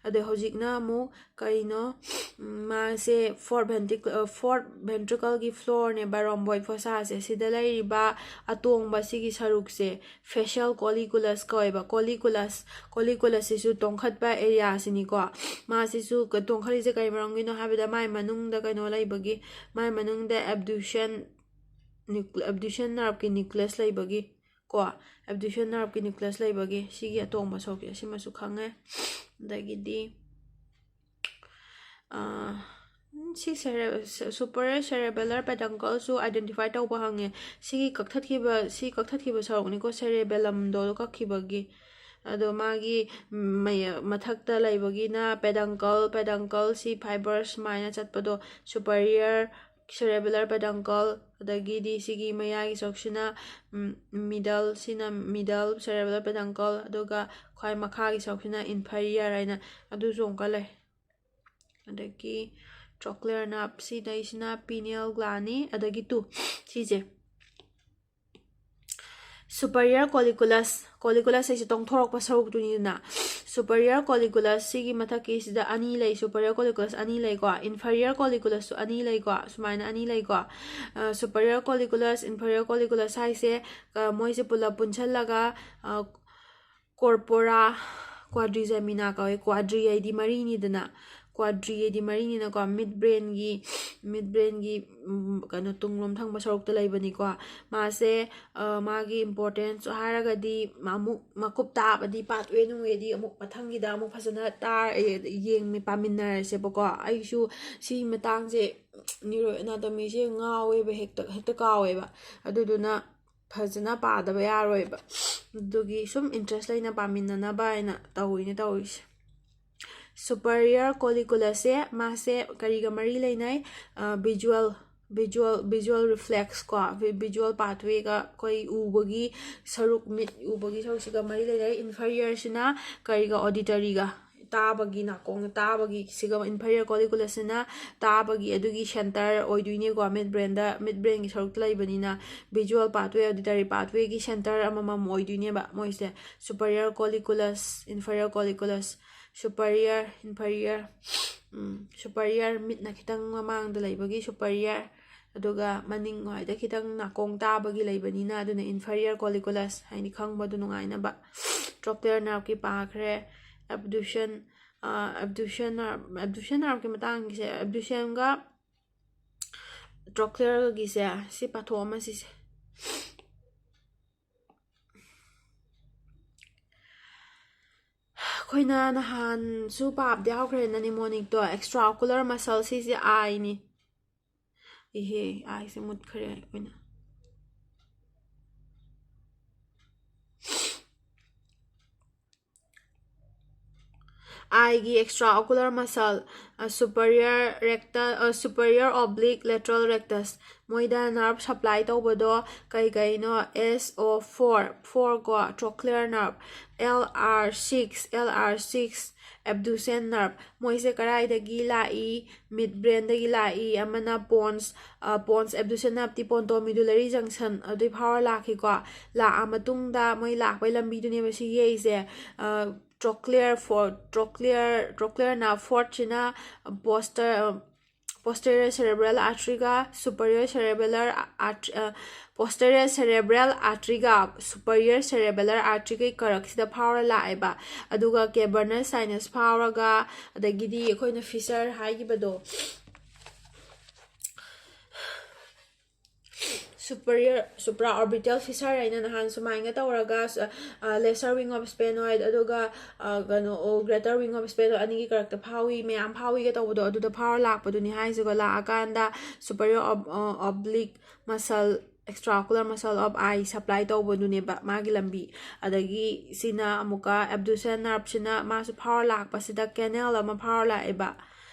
ꯑꯗꯣ ꯍꯧꯖꯤꯛꯅ ꯑꯃꯨꯛ ꯀꯩꯅꯣ, ꯎꯝ, ꯃꯥꯁꯦ fourth ventric-, fourth ventricle-ꯒꯤ floor-ꯅꯦꯕ, rhomboid fossa-ꯁꯦ꯫ ꯁꯤꯗ ꯂꯩꯔꯤꯕ ꯑꯇꯣꯡꯕ ꯁꯤꯒꯤ ꯁꯔꯨꯛꯁꯦ facial colliculus ꯀꯧꯋꯦꯕ꯫ Colliculus, colliculus-ꯁꯤꯁꯨ ꯇꯣꯡꯈꯠꯄ area-ꯁꯤꯅꯤꯀꯣ꯫ ꯃꯥꯁꯤꯁꯨ ꯀ-, ꯇꯣꯡꯈꯠꯂꯤꯁꯦ ꯀꯔꯤ ꯃꯔꯝꯒꯤꯅꯣ ꯍꯥꯏꯕꯗ ꯃꯥꯏ ꯃꯅꯨꯡꯗ ꯀꯩꯅꯣ ꯂꯩꯕꯒꯤ, ꯃꯥꯏ ꯃꯅꯨꯡꯗ abduction nucle-, abduction nerve-ꯀꯤ nucleus ꯂꯩꯕꯒꯤ ꯀꯣ, abduction nerve-ꯀꯤ nucleus ꯂꯩꯕꯒꯤ ꯁꯤꯒꯤ ꯑꯇꯣꯡꯕ ꯁꯔꯨꯛꯁꯦ ꯁꯤꯃꯁꯨ ꯈꯪꯉꯦ꯫ ꯑꯗꯒꯤꯗꯤ, ꯑꯥ, ꯁꯤ cere-, superior cerebellar peduncle-ꯁꯨ identify ꯇꯧꯕ ꯍꯪꯉꯦ꯫ ꯁꯤꯒꯤ ꯀꯛꯊꯠꯈꯤꯕ, ꯁꯤ ꯀꯛꯊꯠꯈꯤꯕ ꯁꯔꯨꯛꯅꯤꯀꯣ, cerebellum-ꯗꯣ ꯀꯛꯈꯤꯕꯒꯤ꯫ ꯑꯗꯣ ꯃꯥꯒꯤ ꯃꯊꯛꯇ ꯂꯩꯕꯒꯤꯅ peduncle, peduncle-ꯁꯤ fiber ꯁꯨꯃꯥꯏꯅ ꯆꯠꯄꯗꯣ superior cerebellar peduncle, ꯑꯗꯒꯤꯗꯤ ꯁꯤꯒꯤ ꯃꯌꯥꯏꯒꯤ ꯁꯔꯨꯛꯁꯤꯅ, ꯎꯝ, middle, ꯁꯤꯅ middle cerebellar peduncle, ꯑꯗꯨꯒ ꯈ꯭ꯋꯥꯏ ꯃꯈꯥꯒꯤ ꯁꯔꯨꯛꯁꯤꯅ inferior ꯍꯥꯏꯅ ꯑꯗꯨꯁꯨ ꯑꯃꯨꯛꯀ ꯂꯩ꯫ ꯑꯗꯒꯤ trochlear nerve, ꯁꯤꯗꯩꯁꯤꯅ pineal gland-ꯅꯤ꯫ ꯑꯗꯒꯤ two, ꯁꯤꯁꯦ superior colliculus, colliculus ꯍꯥꯏꯁꯦ ꯇꯣꯡꯊꯣꯔꯛꯄ ꯁꯔꯨꯛꯇꯨꯅꯤꯗꯅ꯫ Superior colliculus ꯁꯤꯒꯤ ꯃꯊꯛꯀꯤꯁꯤꯗ ꯑꯅꯤ ꯂꯩ, superior colliculus ꯑꯅꯤ ꯂꯩꯀꯣ, inferior colliculus-ꯁꯨ ꯑꯅꯤ ꯂꯩꯀꯣ, ꯁꯨꯃꯥꯏꯅ ꯑꯅꯤ ꯂꯩꯀꯣ꯫ ꯑ, superior colliculus, inferior colliculus ꯍꯥꯏꯁꯦ, ꯑ, ꯃꯣꯏꯁꯦ ꯄꯨꯂꯞ ꯄꯨꯟꯁꯤꯜꯂꯒ, ꯑ, corpora quadrigemina ꯀꯧꯋꯦ꯫ Quadri ꯍꯥꯏꯗꯤ ꯃꯔꯤꯅꯤꯗꯅ, quadri ꯍꯥꯏꯗꯤ ꯃꯔꯤꯅꯤꯅꯀꯣ, midbrain-ꯒꯤ, midbrain-ꯒꯤ, ꯎꯝ, ꯀꯩꯅꯣ, ꯇꯨꯡꯂꯣꯝ ꯊꯪꯕ ꯁꯔꯨꯛꯇ ꯂꯩꯕꯅꯤꯀꯣ꯫ ꯃꯥꯁꯦ, ꯑ, ꯃꯥꯒꯤ importance ꯍꯥꯏꯔꯒꯗꯤ ꯑꯃꯨꯛ ꯃꯀꯨꯞ ꯇꯥꯕꯗꯤ pathway ꯅꯨꯡꯋꯦꯗꯤ ꯑꯃꯨꯛ ꯃꯊꯪꯒꯤꯗ ꯑꯃꯨꯛ ꯐꯖꯅ ꯇꯥ-, ꯑꯦ, ꯌꯦꯡꯃꯤ-, ꯄꯥꯃꯤꯟꯅꯔꯁꯦꯕꯀꯣ꯫ ꯑꯩꯁꯨ ꯁꯤ ꯃꯇꯥꯡꯁꯦ neuroanatomy-ꯁꯦ ꯉꯥꯎꯋꯦꯕ, ꯍꯦꯛꯇ, ꯍꯦꯛꯇ ꯀꯥꯎꯋꯦꯕ꯫ ꯑꯗꯨꯗꯨꯅ ꯐꯖꯅ ꯄꯥꯗꯕ ꯌꯥꯔꯣꯏꯕ꯫ ꯑꯗꯨꯒꯤ ꯁꯨꯝ interest ꯂꯩꯅ ꯄꯥꯃꯤꯟꯅꯅꯕ ꯍꯥꯏꯅ ꯇꯧꯔꯤꯅꯦ ꯇꯧꯔꯤꯁꯦ꯫ Superior colliculus-ꯁꯦ ꯃꯥꯁꯦ ꯀꯔꯤꯒ ꯃꯔꯤ ꯂꯩꯅꯩ? ꯑ, visual, visual, visual reflex ꯀꯣ, vi-, visual pathway-ꯒ, ꯑꯩꯈꯣꯏ ꯎꯕꯒꯤ ꯁꯔꯨꯛ, ꯃꯤꯠ ꯎꯕꯒꯤ ꯁꯔꯨꯛꯁꯤꯒ ꯃꯔꯤ ꯂꯩꯅꯩ꯫ Inferior-ꯁꯤꯅ ꯀꯔꯤꯒ? Auditory-ꯒ, ꯇꯥꯕꯒꯤ, ꯅꯥꯀꯣꯡ ꯇꯥꯕꯒꯤ, ꯁꯤꯒ inferior colliculus-ꯁꯤꯅ ꯇꯥꯕꯒꯤ ꯑꯗꯨꯒꯤ center ꯑꯣꯏꯗꯣꯏꯅꯦꯀꯣ, midbrain-ꯗ, midbrain-ꯒꯤ ꯁꯔꯨꯛꯇ ꯂꯩꯕꯅꯤꯅ꯫ Visual pathway, auditory pathway-ꯒꯤ center ꯑꯃꯃꯝ ꯑꯣꯏꯗꯣꯏꯅꯦꯕ ꯃꯣꯏꯁꯦ, superior colliculus, inferior colliculus꯫ superior, inferior, superior, ꯃꯤꯠꯅ ꯈꯤꯇꯪ ꯃꯃꯥꯡꯗ ꯂꯩꯕꯒꯤ superior, ꯑꯗꯨꯒ ꯃꯅꯤꯡ ꯋꯥꯏꯗ ꯈꯤꯇꯪ ꯅꯥꯀꯣꯡ ꯇꯥꯕꯒꯤ ꯂꯩꯕꯅꯤꯅ ꯑꯗꯨꯅ inferior colliculus ꯍꯥꯏꯅ ꯈꯪꯕꯗꯨ ꯅꯨꯡꯉꯥꯏꯅꯕ꯫ Trochlear nerveꯀꯤ ꯄꯥꯈ꯭ꯔꯦ꯫ Abduction, abduction nerve, abduction nerveꯀꯤ ꯃꯇꯥꯡꯒꯤꯁꯦ, abductionꯒ trochlearꯒꯤꯁꯦ ꯁꯤ ꯄꯥꯊꯣꯛꯑꯝꯃꯁꯤꯁꯦ꯫ ꯑꯩꯈꯣꯏꯅ ꯅꯍꯥꯟꯁꯨ ꯄꯥꯕꯗꯤ ꯌꯥꯎꯈ꯭ꯔꯦꯅ mnemonicꯇꯣ, extraocular muscle, ꯁꯤꯁꯦ eyeꯅꯤ꯫ ꯏꯍꯦ, eyeꯁꯦ ꯃꯨꯠꯈ꯭ꯔꯦ ꯑꯩꯈꯣꯏꯅ꯫ Eyeꯒꯤ extraocular muscle, superior rectus, superior oblique lateral rectus, ꯃꯣꯏꯗ nerve supply ꯇꯧꯕꯗꯣ ꯀꯩ ꯀꯩꯅꯣ? S O four, four ꯀꯣ, trochlear nerve, L R six, L R six, abducent nerve, ꯃꯣꯏꯁꯦ ꯀꯗꯥꯏꯗꯒꯤ ꯂꯥꯛꯏ? Midbrainꯗꯒꯤ ꯂꯥꯛꯏ꯫ ꯑꯃꯅ pons, pons abducent nerveꯇꯤ pontomedullary junction ꯑꯗꯨꯏ ꯐꯥꯎꯔ ꯂꯥꯛꯈꯤꯀꯣ꯫ ꯂꯥꯛꯑ ꯃꯇꯨꯡꯗ ꯃꯣꯏ ꯂꯥꯛꯄꯩ ꯂꯝꯕꯤꯗꯨꯅꯦꯕ ꯁꯤ ꯌꯦꯛꯏꯁꯦ꯫ Trochlear four, trochlear, trochlearꯅ fourthꯁꯤꯅ posterior, posterior cerebral arteryꯒ superior cerebellar artery, posterior cerebral arteryꯒ superior cerebellar arteryꯒꯤ ꯀꯔꯛꯁꯤꯗ ꯐꯥꯎꯔ ꯂꯥꯛꯑꯦꯕ꯫ ꯑꯗꯨꯒ cavernous sinus ꯐꯥꯎꯔꯒ, ꯑꯗꯒꯤꯗꯤ ꯑꯩꯈꯣꯏꯅ fissure ꯍꯥꯏꯈꯤꯕꯗꯣ, superior, supraorbital fissure ꯍꯥꯏꯅ ꯅꯍꯥꯟ ꯁꯨꯃꯥꯏꯅ ꯇꯧꯔꯒ, lesser wing of sphenoid ꯑꯗꯨꯒ ꯀꯩꯅꯣ, greater wing of sphenoid ꯑꯅꯤꯒꯤ ꯀꯔꯛꯇ ꯐꯥꯎꯏ, ꯃꯌꯥꯝ ꯐꯥꯎꯏꯒ ꯇꯧꯕꯗꯣ, ꯑꯗꯨꯗ ꯐꯥꯎꯔ ꯂꯥꯛꯄꯗꯨꯅꯤ ꯍꯥꯏꯁꯤꯀꯣ꯫ ꯂꯥꯛꯑꯀꯥꯟꯗ superior oblique muscle, extraocular muscle of eye supply ꯇꯧꯕꯗꯨꯅꯦꯕ ꯃꯥꯒꯤ ꯂꯝꯕꯤ꯫ ꯑꯗꯒꯤ ꯁꯤꯅ ꯑꯃꯨꯛꯀ abducent nerveꯁꯤꯅ ꯃꯥꯁꯨ ꯐꯥꯎꯔ ꯂꯥꯛꯄꯁꯤꯗ canal ꯑꯃ ꯐꯥꯎꯔ ꯂꯥꯛꯑꯦꯕ꯫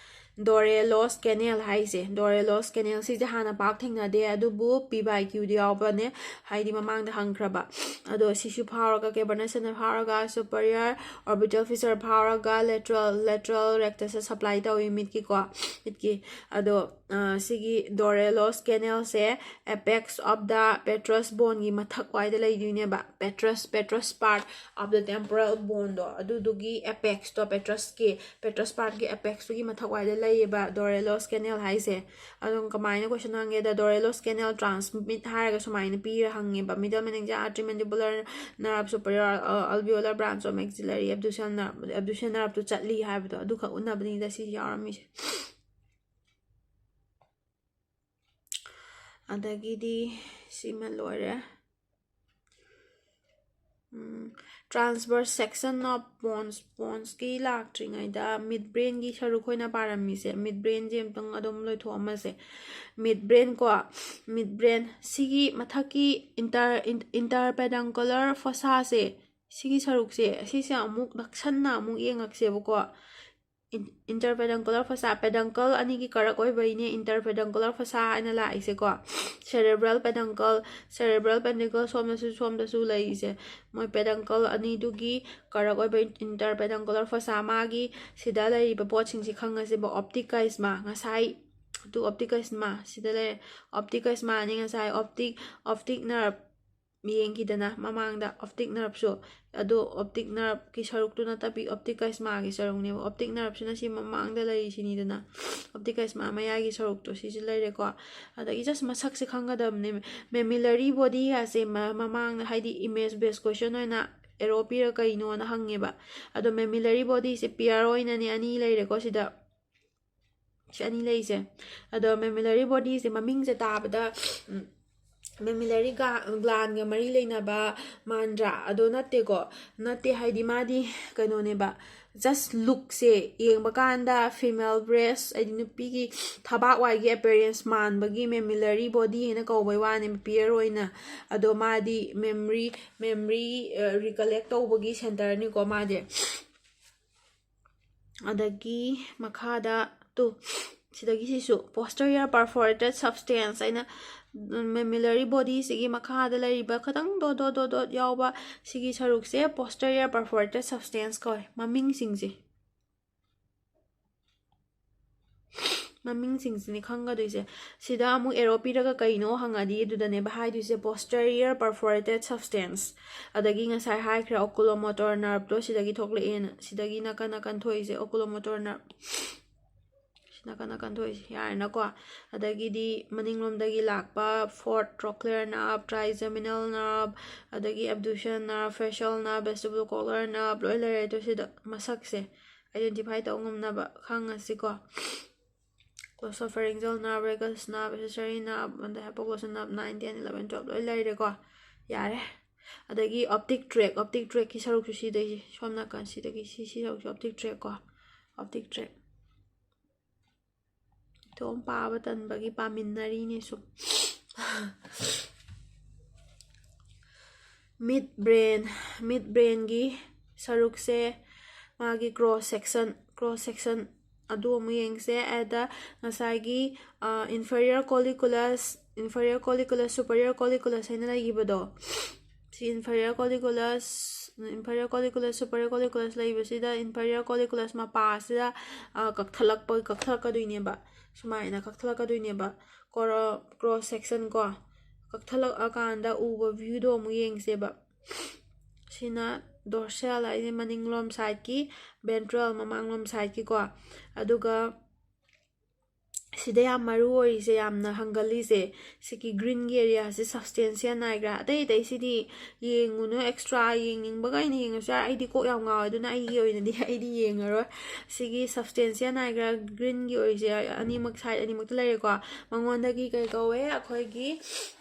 Dorellos canal ꯍꯥꯏꯁꯦ, Dorellos canal ꯁꯤꯁꯦ ꯍꯥꯟꯅ ꯄꯥꯛ ꯊꯦꯡꯅꯗꯦ, ꯑꯗꯨꯕꯨ P by Q ꯗ ꯌꯥꯎꯕꯅꯦ, ꯍꯥꯏꯗꯤ ꯃꯃꯥꯡꯗ ꯍꯪꯈ꯭ꯔꯕ꯫ ꯑꯗꯣ ꯁꯤꯁꯨ ꯐꯥꯎꯔꯒ, cavernous ꯅ ꯐꯥꯎꯔꯒ, superior orbital fissure ꯐꯥꯎꯔꯒ, lateral lateral rectus ꯇ supply ꯇꯧꯏ ꯃꯤꯠꯀꯤꯀꯣ, ꯃꯤꯠꯀꯤ꯫ ꯑꯗꯣ ꯁꯤꯒꯤ Dorellos canal say apex of the petrous bone ꯒꯤ ꯃꯊꯛ ꯋꯥꯏꯗ ꯂꯩꯗꯣꯏꯅꯦꯕ꯫ Petrous petrous part of the temporal bone ꯗꯣ, ꯑꯗꯨꯗꯨꯒꯤ apex ꯇꯣ, petrous ꯀꯤ petrous part ꯀꯤ apex ꯇꯨꯒꯤ ꯃꯊꯛ ꯋꯥꯏꯗ ꯂꯩꯌꯦꯕ Dorellos canal ꯍꯥꯏꯁꯦ꯫ ꯑꯗꯨꯝ ꯀꯃꯥꯏꯅ question ꯍꯪꯒꯦꯗ, Dorellos canal transmit ꯍꯥꯏꯔꯒ ꯁꯨꯃꯥꯏꯅ ꯄꯤꯔ ꯍꯪꯉꯦꯕ: middle meningeal artery, mandibular nerve, superior alveolar branch of maxillary abducens nerve, abducens nerve two ꯆꯠꯂꯤ ꯍꯥꯏꯕꯗꯣ, ꯑꯗꯨꯈꯛ ꯎꯠꯅꯕꯅꯤꯗ ꯁꯤ ꯌꯥꯎꯔꯝꯃꯤꯁꯦ꯫ ꯑꯗꯒꯤꯗꯤ ꯁꯤꯃ ꯂꯣꯏꯔꯦ꯫ Transverse section of bones, bones ꯀꯤ ꯂꯥꯛꯇ꯭ꯔꯤꯉꯩꯗ mid brain ꯒꯤ ꯁꯔꯨꯛ ꯑꯣꯏꯅ ꯄꯥꯔꯝꯃꯤꯁꯦ, mid brain ꯁꯦ ꯑꯝꯇꯪ ꯑꯗꯨꯝ ꯂꯣꯏꯊꯣꯛꯑꯝꯃꯁꯦ꯫ Mid brain ꯀꯣ, mid brain ꯁꯤꯒꯤ ꯃꯊꯛꯀꯤ inter inter peduncular fossa ꯁꯦ, ꯁꯤꯒꯤ ꯁꯔꯨꯛꯁꯦ, ꯁꯤꯁꯦ ꯑꯃꯨꯛ ꯅꯛꯁꯟꯅ ꯑꯃꯨꯛ ꯌꯦꯡꯉꯛꯁꯦꯕꯀꯣ꯫ Inter peduncular fossa, peduncle ꯑꯅꯤꯒꯤ ꯀꯔꯛ ꯑꯣꯏꯕꯩꯅꯦ inter peduncular fossa ꯍꯥꯏꯅ ꯂꯥꯛꯏꯁꯦꯀꯣ꯫ Cerebral peduncle, cerebral peduncle ꯁꯣꯝꯗꯁꯨ, ꯁꯣꯝꯗꯁꯨ ꯂꯩꯔꯤꯁꯦ, ꯃꯣꯏ peduncle ꯑꯅꯤꯗꯨꯒꯤ ꯀꯔꯛ ꯑꯣꯏꯕ inter peduncular fossa꯫ ꯃꯥꯒꯤ ꯁꯤꯗ ꯂꯩꯔꯤꯕ ꯄꯣꯠꯁꯤꯡꯁꯤ ꯈꯪꯉꯁꯦꯕ: optic chiasma, ꯉꯁꯥꯏ, ꯑꯗꯨ optic chiasma ꯁꯤꯗ ꯂꯩꯔꯦ꯫ Optic chiasma ꯅꯤ ꯉꯁꯥꯏ optic, optic nerve ꯌꯦꯡꯈꯤꯗꯅ ꯃꯃꯥꯡꯗ, optic nerve ꯁꯨ꯫ ꯑꯗꯣ optic nerve ꯀꯤ ꯁꯔꯨꯛꯇꯨ ꯅꯠꯇꯕꯤ optic chiasma ꯒꯤ ꯁꯔꯨꯛꯅꯦꯕ꯫ Optic nerve ꯁꯤꯅ ꯁꯤ ꯃꯃꯥꯡꯗ ꯂꯩꯔꯤꯁꯤꯅꯤꯗꯅ, optic chiasma ꯃꯌꯥꯏꯒꯤ ꯁꯔꯨꯛꯇꯣ ꯁꯤꯁꯨ ꯂꯩꯔꯦꯀꯣ꯫ ꯑꯗꯒꯤ just ꯃꯁꯛꯁꯦ ꯈꯪꯒꯗꯕꯅꯦ꯫ Mammillary body ꯍꯥꯏꯁꯦ ꯃ- ꯃꯃꯥꯡꯗ, ꯍꯥꯏꯗꯤ image based question ꯑꯣꯏꯅ arrow ꯄꯤꯔ ꯀꯩꯅꯣꯅ ꯍꯪꯉꯦꯕ꯫ ꯑꯗꯣ mammillary body ꯁꯦ pair ꯑꯣꯏꯅꯅꯦ ꯑꯅꯤ ꯂꯩꯔꯦꯀꯣ ꯁꯤꯗ꯫ ꯁꯤ ꯑꯅꯤ ꯂꯩꯁꯦ꯫ ꯑꯗꯣ mammillary body ꯁꯦ ꯃꯃꯤꯡꯁꯦ ꯇꯥꯕꯗ mammillary gland ꯒ ꯃꯔꯤ ꯂꯩꯅꯕ ꯃꯥꯟꯗ꯭ꯔꯥ? ꯑꯗꯣ ꯅꯠꯇꯦꯀꯣ, ꯅꯠꯇꯦ, ꯍꯥꯏꯗꯤ ꯃꯥꯗꯤ ꯀꯩꯅꯣꯅꯦꯕ, just look ꯁꯦ ꯌꯦꯡꯕ ꯀꯥꯟꯗ female breast, ꯍꯥꯏꯗꯤ ꯅꯨꯄꯤꯒꯤ ꯊꯕꯥꯛ ꯋꯥꯏꯒꯤ appearance ꯃꯥꯟꯕꯒꯤ mammillary body ꯍꯥꯏꯅ ꯀꯧꯕꯩ ꯋꯥꯅꯦ, pair ꯑꯣꯏꯅ꯫ ꯑꯗꯣ ꯃꯥꯗꯤ memory, memory recollect ꯇꯧꯕꯒꯤ centre ꯅꯤꯀꯣ ꯃꯥꯗꯤ꯫ ꯑꯗꯒꯤ ꯃꯈꯥꯗ ꯇꯨ, ꯁꯤꯗꯒꯤ ꯁꯤꯁꯨ posterior perforated substance ꯍꯥꯏꯅ mammillary body ꯁꯤꯒꯤ ꯃꯈꯥꯗ ꯂꯩꯔꯤꯕ ꯈꯤꯇꯪ dot dot dot dot ꯌꯥꯎꯕ ꯁꯤꯒꯤ ꯁꯔꯨꯛꯁꯦ posterior perforated substance ꯀꯧꯋꯦ꯫ ꯃꯃꯤꯡꯁꯤꯡꯁꯦ, ꯃꯃꯤꯡꯁꯤꯡꯁꯤꯅꯤ ꯈꯪꯒꯗꯣꯏꯁꯦ꯫ ꯁꯤꯗ ꯑꯃꯨꯛ arrow ꯄꯤꯔꯒ ꯀꯩꯅꯣ ꯍꯪꯉꯗꯤ ꯑꯗꯨꯗꯅꯦꯕ ꯍꯥꯏꯗꯣꯏꯁꯦ posterior perforated substance꯫ ꯑꯗꯒꯤ ꯉꯁꯥꯏ ꯍꯥꯏꯈ꯭ꯔꯦ oculomotor nerve ꯇꯣ ꯁꯤꯗꯒꯤ ꯊꯣꯛꯂꯛꯑꯦꯅ꯫ ꯁꯤꯗꯒꯤ ꯅꯥꯀꯟ ꯅꯥꯀꯟ ꯊꯣꯛꯏꯁꯦ oculomotor nerve꯫ ꯁꯤ ꯅꯥꯀꯟ ꯅꯥꯀꯟ ꯊꯣꯛꯏꯁꯦ ꯌꯥꯔꯦꯅꯀꯣ꯫ ꯑꯗꯒꯤꯗꯤ ꯃꯅꯤꯡꯂꯣꯝꯗꯒꯤ ꯂꯥꯛꯄ fourth trochlear nerve, trigeminal nerve, ꯑꯗꯒꯤ abducens nerve, facial nerve, vestibulocochlear nerve ꯂꯣꯏ ꯂꯩꯔꯦ꯫ ꯑꯗꯣ ꯁꯤꯗ ꯃꯁꯛꯁꯦ identify ꯇꯧ ꯉꯝꯅꯕ ꯈꯪꯉꯁꯤꯀꯣ꯫ Glossopharyngeal nerve, vagus nerve, accessory nerve, ꯑꯗꯩ hypoglossal nerve nine, ten, eleven, twelve ꯂꯣꯏ ꯂꯩꯔꯦꯀꯣ꯫ ꯌꯥꯔꯦ꯫ ꯑꯗꯒꯤ optic tract, optic tract ꯀꯤ ꯁꯔꯨꯛꯁꯨ ꯁꯤꯗꯩꯁꯦ, ꯁꯣꯝ ꯅꯥꯀꯟ ꯁꯤꯗꯒꯤ ꯁꯤ, ꯁꯤ ꯁꯔꯨꯛꯁꯦ optic tract ꯀꯣ, optic tract꯫ ꯏꯇꯣꯝ ꯄꯥꯕ ꯇꯟꯕꯒꯤ ꯄꯥꯃꯤꯟꯅꯔꯤꯅꯦ ꯁꯨꯝ꯫ Mid brain, mid brain ꯒꯤ ꯁꯔꯨꯛꯁꯦ, ꯃꯥꯒꯤ cross section, cross section ꯑꯗꯨ ꯑꯃꯨꯛ ꯌꯦꯡꯁꯦ꯫ ꯑꯗ ꯉꯁꯥꯏꯒꯤ, ꯑ, inferior colliculus, inferior colliculus, superior colliculus ꯍꯥꯏꯅ ꯂꯩꯈꯤꯕꯗꯣ, ꯁꯤ inferior colliculus, inferior colliculus, superior colliculus ꯂꯩꯕꯁꯤꯗ inferior colliculus ꯃꯄꯥꯁꯤꯗ, ꯑ, ꯀꯛꯊꯠꯂꯛꯄ, ꯀꯛꯊꯠꯂꯛꯀꯗꯣꯏꯅꯦꯕ꯫ ꯁꯨꯃꯥꯏꯅ ꯀꯛꯊꯠꯂꯛꯀꯗꯣꯏꯅꯦꯕ꯫ ꯀꯣꯔ-, cross section ꯀꯣ꯫ ꯀꯛꯊꯠꯂꯛꯑꯀꯥꯟꯗ ꯎꯕ view ꯗꯣ ꯑꯃꯨꯛ ꯌꯦꯡꯁꯦꯕ꯫ ꯁꯤꯅ dorsal ꯍꯥꯏꯁꯦ ꯃꯅꯤꯡꯂꯣꯝ side ꯀꯤ, ventral ꯃꯃꯥꯡꯂꯣꯝ side ꯀꯤꯀꯣ꯫ ꯑꯗꯨꯒ ꯁꯤꯗ ꯌꯥꯝ ꯃꯔꯨ ꯑꯣꯏꯔꯤꯁꯦ, ꯌꯥꯝꯅ ꯍꯪꯒꯜꯂꯤꯁꯦ, ꯁꯤꯒꯤ green ꯒꯤ area ꯁꯦ, substantia nigra꯫ ꯑꯇꯩ ꯑꯇꯩꯁꯤꯗꯤ ꯌꯦꯡꯉꯨꯅꯨ, extra ꯌꯦꯡꯅꯤꯡꯕꯒꯩꯅ ꯌꯦꯡꯉꯁꯨ ꯌꯥꯏ꯫ ꯑꯩꯗꯤ ꯀꯣꯛ ꯌꯥꯝ ꯉꯥꯎꯋꯦ, ꯑꯗꯨꯅ ꯑꯩꯒꯤ ꯑꯣꯏꯅꯗꯤ ꯑꯩꯗꯤ ꯌꯦꯡꯉꯔꯣꯏ꯫ ꯁꯤꯒꯤ substantia nigra green ꯒꯤ ꯑꯣꯏꯔꯤꯁꯦ ꯑꯅꯤꯃꯛ, side ꯑꯅꯤꯃꯛꯇ ꯂꯩꯔꯦꯀꯣ꯫ ꯃꯉꯣꯟꯗꯒꯤ ꯀꯩ ꯀꯧꯋꯦ? ꯑꯩꯈꯣꯏꯒꯤ,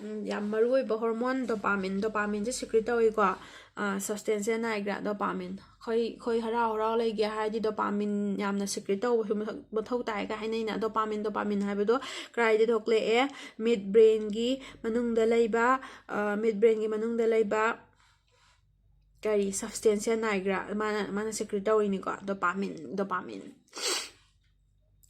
ꯎꯝ, ꯌꯥꯝ ꯃꯔꯨ ꯑꯣꯏꯕ hormone dopamine, dopamine ꯁꯦ secrete ꯇꯧꯏꯀꯣ꯫ ꯑ, substantia nigra, dopamine꯫ ꯑꯩꯈꯣꯏ, ꯑꯩꯈꯣꯏ ꯍꯔꯥꯎ ꯍꯔꯥꯎ ꯂꯩꯒꯦ ꯍꯥꯏꯔꯗꯤ dopamine ꯌꯥꯝꯅ secrete ꯇꯧꯕꯁꯨ ꯃꯊꯧ, ꯃꯊꯧ ꯇꯥꯏꯒ ꯍꯥꯏꯅꯩꯅ꯫ Dopamine, dopamine ꯍꯥꯏꯕꯗꯣ ꯀꯗꯥꯏꯗ ꯊꯣꯛꯂꯛꯑꯦ? Mid brain ꯒꯤ ꯃꯅꯨꯡꯗ ꯂꯩꯕ, ꯑ, mid brain ꯒꯤ ꯃꯅꯨꯡꯗ ꯂꯩꯕ ꯀꯔꯤ, substantia nigra, ꯃꯥꯅ, ꯃꯥꯅ secrete ꯇꯧꯔꯤꯅꯤꯀꯣ, dopamine, dopamine꯫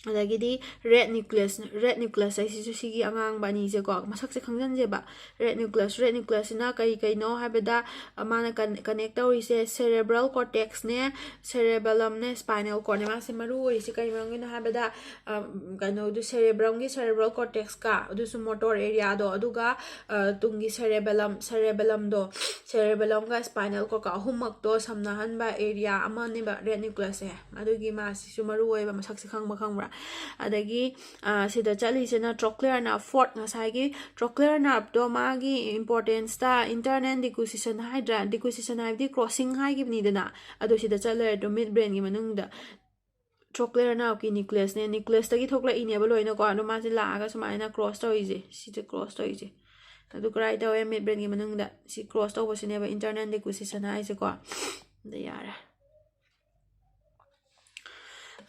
ꯑꯗꯒꯤꯗꯤ red nucleus, red nucleus ꯍꯥꯏꯁꯤꯁꯨ ꯁꯤꯒꯤ ꯑꯉꯥꯡꯕ ꯑꯅꯤꯁꯦꯀꯣ, ꯃꯁꯛꯁꯦ ꯈꯪꯖꯟꯁꯦꯕ꯫ Red nucleus, red nucleusꯁꯤꯅ ꯀꯔꯤ ꯀꯩꯅꯣ ꯍꯥꯏꯕꯗ, ꯑ, ꯃꯥꯅ ꯀꯟ-, connect ꯇꯧꯔꯤꯁꯦ cerebral cortexꯅꯦ, cerebellumꯅꯦ, spinal cordꯅꯦ꯫ ꯃꯥꯁꯦ ꯃꯔꯨ ꯑꯣꯏꯔꯤꯁꯦ ꯀꯔꯤ ꯃꯔꯝꯒꯤꯅꯣ ꯍꯥꯏꯕꯗ, ꯑ, ꯀꯩꯅꯣꯗꯨ cerebrumꯒꯤ cerebral cortexꯀ, ꯑꯗꯨꯁꯨ motor areaꯗꯣ, ꯑꯗꯨꯒ, ꯑ, ꯇꯨꯡꯒꯤ cerebellum, cerebellumꯗꯣ, cerebellumꯒ spinal cordꯀ ꯑꯍꯨꯝꯃꯛꯇꯣ ꯁꯝꯅꯍꯟꯕ area ꯑꯃꯅꯦꯕ red nucleusꯁꯦ꯫ ꯑꯗꯨꯒꯤ ꯃꯥꯁꯤꯁꯨ ꯃꯔꯨ ꯑꯣꯏꯕ ꯃꯁꯛꯁꯦ ꯈꯪꯕ, ꯈꯪꯕ꯭ꯔꯥ? ꯑꯗꯒꯤ, ꯑ, ꯁꯤꯗ ꯆꯠꯂꯤꯁꯤꯅ trochlear nerve, fourth, ꯉꯁꯥꯏꯒꯤ trochlear nerveꯇꯣ ꯃꯥꯒꯤ importanceꯇ internal decussation ꯍꯥꯏꯗ꯭ꯔꯥ, decussation ꯍꯥꯏꯕꯗꯤ crossing ꯍꯥꯏꯈꯤꯕꯅꯤꯗꯅ, ꯑꯗꯣ ꯁꯤꯗ ꯆꯠ ꯂꯩꯔꯦ ꯑꯗꯣ midbrainꯒꯤ ꯃꯅꯨꯡꯗ trochlear nerveꯀꯤ nucleusꯅꯦ, nucleusꯇꯒꯤ ꯊꯣꯛꯂꯛꯏꯅꯦꯕ ꯂꯣꯏꯅꯀꯣ꯫ ꯑꯗꯣ ꯃꯥꯁꯦ ꯂꯥꯛꯑꯒ ꯁꯨꯃꯥꯏꯅ cross ꯇꯧꯔꯤꯁꯦ, ꯁꯤꯁꯦ cross ꯇꯧꯔꯤꯁꯦ꯫ ꯑꯗꯨ ꯀꯔꯥꯏ ꯇꯧꯋꯦ? Midbrainꯒꯤ ꯃꯅꯨꯡꯗ꯫ ꯁꯤ cross ꯇꯧꯕꯁꯤꯅꯦꯕ internal decussation ꯍꯥꯏꯁꯦꯀꯣ꯫ ꯑꯗ ꯌꯥꯔꯦ꯫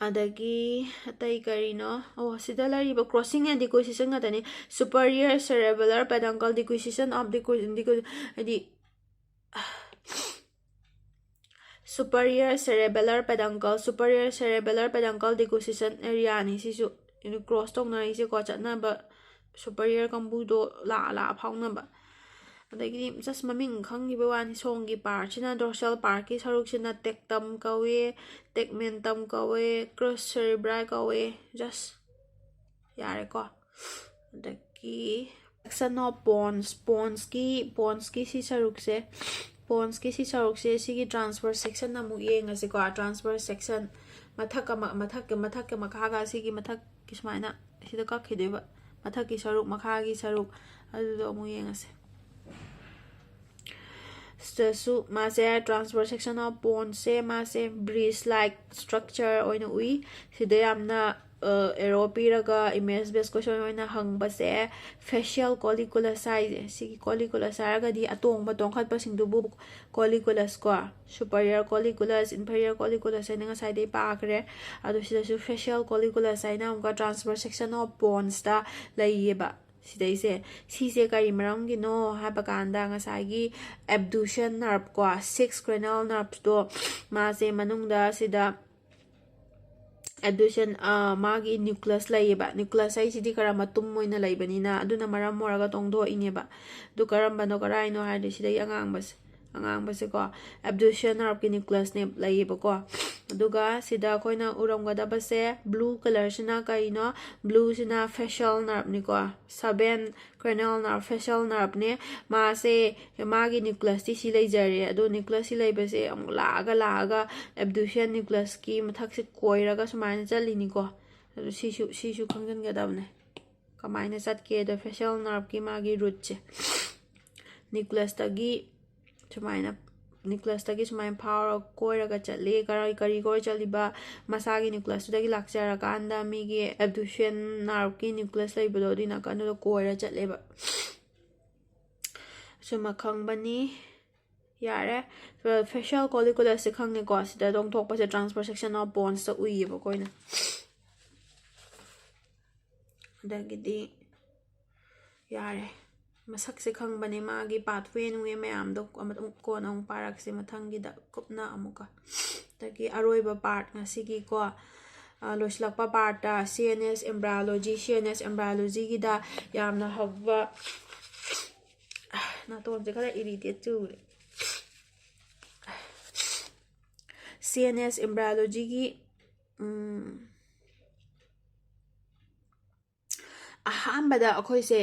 ꯑꯗꯒꯤ ꯑꯇꯩ ꯀꯔꯤꯅꯣ? ꯑꯣ, ꯁꯤꯗ ꯂꯩꯔꯤꯕ crossing and decussation ꯉꯥꯛꯇꯅꯤ꯫ Superior cerebellar peduncle decussation of decu-, decu-, ꯍꯥꯏꯗꯤ, superior cerebellar peduncle, superior cerebellar peduncle decussation areaꯅꯤ ꯁꯤꯁꯨ꯫ Cross ꯇꯧꯅꯔꯤꯁꯦꯀꯣ, ꯆꯠꯅꯕ superior ꯀꯥꯡꯕꯨꯗꯣ ꯂꯥꯛꯑ ꯂꯥꯛꯑ ꯐꯥꯎꯅꯕ꯫ ꯑꯗꯒꯤꯗꯤ just ꯃꯃꯤꯡ ꯈꯪꯈꯤꯕ ꯋꯥꯅꯤ꯫ ꯁꯣꯝꯒꯤ partꯁꯤꯅ, dorsal partꯀꯤ ꯁꯔꯨꯛꯁꯤꯅ tectum ꯀꯧꯏ, tegmentum ꯀꯧꯏ, crus cerebri ꯀꯧꯏ꯫ Just ꯌꯥꯔꯦꯀꯣ꯫ ꯑꯗꯒꯤ section of pons, ponsꯀꯤ, ponsꯀꯤ ꯁꯤ ꯁꯔꯨꯛꯁꯦ, ponsꯀꯤ ꯁꯤ ꯁꯔꯨꯛꯁꯦ, ꯁꯤꯒꯤ transverse section ꯑꯃꯨꯛ ꯌꯦꯡꯉꯁꯤꯀꯣ꯫ Transverse section, ꯃꯊꯛꯀ ꯃ-, ꯃꯊꯛꯀ, ꯃꯊꯛꯀ ꯃꯈꯥꯒ, ꯁꯤꯒꯤ ꯃꯊꯛꯀꯤ ꯁꯨꯃꯥꯏꯅ ꯁꯤꯗ ꯀꯛꯈꯤꯗꯣꯏꯕ꯫ ꯃꯊꯛꯀꯤ ꯁꯔꯨꯛ, ꯃꯈꯥꯒꯤ ꯁꯔꯨꯛ, ꯑꯗꯨꯗꯣ ꯑꯃꯨꯛ ꯌꯦꯡꯉꯁꯦ꯫ ꯁꯤꯗꯁꯨ ꯃꯥꯁꯦ transverse section of ponsꯁꯦ, ꯃꯥꯁꯦ bridge like structure ꯑꯣꯏꯅ ꯎꯏ꯫ ꯁꯤꯗ ꯌꯥꯝꯅ, ꯑ, arrow ꯄꯤꯔꯒ image based question ꯑꯣꯏꯅ ꯍꯪꯕꯁꯦ facial colliculus ꯍꯥꯏꯁꯦ꯫ ꯁꯤꯒꯤ colliculus ꯍꯥꯏꯔꯒꯗꯤ ꯑꯇꯣꯡꯕ ꯇꯣꯡꯈꯠꯄꯁꯤꯡꯗꯨꯕꯨ colliculus ꯀꯣ, superior colliculus, inferior colliculus ꯍꯥꯏꯅ ꯉꯁꯥꯏꯗꯩ ꯄꯥꯈ꯭ꯔꯦ꯫ ꯑꯗꯣ ꯁꯤꯗꯁꯨ facial colliculus ꯍꯥꯏꯅ ꯑꯃꯨꯛꯀ transverse section of ponsꯇ ꯂꯩꯌꯦꯕ꯫ ꯁꯤꯗꯩꯁꯦ, ꯁꯤꯁꯦ ꯀꯔꯤ ꯃꯔꯝꯒꯤꯅꯣ ꯍꯥꯏꯕ ꯀꯥꯟꯗ, ꯉꯁꯥꯏꯒꯤ abduction nerve ꯀꯣ, six cranial nerveꯇꯣ, ꯃꯥꯁꯦ ꯃꯅꯨꯡꯗ ꯁꯤꯗ ꯑꯦꯕꯗ꯭ꯌꯨꯁꯟ ꯃꯥꯒꯤ ꯅ꯭ꯌꯨꯀ꯭ꯂꯁ ꯂꯩꯌꯦꯕ꯫ ꯅ꯭ꯌꯨꯀ꯭ꯂꯁ ꯍꯥꯏꯁꯤꯗꯤ ꯈꯔ ꯃꯇꯨꯝ ꯑꯣꯏꯅ ꯂꯩꯕꯅꯤꯅ, ꯑꯗꯨꯅ ꯃꯔꯝ ꯑꯣꯏꯔꯒ ꯇꯣꯡꯊꯣꯛꯏꯅꯦꯕ꯫ ꯑꯗꯨ ꯀꯔꯝꯕꯅꯣ, ꯀꯔꯥꯏꯅꯣ ꯍꯥꯏꯔꯗꯤ ꯁꯤꯗꯒꯤ ꯑꯉꯥꯡꯕꯁꯦ, ꯑꯉꯥꯡꯕꯁꯦꯀꯣ, ꯑꯦꯕꯗ꯭ꯌꯨꯁꯟ ꯅꯔꯞꯀꯤ ꯅ꯭ꯌꯨꯀ꯭ꯂꯁꯅꯦ ꯂꯩꯌꯦꯕꯀꯣ꯫ ꯑꯗꯨꯒ ꯁꯤꯗ ꯑꯩꯈꯣꯏꯅ ꯎꯔꯝꯒꯗꯕꯁꯦ ꯕ꯭ꯂꯨ ꯀꯂꯔꯁꯤꯅ ꯀꯩꯅꯣ? ꯕ꯭ꯂꯨꯁꯤꯅ ꯐꯦꯁꯤꯌꯦꯜ ꯅꯔꯞꯅꯤꯀꯣ꯫ ꯁꯕꯦꯟ ꯀ꯭ꯔꯦꯅꯤꯌꯦꯜ ꯅꯔꯞ, ꯐꯦꯁꯤꯌꯦꯜ ꯅꯔꯞꯅꯦ꯫ ꯃꯥꯁꯦ, ꯃꯥꯒꯤ ꯅ꯭ꯌꯨꯀ꯭ꯂꯁꯇꯤ ꯁꯤ ꯂꯩꯖꯔꯦ, ꯑꯗꯣ ꯅ꯭ꯌꯨꯀ꯭ꯂꯁꯁꯤ ꯂꯩꯕꯁꯦ ꯑꯃꯨꯛ ꯂꯥꯛꯑꯒ ꯂꯥꯛꯑꯒ ꯑꯦꯕꯗ꯭ꯌꯨꯁꯟ ꯅ꯭ꯌꯨꯀ꯭ꯂꯁꯀꯤ ꯃꯊꯛꯁꯦ ꯀꯣꯏꯔꯒ ꯁꯨꯃꯥꯏꯅ ꯆꯠꯂꯤꯅꯤꯀꯣ꯫ ꯑꯗꯨ ꯁꯤꯁꯨ, ꯁꯤꯁꯨ ꯈꯪꯖꯤꯟꯒꯗꯕꯅꯦ, ꯀꯃꯥꯏꯅ ꯆꯠꯀꯦꯗꯣ, ꯐꯦꯁꯤꯌꯦꯜ ꯅꯔꯞꯀꯤ ꯃꯥꯒꯤ ꯔꯨꯠꯁꯦ꯫ ꯅ꯭ꯌꯨꯀ꯭ꯂꯁꯇꯒꯤ ꯁꯨꯃꯥꯏꯅ, ꯅ꯭ꯌꯨꯀ꯭ꯂꯁꯇꯒꯤ ꯁꯨꯃꯥꯏꯅ ꯐꯥꯎꯔ ꯀꯣꯏꯔꯒ ꯆꯠꯂꯤ꯫ ꯀꯔꯤ, ꯀꯔꯤ ꯀꯣꯏꯔ ꯆꯠꯂꯤꯕ? ꯃꯁꯥꯒꯤ ꯅ꯭ꯌꯨꯀ꯭ꯂꯁꯇꯨꯗꯒꯤ ꯂꯥꯛꯆꯔꯀꯥꯟꯗ ꯃꯤꯒꯤ ꯑꯦꯕꯗ꯭ꯌꯨꯁꯟ ꯅꯔꯞꯀꯤ ꯅ꯭ꯌꯨꯀ꯭ꯂꯁ ꯂꯩꯕꯗꯣ, ꯑꯗꯨꯒꯤ ꯅꯥꯀꯟꯗꯨꯗ ꯀꯣꯏꯔ ꯆꯠꯂꯦꯕ꯫ ꯁꯨꯝꯕ ꯈꯪꯕꯅꯤ꯫ ꯌꯥꯔꯦ꯫ ꯐꯦꯁꯤꯌꯦꯜ ꯀꯣꯂꯤꯀꯨꯂꯁꯁꯦ ꯈꯪꯉꯦꯀꯣ꯫ ꯁꯤꯗ ꯇꯣꯡꯊꯣꯛꯄꯁꯦ ꯇ꯭ꯔꯥꯟꯁꯐꯔ ꯁꯦꯛꯁꯟ ꯑꯣꯐ ꯕꯣꯟꯁꯇ ꯎꯏꯌꯦꯕ ꯑꯩꯈꯣꯏꯅ꯫ ꯑꯗꯒꯤꯗꯤ ꯌꯥꯔꯦ꯫ ꯃꯁꯛꯁꯦ ꯈꯪꯕꯅꯦ, ꯃꯥꯒꯤ ꯄꯥꯊꯋꯦ ꯅꯨꯡꯋꯦ ꯃꯌꯥꯝꯗꯣ ꯑꯃꯨꯛ ꯀꯣꯟꯅ ꯑꯃꯨꯛ ꯄꯥꯔꯛꯁꯦ ꯃꯊꯪꯒꯤꯗ ꯀꯨꯞꯅ ꯑꯃꯨꯛꯀ꯫ ꯑꯗꯒꯤ ꯑꯔꯣꯏꯕ ꯄꯥꯔꯠ ꯉꯁꯤꯒꯤꯀꯣ, ꯑ, ꯂꯣꯏꯁꯤꯜꯂꯛꯄ ꯄꯥꯔꯠꯇ ꯁꯤ ꯑꯦꯟ ꯑꯦꯁ ꯑꯦꯝꯕ꯭ꯔꯥꯏꯑꯣꯂꯣꯖꯤ, ꯁꯤ ꯑꯦꯟ ꯑꯦꯁ ꯑꯦꯝꯕ꯭ꯔꯥꯏꯑꯣꯂꯣꯖꯤꯒꯤꯗ ꯌꯥꯝꯅ ꯍꯧꯕ, ꯅꯥꯇꯣꯟꯁꯦ ꯈꯔ ꯏꯔꯤꯇꯦꯠ ꯆꯨꯔꯦ꯫ ꯁꯤ ꯑꯦꯟ ꯑꯦꯁ ꯑꯦꯝꯕ꯭ꯔꯥꯏꯑꯣꯂꯣꯖꯤꯒꯤ, ꯎꯝ, ꯑꯍꯥꯟꯕꯗ ꯑꯩꯈꯣꯏꯁꯦ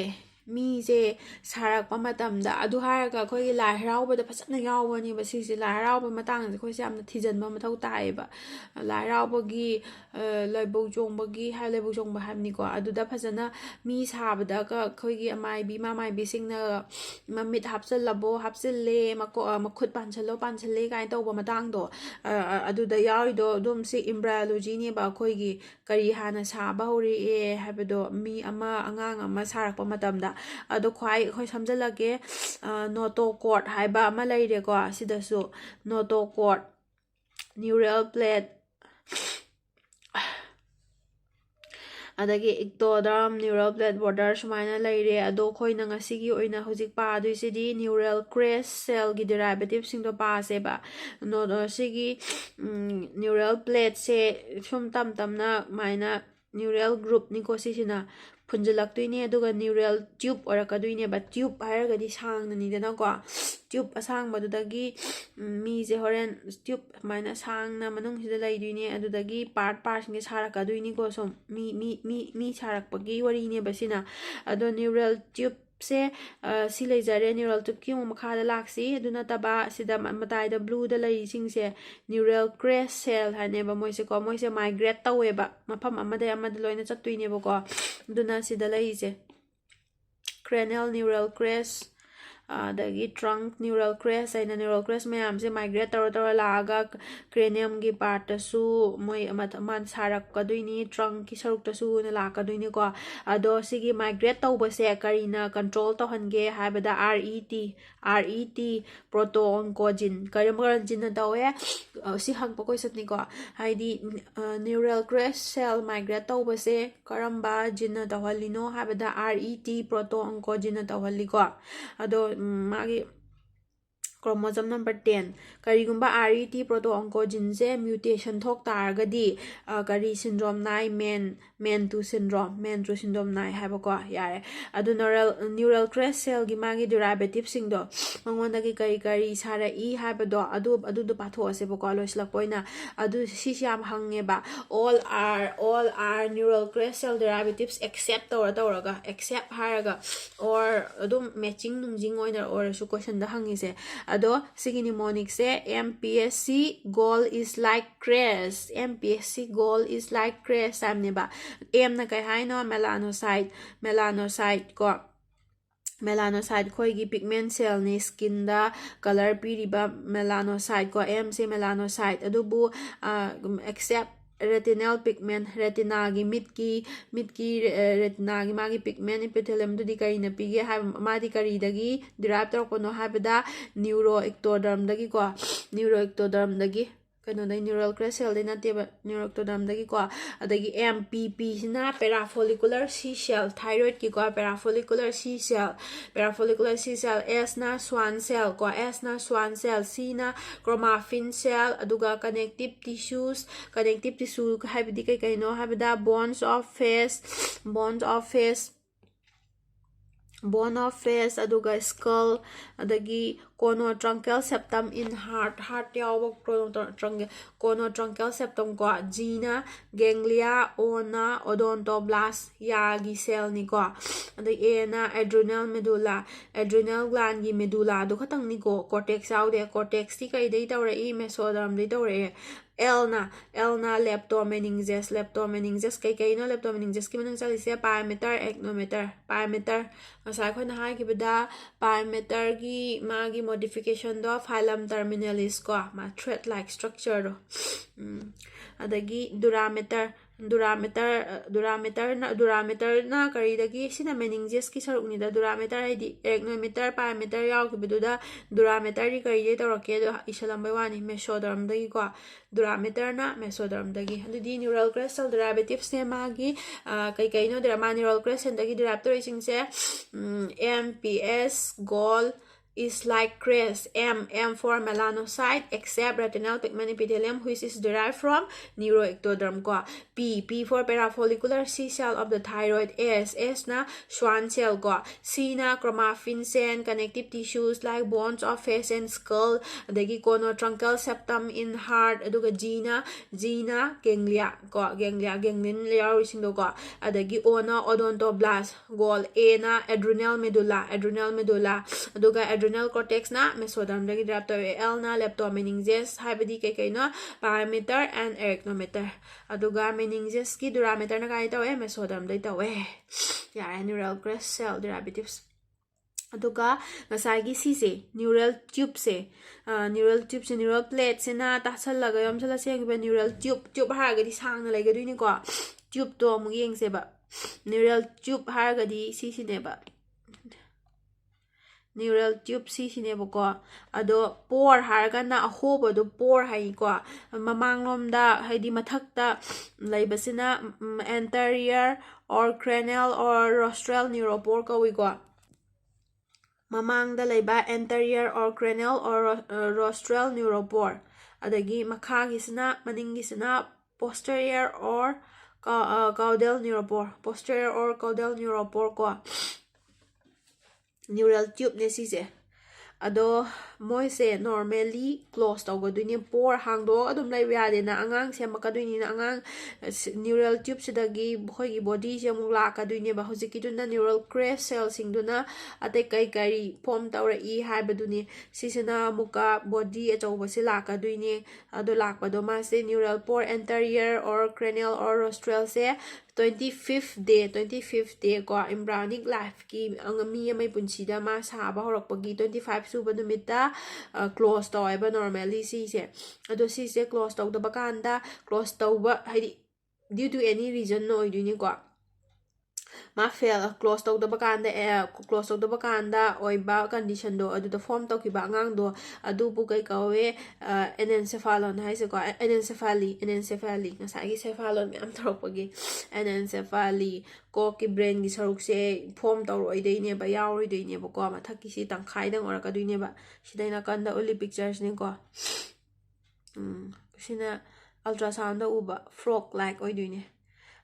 ꯃꯤꯁꯦ ꯁꯥꯔꯛꯄ ꯃꯇꯝꯗ, ꯑꯗꯨ ꯍꯥꯏꯔꯒ ꯑꯩꯈꯣꯏꯒꯤ ꯂꯥꯏ ꯍꯔꯥꯎꯕꯗ ꯐꯖꯅ ꯌꯥꯎꯕꯅꯦꯕ ꯁꯤꯁꯦ꯫ ꯂꯥꯏ ꯍꯔꯥꯎꯕ ꯃꯇꯥꯡꯁꯦ ꯑꯩꯈꯣꯏꯁꯦ ꯌꯥꯝꯅ ꯊꯤꯖꯤꯟꯕ ꯃꯊꯧ ꯇꯥꯏꯌꯦꯕ꯫ ꯂꯥꯏ ꯍꯔꯥꯎꯕꯒꯤ, ꯑ, ꯂꯥꯏꯕꯧ ꯆꯣꯡꯕꯒꯤ ꯍꯥꯏ-, ꯂꯥꯏꯕꯧ ꯆꯣꯡꯕ ꯍꯥꯏꯕꯅꯤꯀꯣ꯫ ꯑꯗꯨꯗ ꯐꯖꯅ ꯃꯤ ꯁꯥꯕꯗꯒ ꯑꯩꯈꯣꯏꯒꯤ ꯑꯃꯥꯏꯕꯤ ꯃꯃꯥꯏꯕꯤꯁꯤꯡꯅ ꯃꯃꯤꯠ ꯍꯥꯞꯆꯜꯂꯕꯣ ꯍꯥꯞꯆꯤꯜꯂꯦ, ꯃꯀꯣ-, ꯑ, ꯃꯈꯨꯠ ꯄꯥꯟꯁꯜꯂꯣ ꯄꯥꯟꯁꯜꯂꯦ ꯀꯥꯏꯅ ꯇꯧꯕ ꯃꯇꯥꯡꯗꯣ, ꯑ, ꯑ, ꯑꯗꯨꯗ ꯌꯥꯎꯔꯤꯗꯣ ꯑꯗꯨꯝ ꯁꯤ ꯏꯝꯕ꯭ꯔꯥꯏꯑꯣꯂꯣꯖꯤꯅꯦꯕ꯫ ꯑꯩꯈꯣꯏꯒꯤ ꯀꯔꯤ ꯍꯥꯟꯅ ꯁꯥꯕ ꯍꯧꯔꯛꯑꯦ ꯍꯥꯏꯕꯗꯣ ꯃꯤ ꯑꯃ, ꯑꯉꯥꯡ ꯑꯃ ꯁꯥꯔꯛꯄ ꯃꯇꯝꯗ꯫ ꯑꯗꯣ ꯈ꯭ꯋꯥꯏ ꯑꯩꯈꯣꯏ ꯁꯝꯖꯜꯂꯛꯀꯦ, ꯑ, ꯅꯣꯇꯣꯀꯣꯔꯠ ꯍꯥꯏꯕ ꯑꯃ ꯂꯩꯔꯦꯀꯣ꯫ ꯁꯤꯗꯁꯨ ꯅꯣꯇꯣꯀꯣꯔꯠ, ꯅ꯭ꯌꯨꯔꯦꯜ ꯄ꯭ꯂꯦꯠ, ꯑꯗꯒꯤ ectoderm, neural plate border ꯁꯨꯃꯥꯏꯅ ꯂꯩꯔꯦ꯫ ꯑꯗꯣ ꯑꯩꯈꯣꯏꯅ ꯉꯁꯤꯒꯤ ꯑꯣꯏꯅ ꯍꯧꯖꯤꯛ ꯄꯥꯗꯣꯏꯁꯤꯗꯤ neural crest cellꯒꯤ derivativeꯁꯤꯡꯗꯣ ꯄꯥꯁꯦꯕ꯫ ꯁꯤꯒꯤ neural plateꯁꯦ ꯁꯨꯝ ꯇꯝ ꯇꯝꯅ ꯃꯥꯏꯅ neural groupꯅꯤꯀꯣ ꯁꯤꯁꯤꯅ ꯐꯨꯟꯖꯜꯂꯛꯇꯣꯏꯅꯦ꯫ ꯑꯗꯨꯒ neural tube ꯑꯣꯏꯔꯛꯀꯗꯣꯏꯅꯦꯕ꯫ Tube ꯍꯥꯏꯔꯒꯗꯤ ꯁꯥꯡꯅꯅꯤꯗꯅꯀꯣ꯫ Tube ꯑꯁꯥꯡꯕꯗꯨꯗꯒꯤ ꯃꯤꯁꯦ ꯍꯣꯔꯦꯟ tube ꯁꯨꯃꯥꯏꯅ ꯁꯥꯡꯅ ꯃꯅꯨꯡꯁꯤꯗ ꯂꯩꯗꯣꯏꯅꯦ꯫ ꯑꯗꯨꯗꯒꯤ part partꯁꯤꯡꯁꯦ ꯁꯥꯔꯛꯀꯗꯣꯏꯅꯤꯀꯣ꯫ ꯁꯨꯝ ꯃꯤ ꯃꯤ ꯃꯤ ꯃꯤ ꯁꯥꯔꯛꯄꯒꯤ ꯋꯥꯔꯤꯅꯦꯕ ꯁꯤꯅ꯫ ꯑꯗꯣ neural tubeꯁꯦ ꯁꯤ ꯂꯩꯖꯔꯦ꯫ Neural tubeꯀꯤ ꯑꯃꯨꯛ ꯃꯈꯥꯗ ꯂꯥꯛꯁꯤ꯫ ꯑꯗꯨ ꯅꯠꯇꯕ ꯁꯤꯗ ꯃꯇꯥꯏꯗ blueꯗ ꯂꯩꯔꯤꯁꯤꯡꯁꯦ neural crest cell ꯍꯥꯏꯅꯦꯕ ꯃꯣꯏꯁꯦꯀꯣ꯫ ꯃꯣꯏꯁꯦ migrate ꯇꯧꯋꯦꯕ, ꯃꯐꯝ ꯑꯃꯗꯒꯤ ꯑꯃꯗ ꯂꯣꯏꯅ ꯆꯠꯇꯣꯏꯅꯦꯕꯀꯣ꯫ ꯑꯗꯨꯅ ꯁꯤꯗ ꯂꯩꯔꯤꯁꯦ cranial neural crest, ꯑꯗꯒꯤ trunk neural crest ꯍꯥꯏꯅ neural crest ꯃꯌꯥꯝꯁꯦ migrate ꯇꯧꯔ ꯇꯧꯔ ꯂꯥꯛꯑꯒ craniumꯒꯤ partꯇꯁꯨ ꯃꯣꯏ ꯁꯥꯔꯛꯀꯗꯣꯏꯅꯤ, trunkꯀꯤ ꯁꯔꯨꯛꯇꯁꯨꯅ ꯂꯥꯛꯀꯗꯣꯏꯅꯤꯀꯣ꯫ ꯑꯗꯣ ꯁꯤꯒꯤ migrate ꯇꯧꯕꯁꯦ ꯀꯔꯤꯅ control ꯇꯧꯍꯟꯒꯦ ꯍꯥꯏꯕꯗ RET, RET, proto-oncogene, ꯀꯔꯝꯕ geneꯅ ꯇꯧꯋꯦ? ꯁꯤ ꯍꯪꯕ questionꯅꯤꯀꯣ꯫ ꯍꯥꯏꯗꯤ neural crest cell migrate ꯇꯧꯕꯁꯦ ꯀꯔꯝꯕ geneꯅ ꯇꯧꯍꯜꯂꯤꯅꯣ ꯍꯥꯏꯕꯗ RET, proto-oncogeneꯅ ꯇꯧꯍꯜꯂꯤꯀꯣ꯫ ꯑꯗꯣ ꯃꯥꯒꯤ chromosome number ten, ꯀꯔꯤꯒꯨꯝꯕ RET proto-oncogeneꯁꯦ mutation ꯊꯣꯛ ꯇꯥꯔꯒꯗꯤ ꯀꯔꯤ syndrome ꯅꯥꯏ? Man Mantoux syndrome, Mantoux syndrome ꯅꯥꯏ ꯍꯥꯏꯕꯀꯣ꯫ ꯌꯥꯔꯦ꯫ ꯑꯗꯨ neural neural crest cellꯒꯤ ꯃꯥꯒꯤ derivativeꯁꯤꯡꯗꯣ, ꯃꯉꯣꯟꯗꯒꯤ ꯀꯔꯤ ꯀꯔꯤ ꯁꯥꯔꯛꯏ ꯍꯥꯏꯕꯗꯣ ꯑꯗꯨ ꯑꯗꯨꯗꯣ ꯄꯥꯊꯣꯛꯑꯁꯦꯕꯀꯣ ꯂꯣꯏꯁꯤꯜꯂꯛꯄ ꯑꯣꯏꯅ꯫ ꯑꯗꯨ ꯁꯤꯁꯦ ꯌꯥꯝ ꯍꯪꯉꯦꯕ꯫ All are, all are neural crest cell derivatives except ꯇꯧꯔ ꯇꯧꯔꯒ, except ꯍꯥꯏꯔꯒ or ꯑꯗꯨꯝ matching ꯅꯨꯡꯖꯤꯡ ꯑꯣꯏꯅ ꯑꯣꯏꯔꯁꯨ questionꯗ ꯍꯪꯉꯤꯁꯦ꯫ ꯑꯗꯣ ꯁꯤꯒꯤ mnemonicꯁꯦ M P S C goal is like crest, M P S C goal is like crest ꯍꯥꯏꯕꯅꯦꯕ꯫ Mꯅ ꯀꯩ ꯍꯥꯏꯅꯣ? Melanocyte, melanocyte ꯀꯣ꯫ Melanocyte ꯑꯩꯈꯣꯏꯒꯤ pigment cellꯅꯤ, skinꯗ colour ꯄꯤꯔꯤꯕ melanocyte ꯀꯣ꯫ Mꯁꯦ melanocyte꯫ ꯑꯗꯨꯕꯨ except retinal pigment, retinaꯒꯤ, ꯃꯤꯠꯀꯤ, ꯃꯤꯠꯀꯤ retinaꯒꯤ ꯃꯥꯒꯤ pigment epitheliumꯗꯨꯗꯤ ꯀꯔꯤꯅ ꯄꯤꯒꯦ ꯍꯥꯏꯕ? ꯃꯥꯗꯤ ꯀꯔꯤꯗꯒꯤ derive ꯇꯧꯔꯛꯄꯅꯣ ꯍꯥꯏꯕꯗ neuroectodermꯗꯒꯤꯀꯣ, neuroectodermꯗꯒꯤ ꯀꯩꯅꯣꯗꯩ, neural crest cellꯗꯩ ꯅꯠꯇꯦꯕ, neuroectodermꯗꯒꯤꯀꯣ꯫ ꯑꯗꯒꯤ M P P ꯁꯤꯅ parafollicular C cell, thyroidꯀꯤꯀꯣ, parafollicular C cell, parafollicular C cell, S ꯅ Schwann cell ꯀꯣ, S ꯅ Schwann cell, C ꯅ chromaffin cell, ꯑꯗꯨꯒ connective tissues, connective tissue ꯍꯥꯏꯕꯗꯤ ꯀꯩ ꯀꯩꯅꯣ ꯍꯥꯏꯕꯗ bone of face, bone of face, bone of face, ꯑꯗꯨꯒ skull, ꯑꯗꯒꯤ conotruncal septum in heart, heart ꯌꯥꯎꯕ conotruncal, conotruncal septum ꯀꯣ, G ꯅ ganglia, O ꯅ odontoblast, ꯌꯥꯒꯤ cellꯅꯤꯀꯣ, ꯑꯗꯩ A ꯅ adrenal medulla, adrenal glandꯀꯤ medulla ꯑꯗꯨ ꯈꯛꯇꯪꯅꯤꯀꯣ, cortex ꯌꯥꯎꯗꯦ꯫ Cortexꯇꯤ ꯀꯩꯗꯩ ꯇꯧꯔꯛꯏ? Mesodermꯗꯩ ꯇꯧꯔꯛꯑꯦ꯫ L ꯅ, L ꯅ leptomeninges, leptomeninges ꯀꯩ ꯀꯩꯅꯣ? Leptomeningesꯀꯤ ꯃꯅꯨꯡ ꯆꯜꯂꯤꯁꯦ pia mater, acnomia mater, pia mater, ꯉꯁꯥꯏ ꯑꯩꯈꯣꯏꯅ ꯍꯥꯏꯈꯤꯕꯗ pia materꯒꯤ ꯃꯥꯒꯤ modificationꯗꯣ phylum Terminalis ꯀꯣ, ꯃꯥ thread like structureꯗꯣ꯫ ꯎꯝ, ꯑꯗꯒꯤ dura mater, dura mater, dura materꯅ, dura materꯅ ꯀꯔꯤꯗꯒꯤ? ꯁꯤꯅ meningesꯀꯤ ꯁꯔꯨꯛꯅꯤꯗ꯫ Dura mater ꯍꯥꯏꯗꯤ arachnoid mater, pia mater ꯌꯥꯎꯈꯤꯕꯗꯨꯗ dura materꯗꯤ ꯀꯔꯤꯗꯩ ꯇꯧꯔꯛꯀꯦ? ꯑꯗꯣ ꯏꯁꯜꯂꯝꯕꯩ ꯋꯥꯅꯤ, mesodermꯗꯒꯤꯀꯣ꯫ Dura materꯅ mesodermꯗꯒꯤ꯫ ꯑꯗꯨꯗꯤ neural crest cell derivativeꯁꯦ ꯃꯥꯒꯤ, ꯑ, ꯀꯩ ꯀꯩꯅꯣ dera-, ꯃꯥ neural crest cellꯗꯒꯤ derive ꯇꯧꯔꯛꯏꯁꯤꯡꯁꯦ, um, M P S, gall, is like crest, M, M for melanocyte, except retinal pigment epithelium, which is derived from neuroectoderm ꯀꯣ꯫ P, P for parafollicular C cell of the thyroid, S, S ꯅ Schwann cell ꯀꯣ, C ꯅ chromaffin cell, connective tissues like bones of face and skull, ꯑꯗꯒꯤ conotruncal septum in heart, ꯑꯗꯨꯒ G ꯅ, G ꯅ ganglia ꯀꯣ, ganglia, ganglion ꯌꯥꯎꯔꯤꯁꯤꯡꯗꯣ ꯀꯣ, ꯑꯗꯒꯤ O ꯅ odontoblast, gall, A ꯅ adrenal medulla, adrenal medulla, ꯑꯗꯨꯒ adrenal cortexꯅ mesodermꯗꯒꯤ derive ꯇꯧꯋꯦ, L ꯅ leptomeninges ꯍꯥꯏꯕꯗꯤ ꯀꯩ ꯀꯩꯅꯣ? Pia mater and arachnoid mater, ꯑꯗꯨꯒ meningesꯀꯤ dura materꯅ ꯀꯥꯏ ꯇꯧꯋꯦ? Mesodermꯗꯩ ꯇꯧꯋꯦ꯫ ꯌꯥꯔꯦ, neural crest cell derivatives꯫ ꯑꯗꯨꯒ ꯉꯁꯥꯏꯒꯤ ꯁꯤꯁꯦ, neural tubeꯁꯦ, neural tubeꯁꯦ, neural plateꯁꯤꯅ ꯇꯥꯁꯜꯂꯒ ꯌꯣꯝꯁꯜꯂ ꯁꯦꯝꯈꯤꯕ neural tube, tube ꯍꯥꯏꯔꯒꯗꯤ ꯁꯥꯡꯅ ꯂꯩꯒꯗꯣꯏꯅꯤꯀꯣ꯫ Tubeꯇꯣ ꯑꯃꯨꯛ ꯌꯦꯡꯁꯦꯕ꯫ Neural tube ꯍꯥꯏꯔꯒꯗꯤ ꯁꯤꯁꯤꯅꯦꯕ꯫ neural tube ꯁꯤꯁꯤꯅꯦꯕꯀꯣ꯫ ꯑꯗꯣ pore ꯍꯥꯏꯔꯒꯅ ꯑꯍꯣꯕꯗꯣ pore ꯍꯥꯏꯀꯣ꯫ ꯃꯃꯥꯡꯂꯣꯝꯗ, ꯍꯥꯏꯗꯤ ꯃꯊꯛꯇ ꯂꯩꯕꯁꯤꯅ anterior or cranial or rostral neuropore ꯀꯧꯏꯀꯣ꯫ ꯃꯃꯥꯡꯗ ꯂꯩꯕ anterior or cranial or rostral neuropore꯫ ꯑꯗꯒꯤ ꯃꯈꯥꯒꯤꯁꯤꯅ, ꯃꯅꯤꯡꯒꯤꯁꯤꯅ posterior or caudal neuropore, posterior or caudal neuropore ꯀꯣ꯫ Neural tubeꯅꯦ ꯁꯤꯁꯦ꯫ ꯑꯗꯣ ꯃꯣꯏꯁꯦ normally close ꯇꯧꯒꯗꯣꯏꯅꯦ꯫ Pore ꯍꯥꯡꯗꯣꯛꯑꯒ ꯑꯗꯨꯝ ꯂꯩꯕ ꯌꯥꯗꯦꯅ, ꯑꯉꯥꯡ ꯁꯦꯝꯃꯛꯀꯗꯣꯏꯅꯤꯅ, ꯑꯉꯥꯡ neural tubeꯁꯤꯗꯒꯤ ꯑꯩꯈꯣꯏꯒꯤ bodyꯁꯦ ꯑꯃꯨꯛ ꯂꯥꯛꯀꯗꯣꯏꯅꯦꯕ꯫ ꯍꯧꯖꯤꯛꯀꯤꯗꯨꯅ neural crest cellꯁꯤꯡꯗꯨꯅ ꯑꯇꯩ ꯀꯩ ꯀꯔꯤ form ꯇꯧꯔꯛꯏ ꯍꯥꯏꯕꯗꯨꯅꯤ꯫ ꯁꯤꯁꯤꯅ ꯑꯃꯨꯛꯀ body ꯑꯆꯧꯕꯁꯦ ꯂꯥꯛꯀꯗꯣꯏꯅꯦ꯫ ꯑꯗꯣ ꯂꯥꯛꯄꯗꯣ ꯃꯥꯁꯦ neural pore anterior or cranial or rostralꯁꯦ twenty fifth day, twenty fifth day ꯀꯣ, embryonic lifeꯀꯤ ꯃꯤ ꯑꯃꯒꯤ ꯄꯨꯟꯁꯤꯗ ꯃꯥ ꯁꯥꯕ ꯍꯧꯔꯛꯄꯒꯤ twenty five ꯁꯨꯕ ꯅꯨꯃꯤꯠꯇ close ꯇꯧꯋꯦꯕ normally ꯁꯤꯁꯦ꯫ ꯑꯗꯣ ꯁꯤꯁꯦ close ꯇꯧꯗꯕ ꯀꯥꯟꯗ, close ꯇꯧꯕ ꯍꯥꯏꯗꯤ due to any reasonꯅ ꯑꯣꯏꯗꯣꯏꯅꯤꯀꯣ꯫ ꯃꯥ fail, close ꯇꯧꯗꯕ ꯀꯥꯟꯗ, close ꯇꯧꯗꯕ ꯀꯥꯟꯗ ꯑꯣꯏꯕ conditionꯗꯣ, ꯑꯗꯨꯗ form ꯇꯧꯈꯤꯕ ꯑꯉꯥꯡꯗꯣ, ꯑꯗꯨꯕꯨ ꯀꯩ ꯀꯧꯋꯦ? Anencephalon ꯍꯥꯏꯁꯦꯀꯣ꯫ Anencephaly, anencephaly, ꯉꯁꯥꯏꯒꯤ cephalon ꯃꯌꯥꯝ ꯇꯧꯔꯛꯄꯒꯤ anencephaly꯫ ꯀꯣꯛꯀꯤ brainꯒꯤ ꯁꯔꯨꯛꯁꯦ form ꯇꯧꯔꯣꯏꯗꯣꯏꯅꯦꯕ, ꯌꯥꯎꯔꯣꯏꯗꯣꯏꯅꯦꯕꯀꯣ꯫ ꯃꯊꯛꯀꯤꯁꯤ ꯇꯪꯈꯥꯏꯗꯪ ꯑꯣꯏꯔꯛꯀꯗꯣꯏꯅꯦꯕ꯫ ꯁꯤꯗꯩ ꯅꯥꯀꯟꯗ ꯎꯠꯂꯤ pictureꯁꯤꯅꯦꯀꯣ꯫ ꯁꯤꯅ ultrasoundꯗ ꯎꯕ frog like ꯑꯣꯏꯗꯣꯏꯅꯦ꯫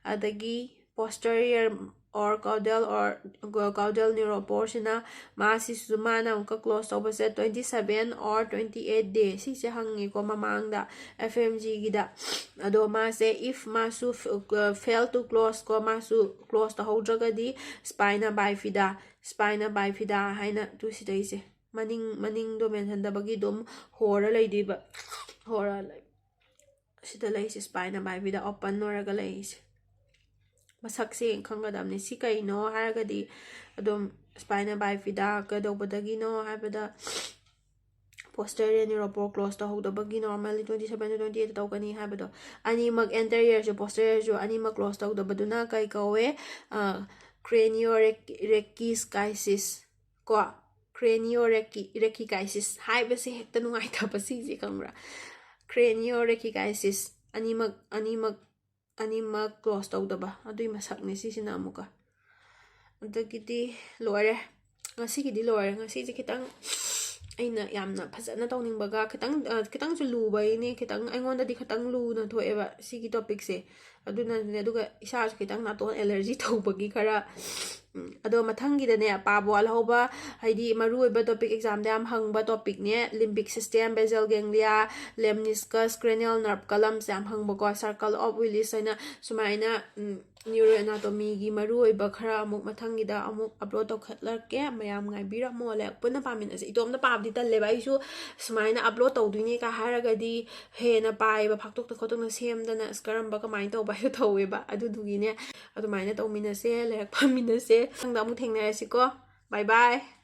ꯑꯗꯒꯤ posterior or caudal or caudal neuroporeꯁꯤꯅ ꯃꯥꯁꯤꯁꯨ ꯃꯥꯅ ꯑꯃꯨꯛꯀ close ꯇꯧꯕꯁꯦ twenty seven or twenty eight day, ꯁꯤꯁꯦ ꯍꯪꯉꯤꯀꯣ ꯃꯃꯥꯡꯗ F M Gꯒꯤꯗ꯫ ꯑꯗꯣ ꯃꯥꯁꯦ if ꯃꯥꯁꯨ fail to close ꯀꯣ, ꯃꯥꯁꯨ close ꯇꯧꯍꯧꯗ꯭ꯔꯒꯗꯤ spina bifida, spina bifida ꯍꯥꯏꯅ ꯇꯨ ꯁꯤꯗꯩꯁꯦ꯫ ꯃꯅꯤꯡ, ꯃꯅꯤꯡꯗꯣ ꯃꯦꯟꯁꯤꯟꯗꯕꯒꯤ ꯑꯗꯨꯝ ꯍꯣꯔ ꯂꯩꯗꯣꯏꯕ꯫ ꯍꯣꯔ ꯂꯩ-, ꯁꯤꯗ ꯂꯩꯁꯦ spina bifida open ꯑꯣꯏꯔꯒ ꯂꯩꯁꯦ꯫ ꯃꯁꯛꯁꯦ ꯈꯪꯒꯗꯕꯅꯤ꯫ ꯁꯤ ꯀꯩꯅꯣ ꯍꯥꯏꯔꯒꯗꯤ ꯑꯗꯨꯝ spina bifida ꯀꯩꯗꯧꯕꯗꯒꯤꯅꯣ ꯍꯥꯏꯕꯗ posterior neuropore close ꯇꯧꯍꯧꯗꯕꯒꯤ normally twenty seven to twenty eight ꯇꯧꯒꯅꯤ ꯍꯥꯏꯕꯗꯣ꯫ ꯑꯅꯤꯃꯛ anteriorꯁꯨ posteriorꯁꯨ ꯑꯅꯤꯃꯛ close ꯇꯧꯗꯕꯗꯨꯅ ꯀꯩ ꯀꯧꯋꯦ? Craniorhexischisis ꯀꯣ꯫ Craniorechicasis ꯍꯥꯏꯕꯁꯦ ꯍꯦꯛꯇ ꯅꯨꯡꯉꯥꯏꯇꯕ ꯁꯤꯁꯦ, ꯈꯪꯕ꯭ꯔꯥ? Craniorechicasis ꯑꯅꯤꯃꯛ ꯑꯅꯤꯃꯛ ꯑꯅꯤꯃꯛ ꯀ꯭ꯂꯣꯁ ꯇꯧꯗꯕ ꯑꯗꯨꯏ ꯃꯁꯛꯅꯦ ꯁꯤꯁꯤꯅ ꯑꯃꯨꯛꯀ꯫ ꯑꯗꯒꯤꯗꯤ ꯂꯣꯏꯔꯦ, ꯉꯁꯤꯒꯤꯗꯤ ꯂꯣꯏꯔꯦ꯫ ꯉꯁꯤꯁꯦ ꯈꯤꯇꯪ ꯑꯩꯅ ꯌꯥꯝꯅ ꯐꯖꯅ ꯇꯧꯅꯤꯡꯕꯒ ꯈꯤꯇꯪ ꯈꯤꯇꯪꯁꯨ ꯂꯨꯕꯩꯅꯦ, ꯈꯤꯇꯪ ꯑꯩꯉꯣꯟꯗꯗꯤ ꯈꯤꯇꯪ ꯂꯨꯅ ꯊꯣꯛꯑꯦꯕ ꯁꯤꯒꯤ ꯇꯣꯄꯤꯛꯁꯦ꯫ ꯑꯗꯨꯅꯅꯦ, ꯑꯗꯨꯒ ꯏꯁꯥꯁꯨ ꯈꯤꯇꯪ ꯅꯥꯇꯣꯟ ꯑꯦꯂꯔꯖꯤ ꯇꯧꯕꯒꯤ ꯈꯔ ꯑꯗꯣ ꯃꯊꯪꯒꯤꯗꯅꯦ ꯄꯥꯕ ꯋꯥꯠꯍꯧꯕ, ꯍꯥꯏꯗꯤ ꯃꯔꯨꯑꯣꯏꯕ ꯇꯣꯄꯤꯛ, ꯑꯦꯛꯖꯥꯝꯗ ꯌꯥꯝ ꯍꯪꯕ ꯇꯣꯄꯤꯛꯅꯦ: limbic system, basal ganglia, lemniscus, cranial nerve columns ꯌꯥꯝ ꯍꯪꯕꯀꯣ, circle of Willis ꯍꯥꯏꯅ ꯁꯨꯃꯥꯏꯅ꯫ Neuroanatomyꯒꯤ ꯃꯔꯨꯑꯣꯏꯕ ꯈꯔ ꯑꯃꯨꯛ ꯃꯊꯪꯒꯤꯗ ꯑꯃꯨꯛ ꯑꯞꯂꯣꯗ ꯇꯧꯈꯠꯂꯛꯀꯦ꯫ ꯃꯌꯥꯝ ꯉꯥꯏꯕꯤꯔꯝꯃꯣ, ꯂꯥꯏꯔꯤꯛ ꯄꯨꯟꯅ ꯄꯥꯃꯤꯟꯅꯁꯦ꯫ ꯏꯇꯣꯝꯇ ꯄꯥꯕꯗꯤ ꯇꯜꯂꯦꯕ, ꯑꯩꯁꯨ ꯁꯨꯃꯥꯏꯅ ꯑꯞꯂꯣꯗ ꯇꯧꯗꯣꯏꯅꯦ ꯀꯥꯏ ꯍꯥꯏꯔꯒꯗꯤ ꯍꯦꯟꯅ ꯄꯥꯏꯕ ꯐꯥꯛꯇꯣꯛꯇ ꯈꯣꯠꯇꯣꯛꯅ ꯁꯦꯝꯗꯅ ꯑꯁ ꯀꯔꯝꯕ ꯀꯃꯥꯏꯅ ꯇꯧꯕ ꯍꯥꯏꯗꯣ ꯇꯧꯋꯦꯕ꯫ ꯑꯗꯨꯗꯨꯒꯤꯅꯦ ꯑꯗꯨꯃꯥꯏꯅ ꯇꯧꯃꯤꯟꯅꯁꯦ, ꯂꯥꯏꯔꯤꯛ ꯄꯥꯃꯤꯟꯅꯁꯦ꯫ ꯃꯊꯪꯗ ꯑꯃꯨꯛ ꯊꯦꯡꯅꯔꯁꯤꯀꯣ꯫ Bye bye꯫